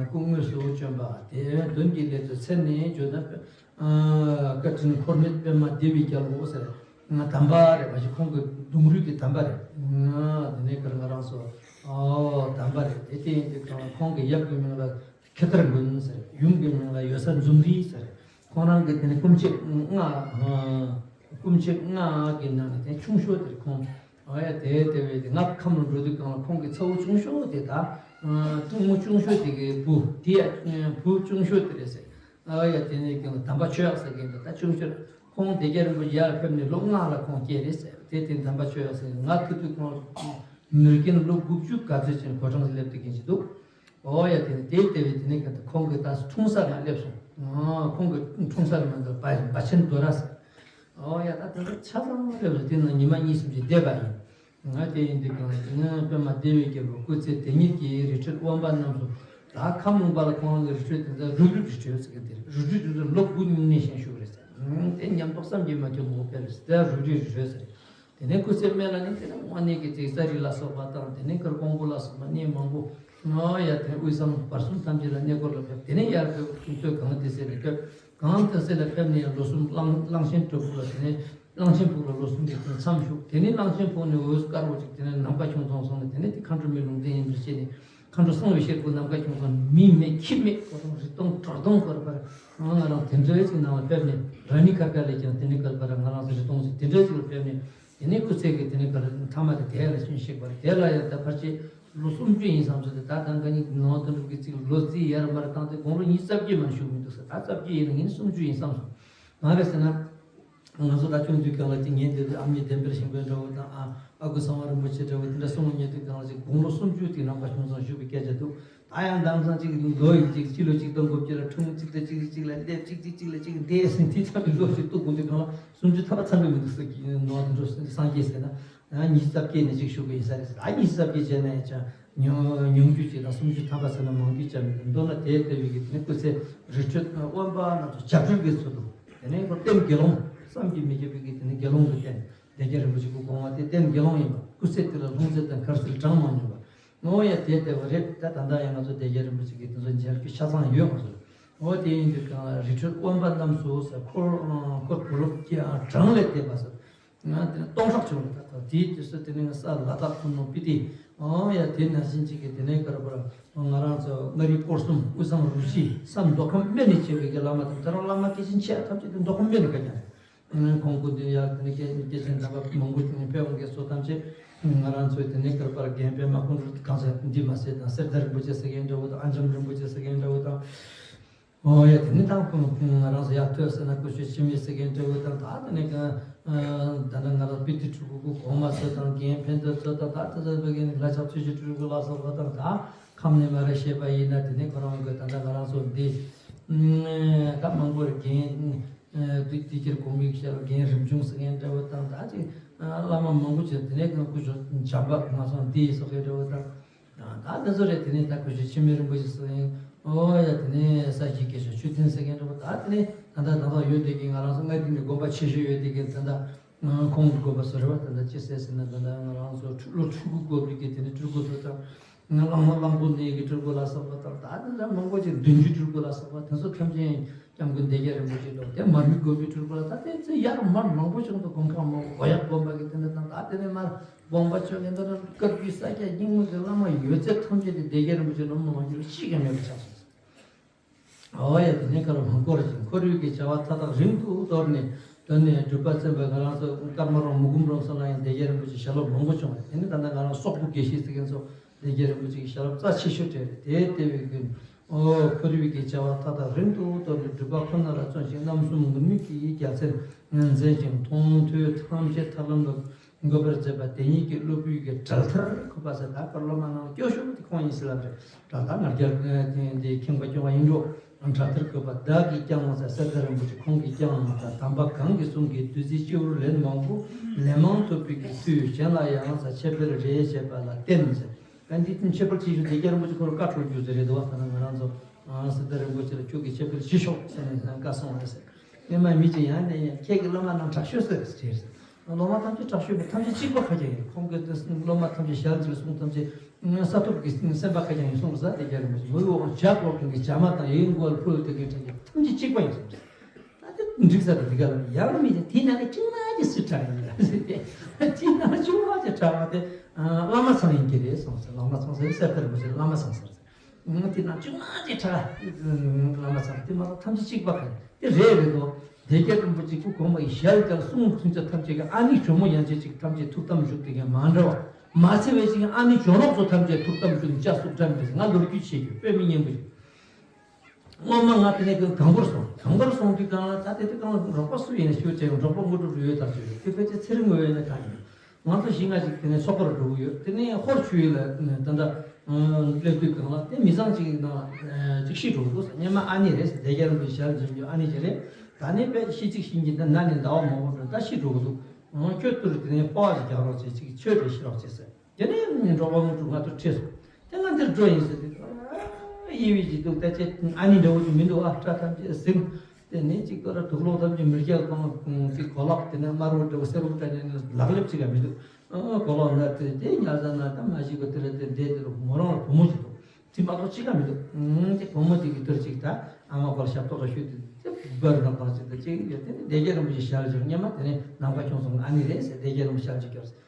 སྐུ་དངོས་སུ་བྱོན་པ་དེ། མདུན་གྱི་སླད་དུ་ཚེ་ནི་བརྗོད་ན། ཨ་བཀའ་དྲིན་འཁོར་ནི་པདྨ་བདེ་བའི་རྒྱལ་པོ་ཟེར། ང་དམ་པ་རེད་པ་ཞིག་ཁོང་གི་གདུང་རུས་ཀྱི་དམ་པ་རེད། ང་དེ་ནས་ཀར་ང་རང་ཚོ་ཨོ་དམ་པ་རེད། དེ་དེ་ཡིན་དུས་ཀར་ཁོང་གི་ཡབ་ཀྱི་མིང་ལ་ཁེ་ཐར་མགོན་ཟེར། ཡུམ་གྱི་མིང་ལ་ཡོད་ས་འཛུམ་རིས་ཟེར། ཁོང་རང་གི་དེ་ནས་སྐུ་མཆེད་ལྔ། སྐུ་མཆེད་ལྔ་གི་ནང་ནས་དེ་ཆུང་ཤོས་དེ་རེད། ཁོང་ཨ་ཡ་དེ་དེ་བས་དེ་ང་ཁམས་ལ་འགྲོ་དུས་སྒང་ལ་ཁོང་གི་ཚ་བོ་ཆུང་ཤོས་དེ། ད་སྲིང་མོ་ཆུང་ཤོས་དེ་གི་བུ་དེ་ཡ་བུ་ཆུང་ཤོས་དེ་རེད་ཟེར། ཨ་ཡ་དེ་ནས་ཀྱང་དམ་པ་ཆོས་དབྱིངས་ཟེར་མཁན་དེ་ད་ཆུང་ཤོས། ཁོང་སྡེ་བརྒྱད་རིན་པོ་ཆེ་ཡར་ཕེབས་ནས་ལོ་ལྔ་ལ་ཁོང་སྐྱེས་རེད་ཟེར། དེ་དེ་དམ་པ་ཆོས་དབྱིངས་ཟེར། ང་ཐུག་དུས་ཁོང་མི་རྒན་ལོ་དགུ་བཅུ་ག་ཚོད་ཅིག་གོ་གྲངས་སླེབས་དུས་ཀྱི་ཅི་འདུག་ཨོ་ཡ། དེ་ནས་དེ་ལྟ་བུའི་དེ་ནས་ཀྱང་ཁོང་གི་ད་འཁྲུངས་ས་ལ་སླེབས་སོང་། ཨ་ཁོང་གི་འཁྲུངས་ས་ལ་མ་འདུག་པ་བ་ཆེན་རྡོ་ར་ཟེར། ཨོ་ཡ། ད་དེ་ཚོ་ཆ་ཚང་སླེབས་སོང་། དེ་ན་ཉི་མ་གཉིས་གསུམ་ཅིག་བསྡད་པ་ཡིན། ང་དེ་ཡིན་དུས་ཀྱང་ང་པདྨ་བདེ་བའི་རྒྱལ་པོ་སྐུ་ཚེ་དེ་ཉིད་ཀྱི་རི་ཁྲོད་དབེན་པ་རྣམས་སུ། ད་ཁམས་ལུང་པ་ལ་ཁོང་གི་རི་ཁྲོད་དེ་ཚོ་རུབ་རུབ་རི་ཁྲོད་ཟེར་གི་དེ་རེད། རུབ་རུབ་རི་ཁྲོད་ལོ་དགུ་སྨྱུང་གནས་བཞེངས་བཞུགས་རེད་ཟེར། དེ་ཉམས་རྟོགས་བསམ་གྱིས་མི་ཁྱབ་པོ་སྤེལ་རེད་ཟེར། དེ་རུབ་རུབ་རི་ཁྲོད་ཟེར། དེ་ནས་སྐུ་ཚེ་སྨད་ལ་ནི་དེ་ནས་དངོས་གནས་ཀྱི་ཙིག་ཙ་རི་ལ་སོགས་པ་དང་། དེ་ནས་ཀར་ཀོང་པོ་ལ་སོགས་པ་གནས་མང་པོ། ཨོ་ཡ། དེ་ནས་དབུས་གཙང་བར་གསུམ་ཐམས་ཅད་ལ་གནས་སྐོར་ལ་ཕེབས། དེ་ནས་ཡར་ཕེབས་ཁྱུང་མཚོ་གངས་ཏི་སེ་ལ་ཕེབས། གངས་ཏི་སེ་ལ་ཕེབས་ནས་ལོ་གསུམ་གླང་གླང་ཆེན་སྒྲུབ་ཕུག་ལ། དེ་ནས་གླང་ཆེན་ཕུག་ལ་ལོ་གསུམ་གྱི་མཚམས་བཞུགས། དེ་ནས་གླང་ཆེན་ཕུག་ནས་འོད་དཀར་པོ་ཅིག་དེ་ནས་ནམ་མཁའ་ཁྱུང་ཚང་སོང་ནས། དེ་ནས་དེ་མཁའ་འགྲོ་མའི་ལུང་བསྟན་ཡིན་པར་བཤད་ནས། མཁའ་འགྲོ་གསང་བའི་ཤེལ་སྒོ་ནམ་མཁའ་ཁྱུང་ཚང་མི་མེད་ཁྱི་མེད། ཁོ་རང་རི་སྟོང་བྲག་སྟོང་བར་པར་ང་རང་དེ་འདྲའི་ཅིག་ནང་ལ་ཕེབས་ནས། ར་ནི་ཁ་ཁ་ལས་ཀྱང་དེ་ནས་ཀར་པར་ང་རང་ཚོ་རི་སྟོང་ཅིག་དེ་འདྲའི་ཅིག་ལ་ཕེབས་ནས། དེ་ནས་སྐུ་ཚེ་གི་དེ་ནས་ཀར་མཐའ་མ་དེ་དེ་ལ་ཤུན་གཤེགས་པར། དེ་ལ་ཡང་ད་ཕར་ཆེར་ལོ་སུམ་ཅུ་ཡིན་བསམ་ཚུལ་དེ། ད་ད་ག་ནི་ནང་དོན་གྲུབ་ཀྱི་ཚིག་ལོ་རྩིས་ཡར་མར་བཏང་སྟེ་དགུང་ལོ་ཉི་ཤུ་རྩ་བརྒྱད་མ་བཞུགས་མི་འདུག་ཟེར། ད་རྩ་བརྒྱད་ཡིན་ན་ངས་སུམ་ཅུ་ཡིན་བསམ་སོང་། གང་རེད་ཟེར་ན། ང་ཚོ་ད་ཆུང་དུས་སྐབས་ལ་ཅིག་ཉན་དེ་དུས་ཨ་མྱེས་ལྡན་དཔལ་ཞིང་པའི་འདྲ་བོ་དང་། ཨ་ཨ་ཁུ་གསང་བ་རིན་པོ་ཆེ་འདྲ་བོ་དེ་འདྲ་གསུང་ཉན་དུས་སྒང་ལ་ཅིག་དགུང་ལོ་སུམ་ཅུ་དེ་ནམ་མཁའ་ཁྱུང་ཚང་བཞུགས་པའི་སྐད་ཆ་འདུག་ད་ཡང་དེང་སང་ཅིག་ལོ་ཡི་ཅིག་སྤྱི་ལོ་ཆིག་སྟོང་དགུ་བརྒྱ་ལ་ཁྲུང་གཅིག་དང་གཅིག་གཅིག་ལ་སླེབས། གཅིག་གཅིག་གཅིག་ལ་གཅིག་འདས་ཟིན། དེ་ཚང་གི་ལོ་ཞིག་གཏུག་དགོས་དུས་སྒང་ལ་སུམ་ཅུ་ཐམ་པ་ཚང་གི་མི་འདུག་ཟེར་གྱི་ནོར་དུ་འགྲོ། སངས་རྒྱས་ཟེར་ན་ཉི་ཤུ་རྩ་བརྒྱད་ནས་ཅིག་བཞུགས་པ་ཡིན་ས་རེད་ཟེར། ཨ་ཉི་ཤུ་རྩ་བརྒྱད་བྱས་ན་ཡང་ཅང་ཉུང་ཉུང་རྒྱུ་ཅིག་དང་། སུམ་ཅུ་ཐམ་པ་ཟེར་ན་མང་རྒྱུ་ཅང་མི་འདུག་མདོར་ན་དེ་ལྟ་བུའི་གི་དེ་ནས་སྐུ་ཚེ་རི་ཁྲོད་དབེན་པ་རྣམས་སུ་བྱ་སྤྲུལ་གྱི་ཚུལ་དུ། དེ་ནས་ཁོ་རྟེན་དགེ་སློང་བསམ་གྱིས་མི་ཁྱབ་པའི་གི་དེ་ནས་དགེ་སློང་གི་རྟེན། སྡེ་བརྒྱད་རིན་པོ་ཆེ་སྐུ་གོང་མ་དེ་རྟེན་དགེ་སློང་ཡིན་པ། སྐུ་ཚེ་དེ་ལ་ལྷུང་བཟེད་དང་མཁར་བཟེད་གྲངས་མང་མྱོང་བ། ངོ་ཡ་དེ་ལྟ་བུ་རེད། ད་ད་ལྟ་ཡང་ང་ཚོ་སྡེ་བརྒྱད་རིན་པོ་ཆེ་གི་དེ་ཚོ་མཇལ་རྒྱུ་ཆ་ཚང་ཡོད། ང་ཚོ་འོ་དེ་ཡིན་དུས་གང་ལ་རི་ཁྲོད་དབེན་པ་རྣམས་སུ་ཟེར། འཁོར་འཁོར་བུ་སློབ་ཀྱི་གྲངས་ལས་འདས་པ་ཟེར། ང་དེ་ནས་སྟོང་ཕྲག་བྱུང་རེད། ད་ལྟ་དེའི་དུས་སུ་དེ་ནས་ང་ས་ལ་དྭགས་ཁོ་ནོ་སྤི་ཏི། འོ་ཡ་དེ་ནང་བཞིན་ཅིག་གི་དེ་ནས་ག་རེ་པར་ང་རང་ཚོ་མངའ་རིས་སྐོར་གསུམ། དབུས་གཙང་རུ་བཞི། སམ་མདོ་ཁམས་སྨད་ནས་བྱས་པའི་གི་བླ་མ་དང་། དེ་རང་བླ་མ་སྐྱེས་ཆེན་ཆེ་ཐམས་ཅད་དེ་མདོ་ཁམས་སྨད་ནས་ཁ་རྐྱང་རེད། ཁོང་སྐུ་མདུན་ཡར་དེ་ནས་སྐྱེས་སྐྱེས་ཆེན་དམ་པ་མང་པོ་ཕེབས་འོང་གི་སོ་ཐམས་ཅད་ང་རང་ཚོའི་དེ་ནས་བསྐལ་པར་རྒན་པད་མ་ཀུན་གྲོལ་གང་ཟག་འདི་མ་ཟད་དང་གསེར་རྟ་རིན་པོ་ཆེ་ཟེར་མཁན་འདྲ་བོ་དང་ཨ་འཇམ་རིན་པོ་ཆེ་ཟེར་མཁན་འདྲ་བོ་དང་། ཨོ་ཡ་དེ་ནས་དང་ཁོང་ང་རང་ཚོ་ཡར་ཐོན་ཟེར་ན་སྐུ་ཞབས་འཆི་མེད་ཟེར་མཁན་འདྲ་བོ་དང་ད་དེ་ནས་ད་ལྟ་ང་རང་པི་ཏི་ཕྲུ་གུ་གོང་མ་ཚོ་དང་རྒན་ཕན་ཚུན་ཚོ་དང་ད་དེ་ཚོ་བོད་ཀྱི་ལྷ་ལྕགས་ཚུལ་ཁྲིམས་སྤྲུལ་སྐུ་ལ་སོགས་པ་དང་ད་ཁམས་ནས་མ་རེད་ཞེས་པ་ཡིན་ན་དེ་ནས་ཁོ་རང་གི་ད་ལྟ་ང་རང་ཚོ་འདི་ད་མང་པོར་རྒན། དུས་དུས་ཀྱི་གོང་མའི་ཞལ་རྒན་རིམ་བྱུང་ཟེར་མཁན་འདྲ་བོ་དང་ད་ཅིག་བླ་མ་མང་པོ་ཅིག་དེ་ནས་སྐུ་ཞབས་བྱམས་པ་ང་ཚོ་འདི་སོགས་ཀྱི་འདྲ་བོ་དང་ད་དེ་ཚོ་རེད། དེ་ནས་ད་སྐུ་ཞབས་འཆི་མེད་རིན་པོ་ཆེ་སོགས་ཡིན། ཨོ་ཡ་དེ་ནས་ས་གཞི་སྐྱེས་ཤོག་ཆུ་ཐིན་ཟེར་མཁན་འདྲ་བོ་ད་དེ་ནས་ད་ལྟ་ད་ལྟ་ཡོད་དེ་གི་ང་རང་ཚོ་སྔ་དུས་ནས་དགོན་པ་ཆེ་ཤོས་ཡོད་དེ་གི་ད་ལྟ་ཁོང་གི་དགོན་པ་ཟེར་བ་ད་ལྟ་ཅི་ཟེར་ཟེར་ན་ད་ལྟ་ང་རང་ཚོ་ལོ་ཕྲུ་གུ་དགོས་པའི་གི་དེ་ནས་སྤྲུལ་སྐུ་ཚོ་དང་། ང་གླང་མ་གླང་པོ་ནས་ཀྱི་སྤྲུལ་སྐུ་ལ་སོགས་པ་དང་ད་ནི་ལ་མང་པོ་ཅིག་བདུན་ཅུ་སྤྲུལ་སྐུ་ལ་སོགས་པ་དེ་ཚོ་ཐམས་ཅད་སྐྱབས་མགོན་བདེ་རྒྱལ་རིན་པོ་ཆེ་ལོ་དེ་མར་མི་དགོན་པའི་སྤྲུལ་སྐུ་ལ་ད་དེ་ཚེ་ཡར་མར་མང་པོ་བྱུང་འདུག་དགོན་ཁག་མང་པོ་སྒོ་ཡག་དགོན་པ་གི་དེ་འདྲ་དང་ད་དེ་ནས་མར་དགོངས་པ་ཆོས་ཀྱི་འདི་ནི་བཀའ་བརྒྱུད་ས་སྐྱ་རྙིང་མ་གི་བླ་མ་ཡོད་ཚད་ཐམས་ཅད་དེ་བདེ་རྒྱལ་རིན་པོ་ཆེ་ལོ་མ་མ་གྱུར་གཅིག་ཀྱང་མེད་པ་ཆགས་སོང་ཟེར། ཨོ་ཡ་དེ་ནས་ཀརྨ་སྐོར་ཞིང་འཁོར་བའི་གི་བྱ་བ་མཐའ་དག་རིང་དུ་དོར་ནས་དོན་ནས་སྒྲུབ་པ་བཙན་པའི་ང་རང་ཚོ་ཀརྨ་རོང་མུ་གུམ་རོང་སོགས་ལ་ཡང་བདེ་རྒྱལ་རིན་པོ་ཆེ་ཞལ་སློབ་མང་པོ་བྱུང་བ་དེ་ནི་ད་ལྟ་ང་རང་སོག་པོ་དགེ་བཤེས་ཟེར་མཁན་ཚོ་བདེ་རྒྱལ་རིན་པོ་ཆེ་གི་ཞལ་སློབ་རྩ་ཆེ་ཤོས་སྤྲད་རེད། དེ་ལྟ་བུའི་གི་ཨོ་འཁོར་བའི་གི་བྱ་བ་མཐའ་དག་རིང་དུ་དོར་ནས་སྒྲུབ་པ་ཁོ་ན་ལ་བརྩོན་ཞིང་རྣམ་གསུམ་ངུར་སྨྲིག་གི་རྒྱལ་མཚན་མཚན་ཞིང་མཐོང་ཐོས་ཐམས་ཅད་ཐར་ལམ་ལ། འགོད་པར་མཛད་པ་དེ་ཉིད་ཀྱི་སློབ་བུའི་གི་གྲལ་མཐར་འཁོད་པ་ཟེར་ད་ཁོ་སློབ་མ་ནང་སྐྱོ་ཤོས་དེ་ཁོང་ཡིན་ཟེར་ལབ་རེད། གྲལ་མཐར་ང་རྒྱལ་འདི་ཁེངས་པ་སྐྱོ་བ་ཡིན་འགྲོ། གྲལ་མཐར་འཁོད་པ་བདག་གིས་ཀྱང་ཟེར་གསེར་རྟ་རིན་པོ་ཆེ་ཁོང་གིས་ཀྱང་ཟེར་དམ་པ་གང་གིས་གསུང་གི་བདུད་རྩི་སྤྱི་བོར་ལེན་མང་པོ་ལན་མང་ཐོབ་པའི་གི་མཐུས་གཞན་ལ་ཡང་ཟེར་ཆེ་འཕེལ་རེ་བྱེད་པ་ལ་བརྟེན་ཟེར། ད་འདི་ཁྱད་པར་ཆེ་ཤོས་བདེ་རྒྱལ་རིན་པོ་ཆེ་ཁོ་རང་བཀའ་འཁྲོལ་རྒྱུ་ཟེར་རེད་འདུག་བ། ད་ནང་ང་རང་ཚོ་གསེར་རྟ་རིན་པོ་ཆེ་ལ་ཁྱོད་ཀྱིས་ཆེ་འཕེལ་བྱེད་ཤོག་ཟེར་ནས་བཀའ་གསུངས་པ་རེད་ཟེར། སྔོན་མ་མི་གཅིག་ཡང་ནས་ཡང་ཁྱེད་ཀྱི་སློབ་མ་རྣམས་དྲག་ཤོས་ཟེར་ཟེར། སློབ་མ་ཐམས་ཅད་དྲག་ཤོས་མེད། ཐམས་ཅད་གཅིག་པ་ཁ་རྒྱ་ཡིན། ཁོང་གི་སློབ་མ་ཐམས་ཅད་ཞལ་གྱིས་གསུང་ཐམས་ཅད་ས་ཐོབ་ཀྱི་སེམས་པ་ཁ་རྒྱ་ཡིན་གསུངས་ས་བདེ་རྒྱལ་རིན་པོ་ཆེ་མི་འོག་ཇ་གོག་གི་ཇ་མ་དང་ཡིན་གོལ་ཕུལ་དེ་གི་ཁྲ་རྒྱ་ཐམས་ཅད་གཅིག་པ་ཡིན་གསུངས་ས། ད་དེ་འགྲིག་ས་དང་འདི་ག་ལ་ཡང་མི་དེ་ནང་གི་ཅུང་མ་གི་སུ་དྲག་ཡིན་ལ་ཟེར་ཏེ་དེ་ནང་ཅུང་མ་གི་དྲག་པ་དེ་བླ་མ་ཚང་ཡིན་གྱི་རེད་གསུངས་ས། བླ་མ་ཚང་ཟེར་གསེར་རྟ་རིན་པོ་ཆེ་བླ་མ་ཚང་ཟེར། དེ་ན་ཅུང་མ་ཅིག་ཁྲ་བླ་མ་ཚང་དེ་མ་གཏོགས་ཐམས་ཅད་གཅིག་པ་ག་དེ་རེད་རེད་དོ། བདེ་རྒྱལ་རིན་པོ་ཆེ་སྐུ་གོང་མ་ཡི་ཞལ་ལྟར་གསུང་ཐུན་ཚ་ཐམས་ཅད་ཀྱི་ཨ་ནི་ཇོ་མོ་ཡན་ཆད་ཅིག་ཐམས་ཅད་ཐུགས་དམ་བཞུགས་དེ་ག་མ་འདྲ་བ་མ་ཚེ་བའི་ཅིག་ཨ་ནི་ཇོ་ནོག་ཚོ་ཐམས་ཅད་ཐུགས་དམ་བཞུགས་ནས་ཅ་སུག་འགྲམ་དེ་ང་ལོ་རྒྱུས་བྱེད་རྒྱུ་དཔེ་མི་སྙན་པོ་ཞིག་སྔོན་མ་ང་དེ་ནས་དང་པོར་སོང་། དང་པོར་སོང་དུས་གང་ལ་ད་དེ་དུས་གང་ལ་རོགས་པ་སུ་ཡིན་ཞུ་བྱས་རོགས་པ་དངོས་གྲུབ་རེ་ཡོད་ཐག་ཆོད་རེད། དེ་ཕལ་ཆེར་ཚེ་རིང་ངོ་ཡོད་ན་གང་ཡིན། ང་ཚོ་བཞི་ལྔ་ཅིག་དེ་ནས་ཚོགས་པར་འགྲོ་གི་ཡོད། དེ་ནས་ཧོར་ཆུ་ཡུལ་ལ་ད་ལྟ་སླེབས་དུས་གང་ལ་དེ་མི་ཚང་ཅིག་ནང་ཅིག་ཤི་འགྲོ་གི་འདུག་སྙེ་མ་ཨ་ནི་རེད་ཟེར། བདེ་རྒྱལ་རིན་པོ་ཆེ་ཞལ་འཛོམས་རྒྱུ་ཨ་ནི་ཅིག་རེད། ད་ནི་དཔེ་ཤི་ཅིག་ཤི་གྱི་འདི་ན་ནི་ཟླ་བ་མང་པོ་འགྲོ་ད་ཤི་འགྲོ་གི་འདུག་ཁྱོད་ཐུར་དེ་ནས་སྤོ་བ་ཅིག་རྒྱག་རོགས་བྱེད་ཅིག་ཆོས་རེ་ཤི་རོགས་བྱེད་ཟེར། དེ་ནས་འབྲོག་པ་དངོས་གྲུབ་ང་ཚོར་ཁྲིད་སོང་། དེ་ང་འདིར་འགྲོ་ཡིན་ཟེར་དུས་ཨ་ཡི་བི་ཇི་འདུག་ད་ཅེ་ཨ་ནི་འདྲ་བོ་ཅིག་མི་འདུག་ཨ་སྐྲ་ཐམས་ཅད་ཟིང་། དེ་ནས་ཅིག་ཏོ་ར་དུག་ལོག་ཐམས་ཅད་མི་སྐྱེལ་གཏོང་ཅིག་གོ་ལག་དེ་ནས་དམར་བོ་འདྲ་བོ་སེར་བོ་འདྲ་ནས་ལག་ལེབ་ཅིག་ཡང་མི་འདུག་ཨ་གོ་ལོག་ན་དེ་དེ་ཉལ་ས་ན་ད་མ་ཞིག་གོ་དེ་ལ་དེ་འདས་དེ་རུ་མོ་རང་ལ་བུ་མོ་ཅིག་འདུག་དེ་མ་གཏོགས་ཅི་ག་མི་འདུག་དེ་བུ་མོ་དེ་གི་ཏོ་ར་ཅིག་ད་ཨ་མ་གོ་ལ་ཞབས་ཏོག་ལ་ཞུས་དུས་དེ་བར་ན་པ་ཅིག་ད་ཅིག་ཡོད། དེ་ནས་བདེ་རྒྱལ་རིན་པོ་ཆེ་ཞལ་གྱི་སྙེ་མ་དེ་ནས་ནམ་མཁའ་ཁྱོངས་སོང་། ཨ་ནི་རེད་ཟེར། བདེ་རྒྱལ་རིན་པོ་ཆེ་ཞལ་གྱི་སྐྱོར་ཟེར།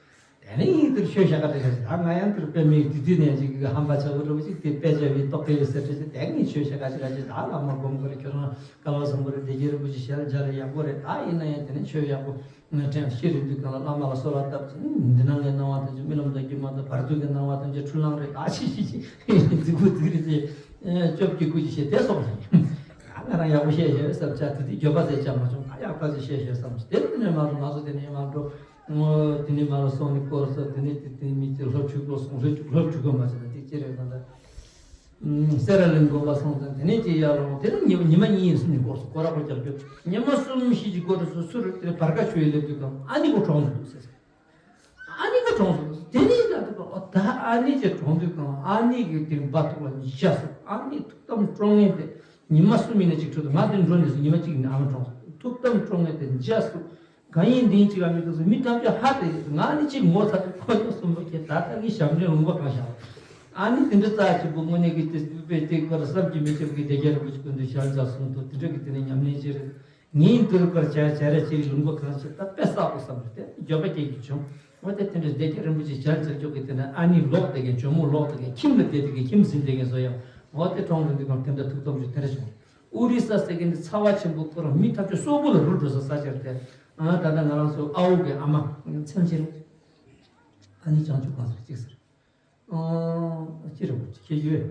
དེ་ནས་ཡིན་དུས་ཆོས་བཤད་ག་དེ་རེད། ད་ང་ཡང་དུས་དཔེ་མེད་དུས་དུས་ནས་ཅིག་ཧམ་པ་ཆེ་བོ་འདྲ་བོ་ཅིག་དེ་དཔེ་ཆ་བའི་རྟོག་གེ་ཡོད་ཟེར་ཏེ་དེ་ནས་ཆོས་བཤད་ག་ཅིག་ག་ཅིག་ད་བླ་མ་སྒོམ་དགོས་རེད། ཁྱོད་རང་སྐལ་བ་བཟང་པོ་རེད། བདེ་རྒྱལ་རིན་པོ་ཆེ་ཞལ་མཇལ་རེད། ཡག་པོ་རེད། ད་ཡིན་ན་ཡང་དེ་ནས་ཆོས་ཡག་པོ་ང་དྲན་ཤེས་རིག་འདུས་གང་ལ་བླ་མ་ལ་གསོལ་བ་བཏབ་ཅིག་འདི་ནང་གི་སྣང་བ་ཐམས་ཅད་རྨི་ལམ་དང་སྒྱུ་མ་དང་བར་དོ་གི་སྣང་བ་ཐམས་ཅད་འཁྲུལ་སྣང་རེད། ཨ་ཆི་ཆི་ཆི་རྫིག་པོ་རྫིག་རེད་ཅེས་སྐྱོབ་ཀྱི་སྐུ་ཅིག་བཤད་དེ་སོང་ཞིང་ང་རང་ཡག་པོ་བཤད་ཤེས་བསམ་ཆ་དེ་དུས་འགྱོད་པ་ཟེར་ཆ་མ་བྱུང་། ད་ཡག་ཐག་ཆོད་བཤད་ཤེས་བསམ་དེ་དེ་ནས་མ་འགྲོ་ང་ཚོ་དེ་ནས་མ་འགྲོ། དེ་ནས་མ་ལ་སོང་ནས་སྐོར་ས་དེ་ནས་དེ་དེ་མི་ཚེ་ལྷོ་ཆུ་སྐོར་སོང་། ལྷོ་ཆུ་ལྷོ་ཆུ་སྐོར་མ་བྱས་ན་དེ་ཅི་རེད་ད་ལྟ། སེ་ར་གླིང་དགོན་པ་སོང་ཙང་དེ་ནས་ཅི་ཡར་ལོངས། དེ་ནས་ཉི་ཉི་མ་གཉིས་ཡིན་གསུམ་ནས་སྐོར་སོང་། སྐོར་ར་སྐོར་རྒྱབ་རྒྱབ་ཉི་མ་གསུམ་བཞི་ཅིག་སྐོར་སོང་། ཚུར་དེ་བར་ཀ་ཆུ་ཡི་སླེབས་དུས་ཀྱང་ཨ་ནི་ཁོ་གྲོངས་སོང་འདུག་ཟེར། ཨ་ནི་ཁོ་གྲོངས་སོང་འདུག་དེ་ནས་ལ་དུས་ཀྱང་ཨོ་ད་ཨ་ནི་ཅི་གྲོངས་དུས་ཀྱང་ཨ་ནི་གི་དེ་འབའ་ཐུག་ལ་འཇའ་སོང་། ཨ་ནི་ཐུགས་དམ་སྤྲོ་ངན་དེ་ཉི་མ་གསུམ་ཡིན་ན་ཅིག་འཁྲུལ་འདུག་ང་དེ་འགྲོ་ནས་སུ་ཉི་མ་གཅིག་ཡིན་ན་ཨ་མ་གྲོངས་སོང་། ཐུགས་དམ་སྤྲོ་ངན་དེ་འཇའ་སོང་། གང་ཡིན་འདི་ཡིན་ཅིག་ལ་མི་འདུག་ཟེར། མི་ཐམས་ཅད་ཧ་དེ་ང་ནི་ཅིག་ངོ་ཚ་དེ་ཁོ་ཚོ་གསུམ་པོ་ཁྱེད་ད་ལྟ་གི་ཞབས་འདྲེན་ལུང་པ་གང་བཞག་ཨ་ནི་དེ་འདྲ་རྩ་ཆེན་པོ་དངོས་གནས་ཀྱི་དེ་དཔེ་དེ་ཁོ་ར་བསམ་གྱིས་མི་ཁྱབ་ཀྱི་བདེ་རྒྱལ་རིན་པོ་ཆེ་སྐུ་མདུན་ཞལ་མཇལ་སོང་འདུག་དེ་འདྲ་གི་དེ་ནས་ཉམས་ལེན་བྱེད་རེད། ངས་འདིར་ཁོ་ར་བྱ་བྱ་ར་ཅིག་ལུང་པ་གང་བཞག་ད་དཔེ་བསགས་པོ་བསམ་རེད་དེ་འགྱོད་པ་སྐྱེ་གི་བྱུང་། འོ་དེ་དེ་འདྲ་བདེ་རྒྱལ་རིན་པོ་ཆེ་ཞལ་མཇལ་ཆོག་གི་དེ་ནས་ཨ་ནི་ལོག་བསྡད་མཁན་ཇོ་མོ་ལོག་བསྡད་མཁན་ཁྱིམ་ལ་བསྡད་བསྡད་མཁན་ཁྱིམ་ཟིན་བསྡད་མཁན་ཚོ་ཡང་འོ་དེ་གྲོངས་རིན་དུས་གང་དེ་འདྲ་ཐུགས་དམ་བཞུགས་དེ་འདྲ་བྱུང་། ཨོ་རི་ས་ཟེར་མཁན་དེ་ཚ་བ་ཆེན་པོ་ཁོ་རང་མི་ཐམས་ཅད་སོག་པོ་ལ་རུལ་འགྲོ་ས་ས་ཆ་རེད་དེ། ཨ་ད་ལྟ་ང་རང་ཚོ་ཨ་འོ་གི་ཨ་མ་མཚན་ཅི་རེད། ཨ་ནི་བྱང་ཆུབ་གང་ཟེར་གཅིག་ཟེར། ཨོ་ཅི་རེད་ཁྱེད་ཡོད།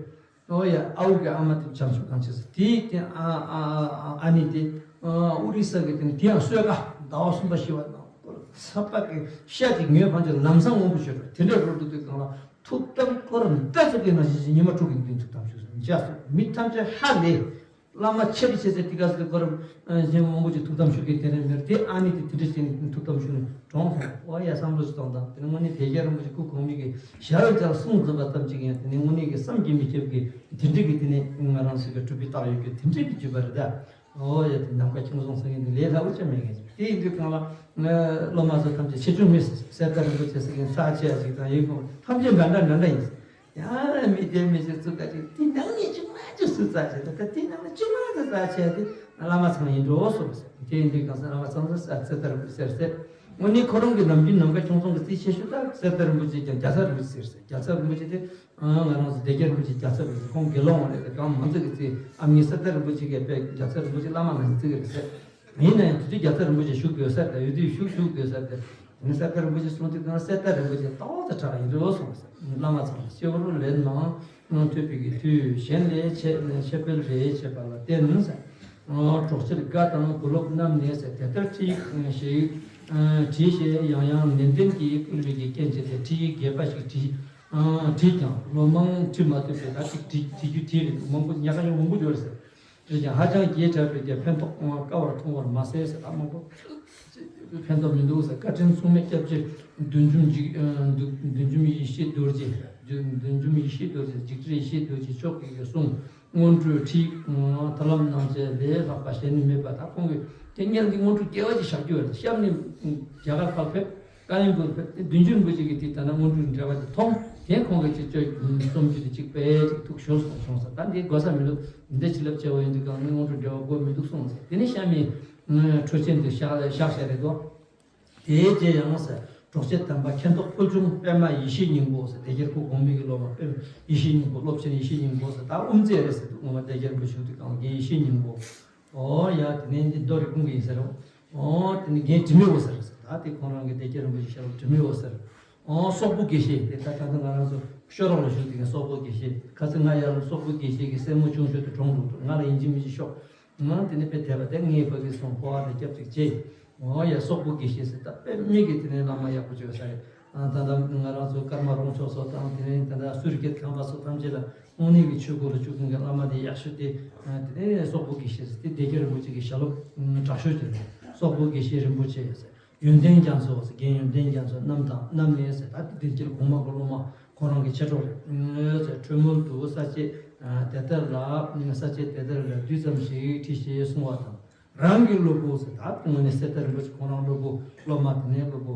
ཨོ་ཡ་ཨ་འོ་གི་ཨ་མ་དེ་བྱང་ཆུབ་གང་ཆེ་ཟེར་དེའི་སྟེང་ཨ་ཨ་ཨ་ཨ་ནི་དེ། ཨོ་རི་ས་གི་སྟེང་དེ་ཡང་གསོལ་ཁ་ཟླ་བ་གསུམ་པ་བཞི་བ་དང་ཚ་བ་གི་ཤ་དེ་ངོས་ཕན་ཆད་ལམ་སང་སྔོན་པོ་ཤོར་བ་དེ་འདྲ་རུལ་འགྲོ་དུས་གང་ལ། ཐུགས་དམ་སྐོར་འདྲ་ཚོ་གི་ནང་བཞིན་ཉི་མ་དྲུག་གི་མདུན་ཐུགས་དམ་བཞུགས་སོ། མི་ཐམས་ཅད་ཧ་ལས། བླ་མ་ཆེ་རུ་ཆེ་ཚེ་དེ་ག་ཚོད་སྐོར་གཞན་མང་པོ་ཅིག་ཐུགས་དམ་བཞུགས་ཀྱི་དེ་རེད་མེད་དེ་ཨ་ནི་དེ་དེ་འདྲ་བྱས་ནས་ཐུགས་དམ་བཞུགས་ནས་གྲོངས་སོང་། ཨོ་ཡ་བསམ་བློ་ཞིག་གཏོང་དང་དེ་ནི་དངོས་གནས་དེ་རྒྱལ་རིན་པོ་ཆེ་སྐུ་གོང་མའི་གི་ཞལ་ལྕགས་གསུང་འཛིན་པ་ཙམ་ཅིག་ཡང་དེ་ནི་དངོས་གནས་ཀྱི་བསམ་གྱིས་མི་ཁྱབ་ཀྱི་དེ་འདྲ་གི་དེ་ནི་ང་རང་ཚོ་གི་གྲུབ་པའི་རྟགས་ཡོད་ཀྱི་དེ་འདྲ་གི་བརྒྱུད་པ་རེད་ད། ཨོ་ཡ་དེ་ནམ་མཁའ་ཁྱུང་སོང་ཟེར་མཁན་དེ་ལས་སླ་བོ་ཅང་མེད་མཁན་ཞིག་དེ་ཡིན་དུས་གང་ལ་ང་སློབ་མ་ཚོ་ཐམས་ཅད་ཆེ་ཆུང་མེད་ཟེར་གསེར་རྟ་རིན་པོ་ཆེ་ཟེར་མཁན་ས་ཆེ་ཡ་ཞིག་དང་ཡིན་གོང་ཐམས་ཅད་འདྲ་འདྲ་འདྲ་འདྲ་ཡིན་ཟེར། ཡང་མི་སྡེ་མི་སེར་ཚུགས་ཀ་ཅིག་དེ་ནང་ནས་ཅིག་མ་ཅིག་སུ་རྩ་ཆེ་ད་ད་དེ་ནང་ནས་ཅིག་མ་ཅིག་རྩ་ཆེ་དེ་བླ་མ་ཚང་ཡིན་འགྲོ་སོང་ཟེར། དེ་ཡིན་དུས་གང་ཟེར་བླ་མ་ཚང་ཟེར་གསེར་རྟ་རིན་པོ་ཆེ་ཟེར་ཟེར། དངོས་གནས་ཁོ་རང་གི་ནམ་རྒྱུན་ནམ་མཁའ་ཁྱུང་སོང་གི་རྩིས་ཆེ་ཤོས་ད་གསེར་རྟ་རིན་པོ་ཆེ་ཀྱང་རྒྱལ་ཚབ་རིན་པོ་ཆེ་ཟེར། རྒྱལ་ཚབ་རིན་པོ་ཆེ་དེ། ང་རང་ཚོ་སྡེ་བརྒྱད་རིན་པོ་ཆེ་རྒྱལ་ཚབ་རེད་ཟེར། ཁོང་དགེ་སློང་རེད་ཟེར། གང་མང་ཚིག་གི་ཚིག་ཨ་མྱེས་གསེར་རྟ་རིན་པོ་ཆེ་གིས་དཔེ་རྒྱལ་ཚབ་རིན་པོ་ཆེ་བླ་མ་མང་ཚིག་རེད་ཟེར། ཡིན་ན་ཡང་དེ་དུས་རྒྱལ་ཚབ་རིན་པོ་ཆེ་བཞུགས་དགོས་ས་དང་ཡོད་དུས་བཞུགས་བཞུགས་དགོས་ས་དེ། དེ་ནས་གསེར་རྟ་རིན་པོ་ཆེ་གསུང་དུས་གང་གསེར་རྟ་རིན་པོ་ཆེ་ཏོག་ཙམ་དྲག་ཡིན་རེད་གསུངས་ཟེར། བླ་མ་ཚང་མ་སྤྱི་བོར་ལེན་ནའང་ཐོས་པའི་གི་མཐུས་གཞན་ལས་ཆེ་ཆེ་སྤེལ་རེ་བྱེད་པ་ལ་བརྟེན་ཟེར། གྲོགས་ཁྱེར་དགའ་དང་བུ་སློབ་རྣམས་ནས་ཟེར་དེ་ལྟར་ཁྲིད་ཞེས་ཁྲིད་ཞེས་ཡང་ཡང་ནན་ཏན་གྱིས་བསྐུལ་བའི་གི་རྐྱེན་བྱས་ཏེ་ཁྲིད་ཡིག་རྒྱས་པ་ཞིག་བྲིས། ཨང་། བྲིས་ཀྱང་ལོ་མང་བྲིས་མ་ཐུབ་པས་ད་ཅིག་བྲིས་བྲིས་རྒྱུ་བྲིས་རེད་འདུག་མང་པོ་ཉག་ག་ཡང་མང་པོ་ཡོད་རེད་ཟེར། བྲིས་ཀྱང་ཧ་ཅང་རྒྱས་དྲགས་པས་ཀྱང་ཕན་ཐོགས་དཀའ་བར་མཐོང་བར་མ་ཟད་ཟེར། ད་མང་པོ་ཕན་ཐོགས་མི་འདུག་ཟེར། བཀའ་དྲིན་མཚུངས་མེད་སྐྱབས་རྗེ་བདུད་འཇོམས་འཇིགས་བདུད་འཇོམས་ཡེ་ཤེས་རྡོ་རྗེ་བདུད་འཇོམས་ཡེ་ཤེས་རྡོ་རྗེ་འཇིགས་བྲལ་ཡེ་ཤེས་རྡོ་རྗེ་མཆོག་གི་གསུང་སྔོན་འགྲོའི་ཁྲིད་ད་ལམ་གནང་བྱས་ལས་ལྷག་པ་གཞན་ནི་མེད་པ། ད་ཁོང་གིས་དེ་སྔོན་གྱི་སྔོན་འགྲོ་རྒྱས་པ་ཅིག་བཞག་རྒྱུ་ཡོད་རེད། གཤམ་ནས་རྒྱ་གར་ཕར་ཕེབས། བཀའ་ཡིན་པོ་བདུད་འཇོམས་རིན་པོ་ཆེ་གིས་དེ་ལྟ་ན་སྔོན་འགྲོའི་འགྲེལ་པ་དེ་མཐོང་། དེ་ཁོང་གིས་ཅིག་ཅོ་རྩོམ་རྒྱུ་དེ་ཅིག་དཔེ་ཅིག་ཐུགས་ཤོར་སོང་སོང་ཟེར། ད་འདི་དགོས་ས་མི་འདུག་འདི་བྱིན་རླབས་ཆེ་བ་ཡིན་དུས་གང་ནི་སྔོན་འགྲོའི་འགྲེལ་པ་དགོས་མི་འདུག་གསུངས་ཟེར། དེ་ནས་གཤམ་མི་འཕྲོས་ཆེན་དེ་བཞག་བཞག་བཞག་རེད་དོ། དེའི་རྗེས་ཡང་ཟེར་གྲོགས་མཆེད་དམ་པ་མཁྱེན་རྟོགས་ཕུལ་བྱུང་པད་མ་ཡེ་ཤེས་སྙིང་པོ་ཟེར་དེ་རྒྱལ་སྐུ་གོང་མའི་གི་སློབ་མ་པད་ཡེ་ཤེས་སྙིང་པོ་སློབ་ཆེན་ཡེ་ཤེས་སྙིང་པོ་ཟེར་ད་དབུ་མཛད་རེད་ཟེར་འདུག་སྔོན་མ་སྡེ་བརྒྱད་རིན་པོ་ཆེ་དུས་གང་རྒན་ཡེ་ཤེས་སྙིང་པོ། ཨོ་ཡ་དེ་ནས་འདི་རྡོ་རི་ཀུན་གྱི་ཡིན་ཟེར་རོ། ཨོ་དེ་ནས་རྒན་དྲི་མེད་འོད་ཟེར་ཟེར། ད་དེ་ཁོང་རང་གི་སྡེ་བརྒྱད་རིན་པོ་ཆེ་ཞབས་དྲི་མེད་འོད་ཟེར། ཨོ་སོག་པོ་དགེ་བཤེས་དེ་ད་ད་ལྟ་ང་རང་ཚོ་ཤོ་རོག་ལ་བཞུགས་དེ་ག་སོག་པོ་དགེ་བཤེས་ཁ་ཚེ་ང་ཡར་སོག་པོ་དགེ་བཤེས་ཀྱི་སྲས་མོ་ཆུང་ཤོས་དེ་གྲོངས་འདུག་ང་ལ་ཡིན་གཅིག་མིན་གཅིག་ཤོག་ང་དེ་ནས་དཔེ་དད་པ་དེ་ངའི་ཕ་གི་སོང་འཕོ་བ་དང་སྐྱབས་གཅིག་བྱས། ཨོ་ཡ་སོག་པོ་དགེ་བཤེས་ཟེར་ད་དཔེ་མི་གི་དེ་ནས་བླ་མ་ཡག་པོ་བྱོས་ས་རེད། ད་ལྟ་ང་རང་ཚོ་ཀརྨ་རོང་ཕྱོགས་སོགས་དང་དེ་ནས་ད་ལྟ་སུ་རི་ཀེད་ཁང་པ་སོགས་ཐམས་ཅད་ལ་དངོས་གནས་ཀྱི་ཆོས་སྒོ་ལ་བཅུག་མཁན་གྱི་བླ་མ་དེ་ཡག་ཤོས་དེ་དེ་ནས་སོག་པོ་དགེ་བཤེས་ཟེར་དེ་སྡེ་བརྒྱད་རིན་པོ་ཆེ་གི་ཞལ་སློབ་དྲག་ཤོས་དེ་རེད། སོག་པོ་དགེ་བཤེས་རིན་པོ་ཆེ་ཟེར་ཡོན་ཏན་རྒྱ་མཚོ་ཟེར་རྒན་ཡོན་ཏན་རྒྱ་མཚོ་རྣམས་དང་རྣམས་ནས་ཟེར་ད་དེ་སྡེ་བརྒྱད་གོང་མ་གི་སློབ་མ་ཁོ་རང་གི་མཆེད་གྲོགས་རེད། ཁྲོས་མོལ་དུ་ས་བཅད་དེ་ལྟར་ལ་ས་བཅད་དེ་ལྟར་ལ་བསྡུས་ཙམ་ཞིག་བྲིས་ཞེས་གསུང་བ་དང་། རང་གི་སློབ་བུ་ཟེར་ད་དངོས་གནས་གསེར་རྟ་རིན་པོ་ཆེ་ཁོང་རང་སློབ་བུ་སློབ་མ་དེ་ནས་སློབ་བུ་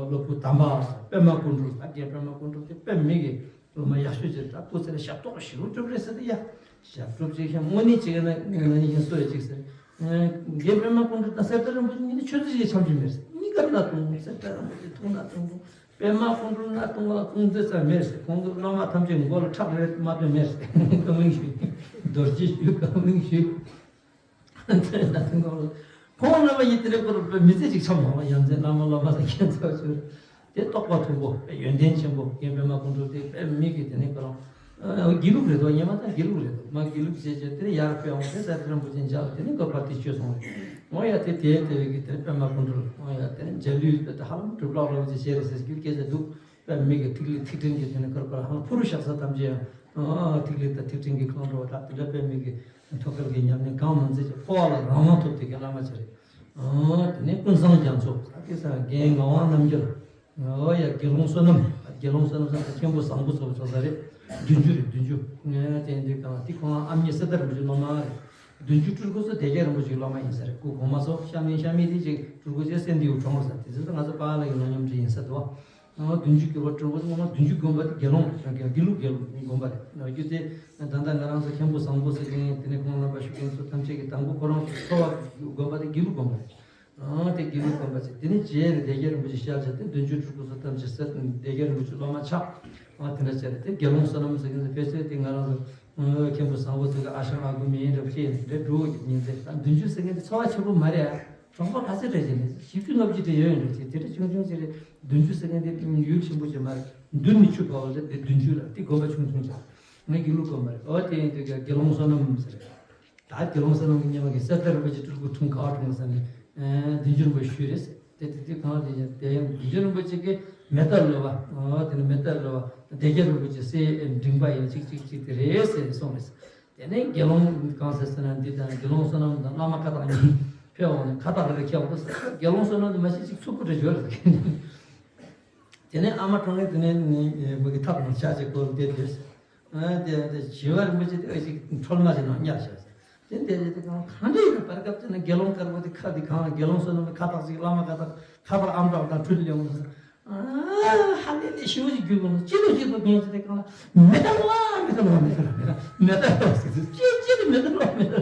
སློབ་བུ་དམ་པ་ཟེར་པད་མ་ཀུན་གྲོལ་ད་རྒན་པད་མ་ཀུན་གྲོལ་དེ་དཔེ་མི་གི་སློབ་མ་ཡག་ཤོས་ཅིག་ད་སྐུ་ཚེ་ལ་ཞབས་ཏོག་ཞེ་པོ་སྒྲུབ་རེད་ཟེར་ད་ཡ་ཞབས་སྒྲུབ་ཅིག་ཤ་དངོས་གནས་ཅིག་ན་ང་ནི་ཡིན་སོ་ཡ་ཅིག་ཟེར། རྒན་པད་མ་ཀུན་གྲོལ་དང་གསེར་རྟ་རིན་པོ་ཆེ་གཉིས་ནི་ཆོས་ཚུལ་ཞིག་འཆམ་གྱི་མེད་ཟེར། གཉིས་ཀ་ན་དུང་གསེར་རྟ་རིན་པོ་ཆེ་ཐུང་ན་དུང་དུང་པད་མ་ཀུན་གྲོལ་ན་དུང་ལ་དུང་མཛད་ཙམ་མེད་ཟེར། ཁོང་ཚོ་སློབ་མ་ཐམས་ཅད་མགོ་ལ་ཁྲག་རེ་མ་བཏོན་མེད་ཟེར། རྒན་པད་མ་ཀུན་གྲོལ་རྡོ་རྗེ་ཞུ་རྒན་པད་མ་ཀུན་གྲོལ་ཞུ། ཁོང་རྣམ་པ་ཡིན་དེ་རེ་སྐོར་མི་ཚེ་གཅིག་འཆམ་ཡོང་བ་ཡ་མཚན་བླ་མ་སློབ་མ་དང་ཁྱེད་ཚོ་ཚོར་དེ་རྟོགས་པ་མཐོན་པོ་ཡོན་ཏན་ཆེན་པོ་རྒན་པད་མ་ཀུན་གྲོལ་དེ་དཔེ་མི་གི་དེ་ནས་ཁོ་རང་དགེ་ལུགས་རེད་དོ། ཉེ་མ་ད་དགེ་ལུགས་རེད་དོ། མ་དགེ་ལུགས་བྱས་བྱས་དེ་ནས་ཡར་ཕེབས་འོང་དེ་ས་དེ་རིན་པོ་ཆེ་མཇལ་དེ་ནས་སྐོར་པ་དེ་བཅོས་སོང་རེད། འོ་ཡ་དེ་དེ་དེ་རེ་གི་དེ་ནས་པད་མ་ཀུན་གྲོལ་འོ་ཡ་དེ་ནས་མཇལ་ལུས་དེ་ཧ་ལམ་གྲུབ་ལོག་ལོག་ཅིག་བྱས་རེད་ཟེར་རྒྱུ་སྐད་ཆ་འདུག་དཔེ་མི་གི་ཐིག་ལེ་ཐིག་ཕྲེང་གི་དེ་ནས་སྐོར་པ་ཧ་ལམ་ཕུ་རུ་གཤེགས་ས་ཐམས་ཅད་ཡང་ཐིག་ལེ་དང་ཐིག་ཕྲེང་གི་ཁང་འགྲོ་བ་དག་དེ་འདྲ་དཔེ་མི་གི་ཐོད་རྒལ་གྱི་ཉམས་ལེན་གང་མང་མཛད་ཀྱི་འཕོ་བ་ལ་རང་དབང་ཐོབ་དེ་གའི་བླ་མ་ཅིག་རེད། དེ་ནས་ཀུན་བཟང་རྒྱ་མཚོ་ད་དེ་སང་རྒན་ངག་དབང་རྣམ་རྒྱལ། འོ་ཡ་དགེ་སློང་བསོད་ནམས། དགེ་སློང་བསོད་ནམས་ཟེར་ན་མཁན་པོ་བཟང་པོ་ཚོ་ཚོ་ས་རེད། བདུན་ཅུ་རེད་བདུན་ཅུ། ངས་དེ་འདི་གང་དེ་ཁོང་ཨ་མྱེས་གསེར་རྟ་རིན་པོ་ཆེ་སློབ་མ་རེད། བདུན་ཅུ་སྤྲུལ་སྐུ་ཚོ་སྡེ་བརྒྱད་རིན་པོ་ཆེའི་སློབ་མ་ཡིན་ས་རེད། སྐུ་གོང་མ་ཚོ་གཤམ་ནས་གཤམ་མི་དེ་ཅིག་སྤྲུལ་སྐུ་ཚོས་སེ་འདི་ཡུ་གྲོང་རེད་ས་དེ་ཚོ་ང་ཚོ་པཱ་ལགས་ཀྱི་ལོ་མཉམ་འདྲ་ཡིན་ས་འདུག་བ། བདུན་ཅུ་གྱུར་པ་སྤྲུལ་སྐུ་ཚོ་ང་བདུན་ཅུ་དགོན་པ་དེ་དགེ་སློང་དགེ་ལུགས་དགེ་ལུགས་དགོན་པ་རེད། རྒྱུ་དེ་ད་ལྟ་ང་རང་ཚོ་མཁན་པོ་བཟང་པོ་ཟེར་མཁན་དེ་ནས་ཁོང་རྣམ་པ་ཞུ་མཁན་ཚོ་ཐམས་ཅད་ཀྱི་དང་པོ་ཁོ་རང་ཚོ་འཚོ་བ་དགོན་པ་དེ་དགེ་ལུགས་དགོན་པ་རེད། ཨང་དེ་དགེ་ལུགས་དགོན་པ་ཚེ་དེ་ནས་རྗེ་རེ་སྡེ་བརྒྱད་རིན་པོ་ཆེ་ཤར་བྱས་ཏེ་བདུན་ཅུ་སྤྲུལ་སྐུ་ཚོ་ཐམས་ཅད་སེ་སྡེ་བརྒྱད་རིན་པོ་ཆེ་སློབ་མ་ཆགས། ཨང་དེ་འདྲ་བྱས་རེད་དེ་དགེ་སློང་བསོད་ནམས་ཟེར་མཁན་ཚོ་ཕལ་ཆེར་དེ་ང་རང་ཚོ་ མཁན་པོ་བཟང་པོ་ཚོ་གི་ཨ་ཞང་ཨ་ཁུ་མིན་འདྲ་བྱས་ནས་འདྲ་འགྲོ་གི་ཉིན་མཚན་ད་བདུན་ཅུ་ཟེར་མཁན་དེ་འཚོ་བ་ཆེན་པོ་མ་རེད་ཨ། གྲོང་པ་ག་ཚོད་རེད་ཅེས་ནས་བཞི་བཅུ་ལྔ་བཅུ་དེ་ཡོད་ཡོད་འདྲ་ཅེས་དེ་འདྲ་ཆུང་ཆུང་ཅིག་རེད། བདུན་ཅུ་ཟེར་མཁན་དེ་ཡུལ་ཆེན་པོ་ཅིག་མ་རེད། མདུན་ནས་ཆུ་བབས་པ་རེད་དེ་བདུན་ཅུ་ལ་དེ་དགོན་པ་ཆུང་ཆུང་ཅིག་ངས་ཡིན་ལུགས་དགོན་པ་རེད། ཨོ་དེ་ཡིན་དུས་ཀྱང་དགེ་སློང་བསོད་ནམས་ཟེར་རེད། ད་དགེ་སློང་བསོད་ནམས་ཀྱི་སྙེ་མ་གི་གསེར་རྟ་རིན་པོ་ཆེ་སྤྲུལ་སྐུ་འཁྲུངས་ག་བ་འཁྲུངས་ཟེར་ནས་བདུན་ཅུ་རིན་པོ་ཆེ་ཞུས་རེད་ཟེར། དེ་དེ་དེ་གང་དེ་ཡང་དེ་ཡང་བདུན་ཅུ་རིན་པོ་ཆེ་གི་མེ་ཏ་ལོ་བ། ཨོ་དེ་ནི་མེ་ཏ་ལོ་བ་སྡེ་བརྒྱད་རིན་པོ་ཆེ་སའི་མགྲིན་པ་ཡང་གཅིག་གཅིག་གཅིག་དེ་རེད་ཟེར་གསུངས་རེད། དེ་ནས་དགེ་སློང་གང་ཟེར་ཟེར་ན་འདི་དང་དགེ་སློང་བསོད་ནམས་དང་བླ་མ་ཁ་བཏགས་གཉིས་ཕེབས་འོང་ནས་ཁ་བཏགས་རེ་རེ་ཁྱེར་འོང་དུས་དགེ་སློང་བསོད་ནམས་དེ་མ་གཞི་གཅིག་ཚུགས་པོ་རེ་འབྱོར་རེད། དེ་ནས་ཨ་མ་གྲོངས་ནས་དེ་ནས་མི་གི་ཐབ་ནང་ཆ་ཅིག་བསྐོར་བསྡད་དུས། དེ་དེ་ཞི་བ་རིན་པོ་ཆེ་དེ་ཨ་ཞིག་ཁྲོལ་མ་ཞིག་ནང་གཉར་བཞག་དེ་འདས་རྗེས་དེ་གང་གང་འདྲ་ཡིན་ན་བར་སྐབས་དེ་ན་དགེ་སློང་དཀར་པོ་དེ་ཁ་དེ་གང་དགེ་སློང་བསོད་ནམས་ཁ་བཏགས་ཅིག་བླ་མ་ཁ་བཏགས་ཁ་བཏགས་ཨམ་ཕྲག་དང་འཁྲུལ་ཡོང་། ཧ་ལས་ལས་ཞུ་ཞིག་རྒྱུ་དགོས་ཅི་ལོ་ཅི་ལོ་ངས་ཅི་དེ་གང་ལ་མེ་ཏ་ལོ་མེ་ཏ་ལོ་མེ་ཏ་ལོ་མེ་ཏ་ལོ་ཟེར་དུས་ཅི་ཅི་དེ་མེ་ཏ་ལོ་མེ་ཏ་ལོ་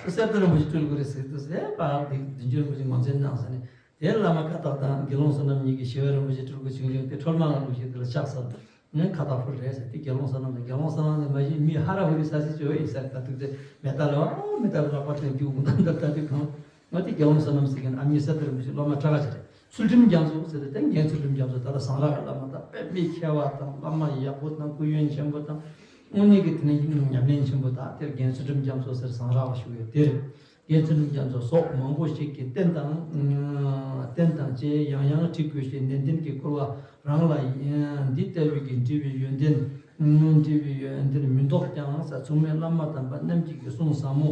གསེར་རྟ་རིན་པོ་ཆེ་སྤྲུལ་དགོས་རེད་ཟེར་དུས་ཟེར་བ་དེ་བདུན་ཅུ་རིན་པོ་ཆེ་ངོས་འཛིན་གནང་ཟེར་ནས། དེར་བླ་མ་ཁ་བཏགས་དང་དགེ་སློང་བསོད་ནམས་གཉིས་ཀྱིས་ཞི་བ་རིན་པོ་ཆེ་སྤྲུལ་སྐུ་བྱུང་བྱུང་དེ་ཁྲོལ་མ་ལ་ལུག་ཞིག་དེ་ལ་ཆགས་སོང་། ངས་ཁ་བཏགས་ཕུལ་རེད་ཟེར་དེ་དགེ་སློང་བསོད་ནམས་དང་དགེ་སློང་བསོད་ནམས་ནི་མ་གཞི་མི་ཧ་ར་ཧུ་རི་ས་སི་ཅོ་ཡི་ཟེར་ད་དུས་དེ་མེ་ཏ་ལོ་ཨ་མེ་ཏ་ལོ་ལག་པ་ཐོན་རྒྱུ་འུ་དང་ད་ད་དུས་གང་ང་དེ་དགེ་སློང་བསོད་ནམས་ཟེར་མཁན་ཨ་མྱེས་གསེར་རྟ་རིན་པོ་ཆེ་སློབ་མ་གྲགས་ཆེ་རེད། ཚུལ་ཁྲིམས་རྒྱ་མཚོ་ཟེར་དེ་དེ་རྒན་ཚུལ་ཁྲིམས་རྒྱ་མཚོ་ད་ལྟ་ཟངས་རག་གི་བླ་མ་དང་དཔེ་མི་མཁས་པ་དང་བླ་མ་ཡག་པོ་དང་སྐུ་ཡོན་ཆེན་པོ་དང་དངོས་གནས་ཀྱི་དེ་ནས་ཉམས་ལེན་ཆེན་པོ་དག་དེར་རྒན་ཚུལ་ཁྲིམས་རྒྱ་མཚོ་ཟེར་ཟངས་རག་ལ་བཞུགས་ཡོད་དེ་རེད། རྒན་ཚུལ་ཁྲིམས་རྒྱ་མཚོ་སོགས་མང་པོ་ཞིག་གིས་རྟེན་དང་། རྟེན་དང་བཅས་ཡང་ཡང་བྲི་དགོས་ཤེས་ནན་ཏན་གྱི་བསྐུལ་བ་རང་ལ་ཡིན། འདི་ལྟ་བུའི་གི་འབྲི་བའི་ཡོན་ཏན། འབྲི་བའི་ཡོན་ཏན་མི་འདོགས་ཀྱང་ས་ཚུགས་མེད་བླ་མ་དམ་པ་རྣམས་ཀྱི་གི་གསུང་ཟབ་མོ་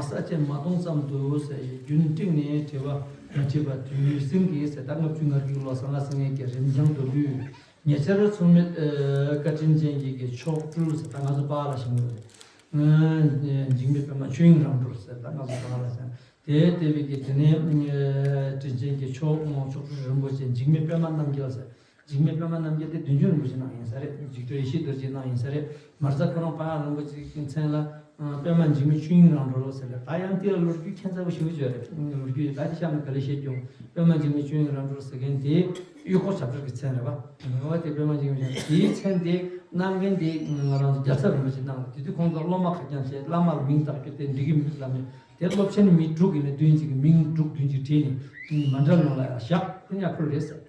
ས་བཅད་མ་སྟོང་ཙམ་དུ་ས་རྒྱུན་བསྒྲིགས་ནས་བྲི་བ་མ་བྲིས་པ་དུས་ཟིང་གི་ས་ཟླ་ལྔ་བཅུ་ང་དགུའི་ལོ་གསང་སྔགས་སེང་གེ་རིན་ལྗང་མདོར་བསྡུས། ཉེ་ཆར་ཚུགས་མེད་བཀའ་དྲིན་ཅན་གྱི་གི་མཆོག་སྤྲུལ་ཟེར་ད་ང་ཚོ་པཱ་ལགས་ཞིག་ཡོད་རེད། འཇིགས་མེད་པད་མ་ཆོས་དབྱིངས་རང་གྲོལ་ཟེར་ད་ང་ཚོ་པཱ་ལགས་ཟེར། དེ་ལྟ་བུའི་གི་དེ་ནས་དྲིན་ཅན་གྱི་མཆོག་མཆོག་སྤྲུལ་རིན་པོ་ཆེ་འཇིགས་མེད་པད་མ་རྣམ་རྒྱལ་ཟེར། འཇིགས་མེད་པད་མ་རྣམ་རྒྱལ་དེ་བདུད་འཇོམས་རིན་པོ་ཆེ་གནང་ཡིན་ས་རེད། འཇིགས་བྲལ་ཡེ་ཤེས་རྡོ་རྗེ་གནང་ཡིན་ས་རེད། མ་རྩ་ཁོ་རང་པཱ་ལགས་རིན་པོ་ཆེ་གི་མཚན་ལ་པད་མ་འཇིགས་མེད་ཆོས་དབྱིངས་རང་གྲོལ་ཟེར་ལ་ད་ཡང་དེ་ལ་ལོ་རྒྱུས་ཁྱད་མཚར་པོ་ཞེ་པོ་ཅིག་རེད། ལོ་རྒྱུས་ད་དེ་གཤམ་ལ་ག་ལེ་བཤད་ཀྱང་པད་མ་འཇིགས་མེད་ཆོས་དབྱིངས་རང་གྲོལ་ཟེར་མཁན་དེ། གཡུ་འཁོར་ཞབས་བྲལ་གྱི་མཚན་རེད་པ། ངོ་བོ་དེ་པད་མ་འཇིགས་མེད་ཀྱང་དེའི་མཚན་དེ་གནང་མཁན་དེ་ང་རང་ཚོ་རྒྱལ་ཚབ་རིན་པོ་ཆེ་གནང་། དེ་དུས་ཁོང་ཚོ་སློབ་མ་ཁ་རྐྱང་བྱས་བླ་མ་ལ་མིང་བཏགས་རྒྱུ་དེ་འགྲིག་གི་མི་འདུག་ལབ་ནས་དེ་སློབ་ཆེན་མི་དྲུག་ཡིན་ན་བདུན་གཅིག་གི་མིང་དྲུག་བདུན་གཅིག་བྲིས་ནས་མཎྜལ་ནང་ལ་ཡང་བཞག་དེ་ནས་ཡར་ཕུལ་རེད་ཟེར།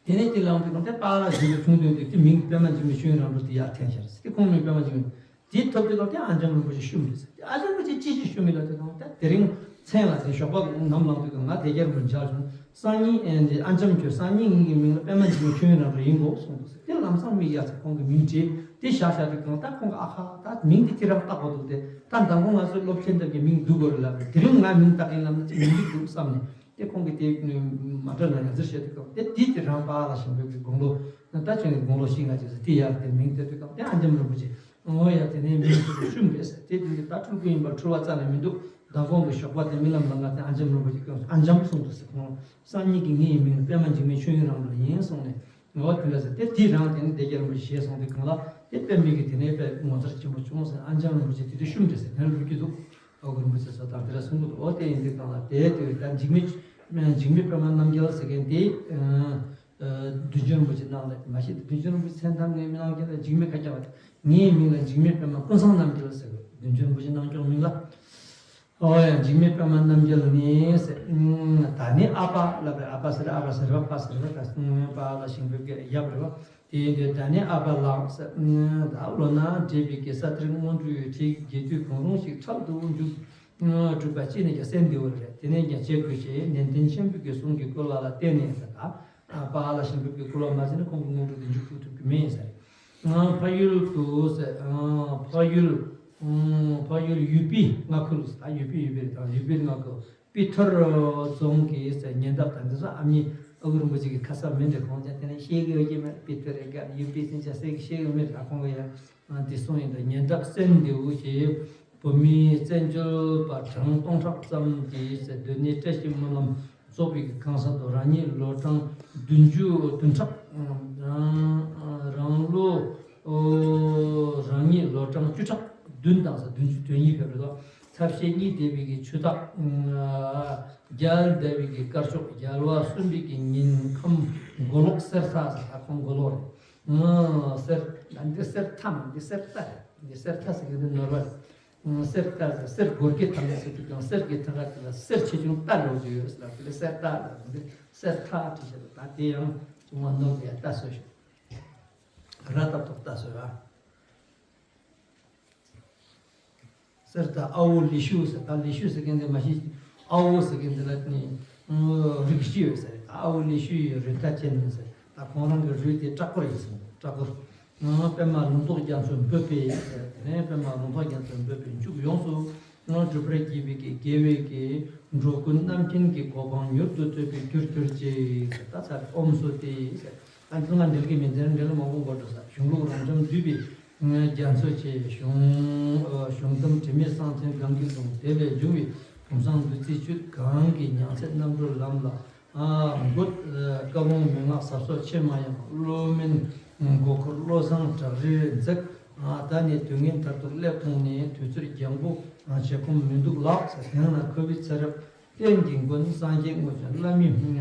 དེ་ནས་དེ་ལའང་དེ་གང་དེ་པཱ་ལགས་ཞིག་ལ་ཆུང་དུས་དེ་དེ་མིང་པད་མ་འཇིགས་མེད་ཆོས་དབྱིངས་རང་གྲོལ་དེ་ཡར་འཐེན་ཤར་ཟེར་དེ་ཁོང་མིང་པད་མ་འཇིགས་མེད། དེའི་ཐོབ་དུས་སྐབས་དེ་ཨ་འཇམ་རིན་པོ་ཆེ་བཤུམས་རེད་ཟེར། དེ་ཨ་འཇམ་རིན་པོ་ཆེ་ཅི་ཞིག་བཤུམས་མིན་ལ་དེ་དང་ད་དེ་རིང་མཚན་ལ་དེ་ཞོགས་པ་ནམ་ལངས་དུས་སྐབས་ང་སྡེ་རྒྱལ་རིན་པོ་ཆེ་མཇལ་བྱུང་། སང་ཉིན་ཨ་འཇམ་ཁྱོད་སང་ཉིན་ངེད་ཀྱི་མིང་ལ་པད་མ་འཇིགས་མེད་ཆོས་དབྱིངས་རང་གྲོལ་ཡིན་དགོས་གསུངས་འདུག་ཟེར། དེ་ལམ་སང་མིག་ཡར་ཚེ་ཁོང་གི་མིང་བྲིས་དེ་བཞག་བཞག་དུས་སྐབས་ད་ཁོང་གི་ཨ་ཁ་ད་མིང་དེ་ཁྱེད་རང་བཏགས་དགོས་འདུག་སྟེ་ད་མདང་དགོང་ང་ཚོའི་སློབ་ཆེན་འདིར་གྱི་མིང་བསྡུ་དགོས་རེད་ལབ་རེད། དེ་རིང་ང་མིང་བཏགས་ཡིན་ལབ་ན་ཅིག་མི་འགྲིག་འདུག་བསམ་ནས། དེ་ཁོང་གིས་དེ་མ་འདྲ་ན་ཡང་ཟེར་བཤད་དུས་སྐབས་དེ་དེའི་དེ་རང་པཱ་ལགས་ཞིང་པའི་དགུང་ལོ་ད་ཆེན་གྱི་དགུང་ལོ་བཞི་ལྔ་ཅིག་ཟེར་དེ་ཡར་དེ་མིང་དེ་དུས་སྐབས་དེ་ཨ་འཇམ་རིན་པོ་ཆེ་ཨོ་ཡ་དེ་ནས་མིང་དེ་ཚོ་བཤུམས་རེད་ཟེར། དེ་དུས་ཀྱི་ད་སྤྲུལ་སྐུ་ཡིན་པར་འཁྲུལ་བ་རྩ་ནས་མི་འདུག་མདང་དགོང་གི་ཞོགས་པ་དེ་རྨི་ལམ་ལ་ང་དེ་ཨ་འཇམ་རིན་པོ་ཆེ་སྐྱོན་ཨ་འཇམ་གསུངས་འདུག་ཟེར། ཁོང་སང་ཉིན་གྱི་ངའི་མིང་ལ་པད་མ་འཇིགས་མེད་ཆོས་དབྱིངས་རང་གྲོལ་ཡིན་གསུངས་ནས་ཨོ་དེ་འདྲ་ཟེར། དེ་དེ་རང་དེ་ནས་སྡེ་རྒྱལ་རིན་པོ་ཆེ་ཞེས་གསུངས་དུས་གང་ལ་དེ་དཔེ་མི་གི་དེ་ནས་དཔེ་ངོ་མཚར་ཆེན་པོ་བྱུང་ཟེར། ཨ་འཇམ་རིན་པོ་ཆེ་དེ་དུས་བཤུམས་རེད་ཟེར་དེ་ནས་ལོ་རྒྱུས་འདུག་ཨོ་གི་རིན་པོ་ཆེ་སོགས་དང་དེ་འདྲ་གསུང་གི་འདུག་ཨོ་དེ་ཡིན་དུས་གང་ལ་དེ་དུས་ད་འཇིགས་མེད་འཇིགས་མེད་པད་མ་རྣམ་རྒྱལ་ཟེར་མཁན་དེ། བདུད་འཇོམས་རིན་པོ་ཆེ་གནང་ལ་མ་གཞི་བདུད་འཇོམས་རིན་པོ་ཆེ་མཚན་ཐམ་ངའི་མི་གནང་རྒྱུ་ལ་འཇིགས་མེད་ཁ་རྒྱབ་པ་ངའི་མིང་ལ་འཇིགས་མེད་པད་མ་ཀུན་བཟང་རྣམ་རྒྱལ་ཟེར་བ་བདུད་འཇོམས་རིན་པོ་ཆེ་གནང་སྐྱོང་མིང་ལ། ཨོ་ཡ་འཇིགས་མེད་པད་མ་རྣམ་རྒྱལ་ནི་ཟེར། ད་ནི་ཨ་ཕ་ལབ་རེད། ཨ་ཕ་ཟེར་ཨ་ཕ་ཟེར་བ་ཕ་ཟེར་བ་ད་པཱ་ལགས་ཞིང་པའི་གི་ཡབ་རེད་བ། དེ་ཡིན་དུས་ད་ནི་ཨ་ཕ་ལགས་ཟེར། ད་ལོ་ན་བགྲེས་པའི་གི་ས་མཐར་སྔོན་འགྲོའི་ཁྲིད་རྒྱས་བསྡུས་གང་རུང་ཞིག་འཁྲབ་ཏུ་འཇུག་གྲུབ་པ་ཅི་ནས་ཀྱང་གསན་འདི་བར་རེད། དེ་ནས་ཀྱང་བྱེད་དགོས་ཞེས་ནན་ཏན་ཆེན་པོས་ཀྱི་གསུང་གི་བཀོད་པ་ལ་བརྟེན་ནས་ཟེར་ད། པཱ་ལགས་ཞིང་པའི་བཀོད་པ་མ་ཟིན་ན་ཁོང་གི་དངོས་གྲུབ་དེ་འཇུག་ཐུབ་ཐུབ་ཀྱི་མེད་ཟེར། ཕ་ཡུལ་དུ་ཟེར། ཕ་ཡུལ། ཕ་ཡུལ་ཡུལ་པའི་མངའ་ཁུལ་ཟེར་ད་ཡུལ་པའི་ཡུལ་པའི་དང་ཡུལ་པའི་མངའ་ཁུལ་པི་ཐོར་རྫོང་གི་ཟེར་ཉེ་འདབས་དང་འདི་ཚོ་ཨ་མྱེས་ཨ་ཁུ་རིན་པོ་ཆེ་གི་ཁ་ས་མི་འདྲ་ཁོང་ཅག་དེ་ནས་ཤེས་གི་ཡོད་ཀྱི་མེད། པི་ཐོར་རེད་ག་ཡུལ་པའི་སེམས་ཅན་སེ་གི་ཤེས་གི་མེད་ད་ཁོང་གི་ཡ། འདི་གསུངས་ཡིན་ད། ཉེ་འདབས་སན་མདེའུ་ཞེས་བོད་མིའི་བཙན་བྱོལ་པ་གྲངས་སྟོང་ཕྲག་ཙམ་གྱིས་སྡོད་གནས་བཀྲ་ཤིས་སྨོན་ལམ་རྫོགས་པའི་གང་ཟག་ཏུ་རང་ཉིད་ལོ་གྲངས་བདུན་ཅུ་བདུན་ཕྲག་རང་ལོ་རང་ཉིད་ལོ་གྲངས་བཅུ་ཕྲག་བདུན་དང་ས་བདུན་ཅུ་དོན་གཉིས་ཕེབས་རེད་དོ། ཐབས་ཤེས་གཉིས་འདས་པའི་གི་ཆུ་སྟག་རྒྱལ་ཟླ་བའི་གི་དཀར་ཕྱོགས་རྒྱལ་བ་གསུམ་པའི་གི་ཉིན་ཁམས་མགོ་ལོག་གསེར་ཐག་ཟེར་ད་ཁོང་མགོ་ལོག་རེད། གསེར་ད་འདི་གསེར་ཐག་མ་འདི་གསེར་རྟ་རེད། འདི་གསེར་རྟ་ཟེར་གྱི་འདི་ནོར་བ་རེད། གསེར་རྟ་ཟེར་གསེར་སྒོར་གྱི་ཐང་ཟེར་དུས་ཀྱང་གསེར་གྱི་ཐང་ག་དེ་ལ་གསེར་ཆེ་ཆུང་རྟ་འདྲ་བོ་ཅིག་ཡོད་ཟེར་ལ། དེ་ལ་གསེར་རྟ་ཟེར། འདི་གསེར་རྟ་བྲིས་བྱས་ད་དེ་ཡང་བྱུང་བ་ནོར་བའི་རྟ་བཟོས་ཤིག་ར་བཏབ་ཐོག་རྟ་བཟོས་ཨ། གསེར་རྟ་ཨ་བོ་ལི་ཤུ་ཟེར། ད་ལི་ཤུ་ཟེར་མཁན་དེ་མ་གཞི་ཨ་བོ་ཟེར་མཁན་དེ་ལ་ནི་རིགས་བཞི་ཡོད་ཟེར། ཨ་བོ་ལི་ཤུ་ཡི་རུས་རྟ་ཅན་ཟེར། ད་ཁོང་རང་གི་རུས་དེ་ཀྲག་པོར་ཡིན་ཟེར། ཀྲག་པོར། པདྨ་ལུང་རྟོགས་རྒྱ་མཚོ་འབོད་པའི་ཟེར། དེ་ནས་པདྨ་ལུང་རྟོགས་རྒྱ་མཚོ་འབོད་པའི་མཇུག་ཡོངས་སུ་སྒྲུབ་པར་བགྱིས་པའི་དགེ་བའི་འགྲོ་ཀུན་རྣམ་མཁྱེན་གྱི་གོ་འཕང་མྱུར་དུ་ཐོབ་པའི་རྒྱུར་གྱུར་ཅིག་ད་ཚར་ཨོམ་སོ་སྟེ་ཟེར། ཨ་ནི་ང་འབྲེལ་གྱི་མི་འདིར་འབྲེལ་མང་པོ་འགོར་འགྲོ་ས། གཞུང་ལུགས་རབ་འབྱམས་བསྡུས་པའི་རྒྱ་མཚོ་ཆེ། གཞུང་གཞུང་གཏམ་དྲི་མེད་གསང་མཚན་གང་གི་ལུང་། དེ་ལས་འབྱུང་བའི་བུམ་བཟང་བདུད་རྩིའི་བཅུད། གང་གི་ཉང་ཚད་རྣམ་གྲོལ་ལམ་ལ་འགོད། བཀའ་དགོངས་མན་ངག་ཟབ་སོགས་ཆེས་མ་ཡངས། བློ་དམན་མགོ་འཁོར་བློ་བཟང་བྲག་རིར་འཛེགས། ད་ནི་དུས་ངན་མཐར་ཐུག་སླེབས་ཐོག་ནས། དུས་ཚོད་རྒྱང་པོ་བྱེད་ཁོམ་མི་འདུག་ལགས་ཟེར། དེང་ན་ཁོ་བོའི་ཚེ་རབས་རྟེན་གྱི་མགོན་སངས་རྒྱས་དངོས་བྱོན་བླ་མའི་མྱང་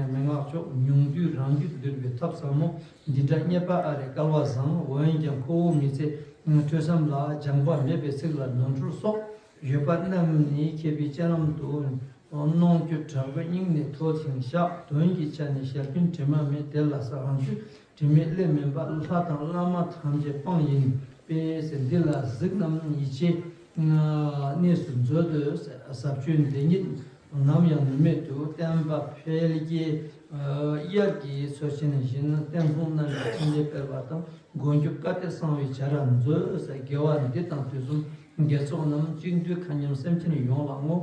འདས་རང་རྒྱུད་འདུལ་བའི་ཐབས་ཟབ་མོ་འདི་འདྲ་རྙེད་པ་ཨ་རེ་སྐལ་བ་བཟང་། འོན་ཀྱང་ཁོ་བོ་མི་ཚེ་ཐོས་བསམ་ལ་སྦྱངས་པ་མེད་པའི་ཚིག་ལ་ནོར་འཁྲུལ་སོགས་ཡོད་པ་རྣམས་ནི་མཁས་པའི་སྤྱན་ལམ་དུ་གནོང་རྒྱུ་དྲག་པོས་སྙིང་ནས་མཐོལ་ཞིང་བཤགས། དོན་གྱི་ཆ་ནས་ཞལ་རྒྱུན་དྲི་མ་མེད་དེ་ལ་ས་ཨང་ཚུལ། དྲི་མེད་ལས་མིན་པ་ལྷ་དང་བླ་མ་ཐམས་ཅད་སྤངས་ཡིན་པས་ཟེར། འདི་ལ་གཟིགས་རྣམས་ཡིད་ཆེས་གནས་སུ་མཛོད་དུ་ཟབ་ཆོས་འདི་ཉིད་ནམ་ཡང་ནུབ་མེད་དུ་བསྟན་པ་འཕེལ་རྒྱས་དབྱར་གྱི་མཚོ་ཆེན་བཞིན། བསྟན་སྲུང་རྣམ་པའི་ཕྲིན་ལས་སྤེལ་བ་དང་། མགོན་སྐྱོབ་བཀའ་གཏེར་གསང་བའི་བྱ་ར་མཛོད་ཟེར། དགེ་བ་འདི་དང་དུས་གསུམ་དགེ་ཚོགས་རྣམས། གཅིག་བསྡུས་མཁའ་མཉམ་སེམས་ཅན་ཡོངས་ལ་བསྔོ།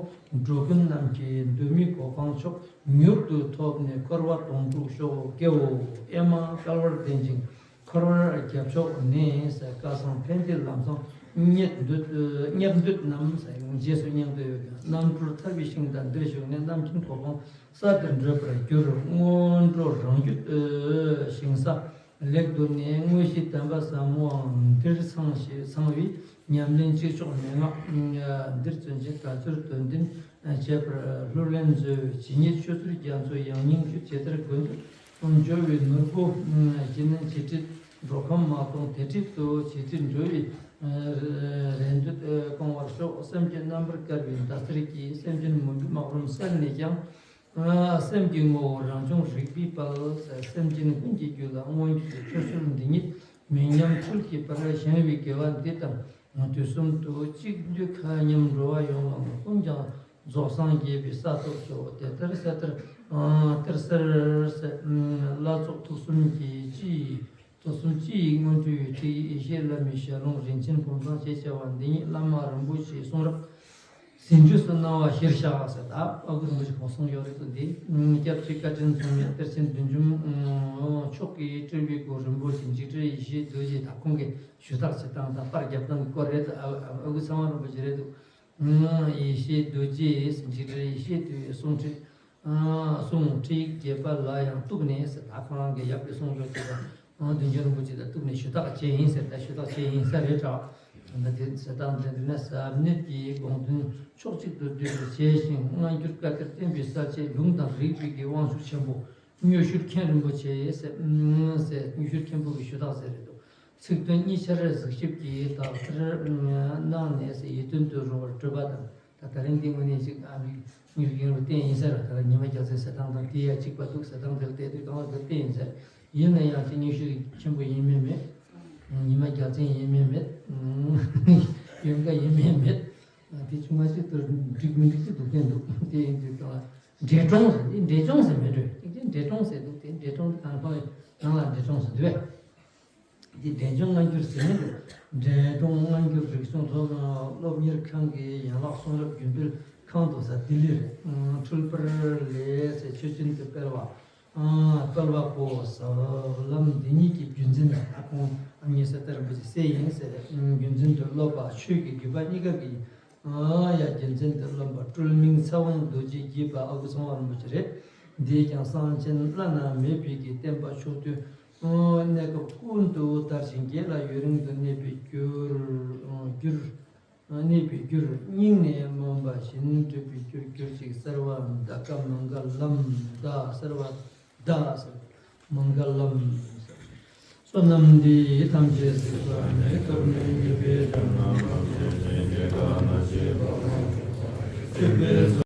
འགྲོ་ཀུན་རྣམས་ཀྱི་འདོད་མའི་གོ་འཕང་མཆོག་མྱུར་དུ་ཐོབ་ནས་འཁོར་བ་དོང་སྤྲུགས་ཤོག་ཀྱེ་ཧོ། ཨེ་མ་སྐལ་བར་ལྡན་ཅིང་འཁོར་བར་རྒྱབ་ཕྱོགས་ནས་ཟེར། བསྐལ་བཟང་ཕན་བདེའི་ལམ་བཟང་རྙེད་འདོད་རྙེད་འདོད་རྣམས་ཟེར། རྗེས་སུ་སྙེག་འདོད་ཡོད་ཀྱང་། རྣམ་གྲོལ་ཐར་པའི་ཞིང་དང་འདིར་བཞུགས་ནས། རྣམ་མཁྱེན་གོ་འཕང་ས་དེར་བགྲོད་པར་འགྱུར། སྔོན་འགྲོ་རང་རྒྱུད་ཞིང་ས་ལེགས་བསྡུར་ནས། དངོས་གཞི་བསྟན་པ་ཟབ་མོའང་འདིར་ཚང་ཞེས་ཚང་བའི་ཉམས་ལེན་གཅིག་ཆོག་མན་ངག་འདིར་བརྩོན་ཅིང་དག་ཚུལ་དོན་ལྡན་བྱེད་པར་ལྷུར་ལེན་མཛོད། ཇི་སྙེད་ཆོས་ཚུལ་རྒྱ་མཚོ་ཡང་སྙིང་བཅུད། ཇི་ལྟར་མགོན་དུ་འགྱུར་བའི་ནོར་བུ་བཞིན། ཇི་སྲིད་འགྲོ་ཁམས་མ་སྟོངས་དེ་སྲིད་དུ། ཇི་སྲིད་འགྲོ་བའི་རེ་འདོད་སྐོང་བར་ཤོག་སེམས་ཀྱི་རྣམ་པར་དཀར་བའི་ཟླ་གསེར་གྱིས། སེམས་ཅན་མུན་པའི་སྨག་རུམ་བསལ་ནས་ཀྱང་། སེམས་ཀྱི་ངོ་བོ་རང་བྱུང་རིག་པའི་དཔལ། སེམས་ཅན་ཀུན་གྱི་རྒྱུད་ལ་མངོན་གྱུར་གྱི་ཆོས་ཚུལ་འདི་ཉིད་མི་ཉམས་འཕྲུལ་གྱིས་སྤེལ་བར་བཞེངས་པའི་དགེ་བ་འདི་དང་དུས་གསུམ་དུ་གཅིག་བསྡུས་མཁའ་མཉམ་འགྲོ་བ་ཡོངས་ལ་ཀུན་ཀྱང་རྫོགས་སངས་རྒྱས་པའི་ས་ཐོབ་ཤོག་དེ་ལྟར་གསལ་ལྟར་ཨང་གཏེར་གསལ་ཟེར། ལྷ་ཚོགས་ཐུགས་གསུམ་གྱི་སྤྱི་ཡི། དུས་གསུམ་སྤྱི་ཡི་མངོན་སྤྲུལ་བའི་ཁྲིད་ཡིག་ཡེ་ཤེས་བླ་མའི་ཞལ་ལུང་རིན་ཆེན་བུམ་ཐང་ཞེས་བྱ་བ་འདི་ཉིད་བླ་མ་རིན་པོ་ཆེའི་གསུང་རབ་ཟིན་བྲིས་སུ་གནང་བ་གཞིར་བཞག་ཟེར། ད་ཨ་ཁུ་རིན་པོ་ཆེ་ཁོང་གསུང་ཡོད་རེད་འདུག་འདི་སྐྱབས་རྗེ་བཀའ་དྲིན་མཚུངས་མེད་གཏེར་ཆེན་བདུད་འཇོམས་མཆོག་གིས་སྤྲུལ་པའི་སྐུ་རིན་པོ་ཆེ་འཇིགས་བྲལ་ཡེ་ཤེས་རྡོ་རྗེ་དང་ཁོང་གིས་ཞུ་དག་བྱེད་སྟངས་དང་པར་རྒྱབ་སྟངས་ཀྱི་སྐོར་རེད། ཨ་ཨ་ཁུ་ཚེ་དབང་རིན་པོ་ཆེ་རེད་འདུག་ཡེ་ཤེས་རྡོ་རྗེ་འཇིགས་བྲལ་ཡེ་ཤེས་རྡོ་རྗེའི་གསུང་ཁྲིད། གསུང་ཁྲིད་རྒྱས་པ་ལ་ཡང་གཏུགས་ནས་ཟེར། ད་ཁོ་རང་གི་ཡབ་ཀྱི་གསུང་ཆོས་དེ་དང་བདུད་འཇོམས་རིན་པོ་ཆེ་དང་གཏུགས་ནས་ཞུ་དག་བྱས་ཡིན་ཟེར། ད་ཞུ་དག་བྱས་ཡིན་ས་རེད་དྲ། ད་དེ་ཟེར་སྟངས་དེ་འདི་ན་ཟབ་གནད་ཀྱི་དགོངས་དོན་ཕྱོགས་གཅིག་ཏུ་བསྡུས་པར་བྱས་ཤིང་། སྔ་འགྱུར་བཀའ་གཏེར་བསྟན་པའི་གསལ་བྱེད་ལུང་དང་རིགས་པའི་གི་དབང་ཕྱུག་ཆེན་པོ་མྱོས་བཤུལ་མཁན་རིན་པོ་ཆེ་ཟེར་ཟེར། མྱོས་བཤུལ་མཁན་པོ་གི་ཞུ་དག་ཟེར་རེད་འདུག་ཚིག་དོན་གཉིས་ཆར་གཟིགས་ཞིབ་ཀྱིས་དག་ཐེར་གནང་ནས་ཡིད་རྟོན་དུ་རུང་བར་སྤྲོས་པ་དང་། ད་ད་རིང་འདི་དངོས་གནས་ཅིག་ཨ་མི་མྱུར་མྱུར་བསྟན་ཡིན་ཟེར། ད་ཉི་མ་རྒྱལ་མཚན་ཟེར་སྟངས་དང་དེ་ཡ་གཅིག་པ་འདུག་ཟེར་སྟངས་དེར་བལྟས་དུས་གང་ལ་དེར་བསྟན་ཡིན་ཟེར། ཡིན་ན་ཡང་ཅིག་སྙན་ཞུ་ཆེན་པོ་ཡིན་མིན་མེད། ཉི་མ་རྒྱལ་མཚན་ཡིན་མིན་མེད། ཡོན་ཀ་ཡིན་མིན་མེད། དེ་ཆུང་མ་ཅིག་ཏུ་འགྲིག་མི་འགྲིག་ཅིག་འདུག་བསྟན་འདུག་དེ་ཡིན་དུས་གང་ལ་འབྲས་སྒྲོན་ཟེར། འདི་འབྲས་ལྗོངས་ཟེར་མེད་འགྲོ། ཅིག་ཅིག་འབྲས་སྒྲོན་ཟེར་འདུག་དེ་འབྲས་སྒྲོན་དང་ཁོང་ནང་ལ་འབྲས་སྒྲོན་ཟེར་འདུག་བས། འདི་འབྲས་ལྗོངས་སྔ་འགྱུར་ཟེར་མི་འདུག་འབྲས་སྒྲོན་སྔ་འགྱུར་རིག་གཞུང་ཚོ་སློབ་གཉེར་ཁང་གི་ཡན་ལག་གསུང་རབ་རྒྱུན་སྤེལ་ཁང་དུ་ས་ལྡི་ལི་རེད། འཁྲུལ་པར་ལས་ཟེར་ཆོས་ཅན་དུ་སྤེལ་བ། སྤེལ་བ་པོ་ཟབ་ལམ་འདི་ཉིད་ཀྱི་རྒྱུན་འཛིན་ལ་ད་ཁོང་ཨ་མྱེས་ས་ལྟར་བུ་ཅི་སེ་ཡིན་ཟེར། རྒྱུན་འཛིན་དུ་སློབ་པ་ཆོས་ཀྱི་བརྒྱུད་པ་གཉིས་ཀ་གི་ཡ་རྒྱུན་འཛིན་དུ་སློབ་པ་སྤྲུལ་མིང་ཚེ་དབང་རྡོ་རྗེ་བརྒྱུད་པ་ཨ་ཁུ་ཚེ་དབང་རིན་པོ་ཆེ་རེད། འདིས་ཀྱང་གསང་ཆེན་བླ་ན་མེད་པའི་གི་བསྟན་པ་ཕྱོགས་དུས་གནས་སྐབས་ཀུན་ཏུ་དར་ཞིང་རྒྱས་ལ་ཡུན་རིང་དུ་གནས་པའི་རྒྱུར་གྱུར། གནས་པའི་རྒྱུར་སྙིང་ནས་སྨོན་པ་བཞིན་སྒྲུབ་པའི་རྒྱུར་གྱུར་ཅིག་གསོལ་བ་འདེབས། མངྒ་ལམ་འདེབས། གསོལ་བ་འདེབས། མངྒ་ལམ། བསོད་ནམས་འདི་ཡིས་ཐམས་ཅད་གཟིགས་པ་ཉིད། ཐོབ་ནས་ཉེས་པའི་དགྲ་རྣམས་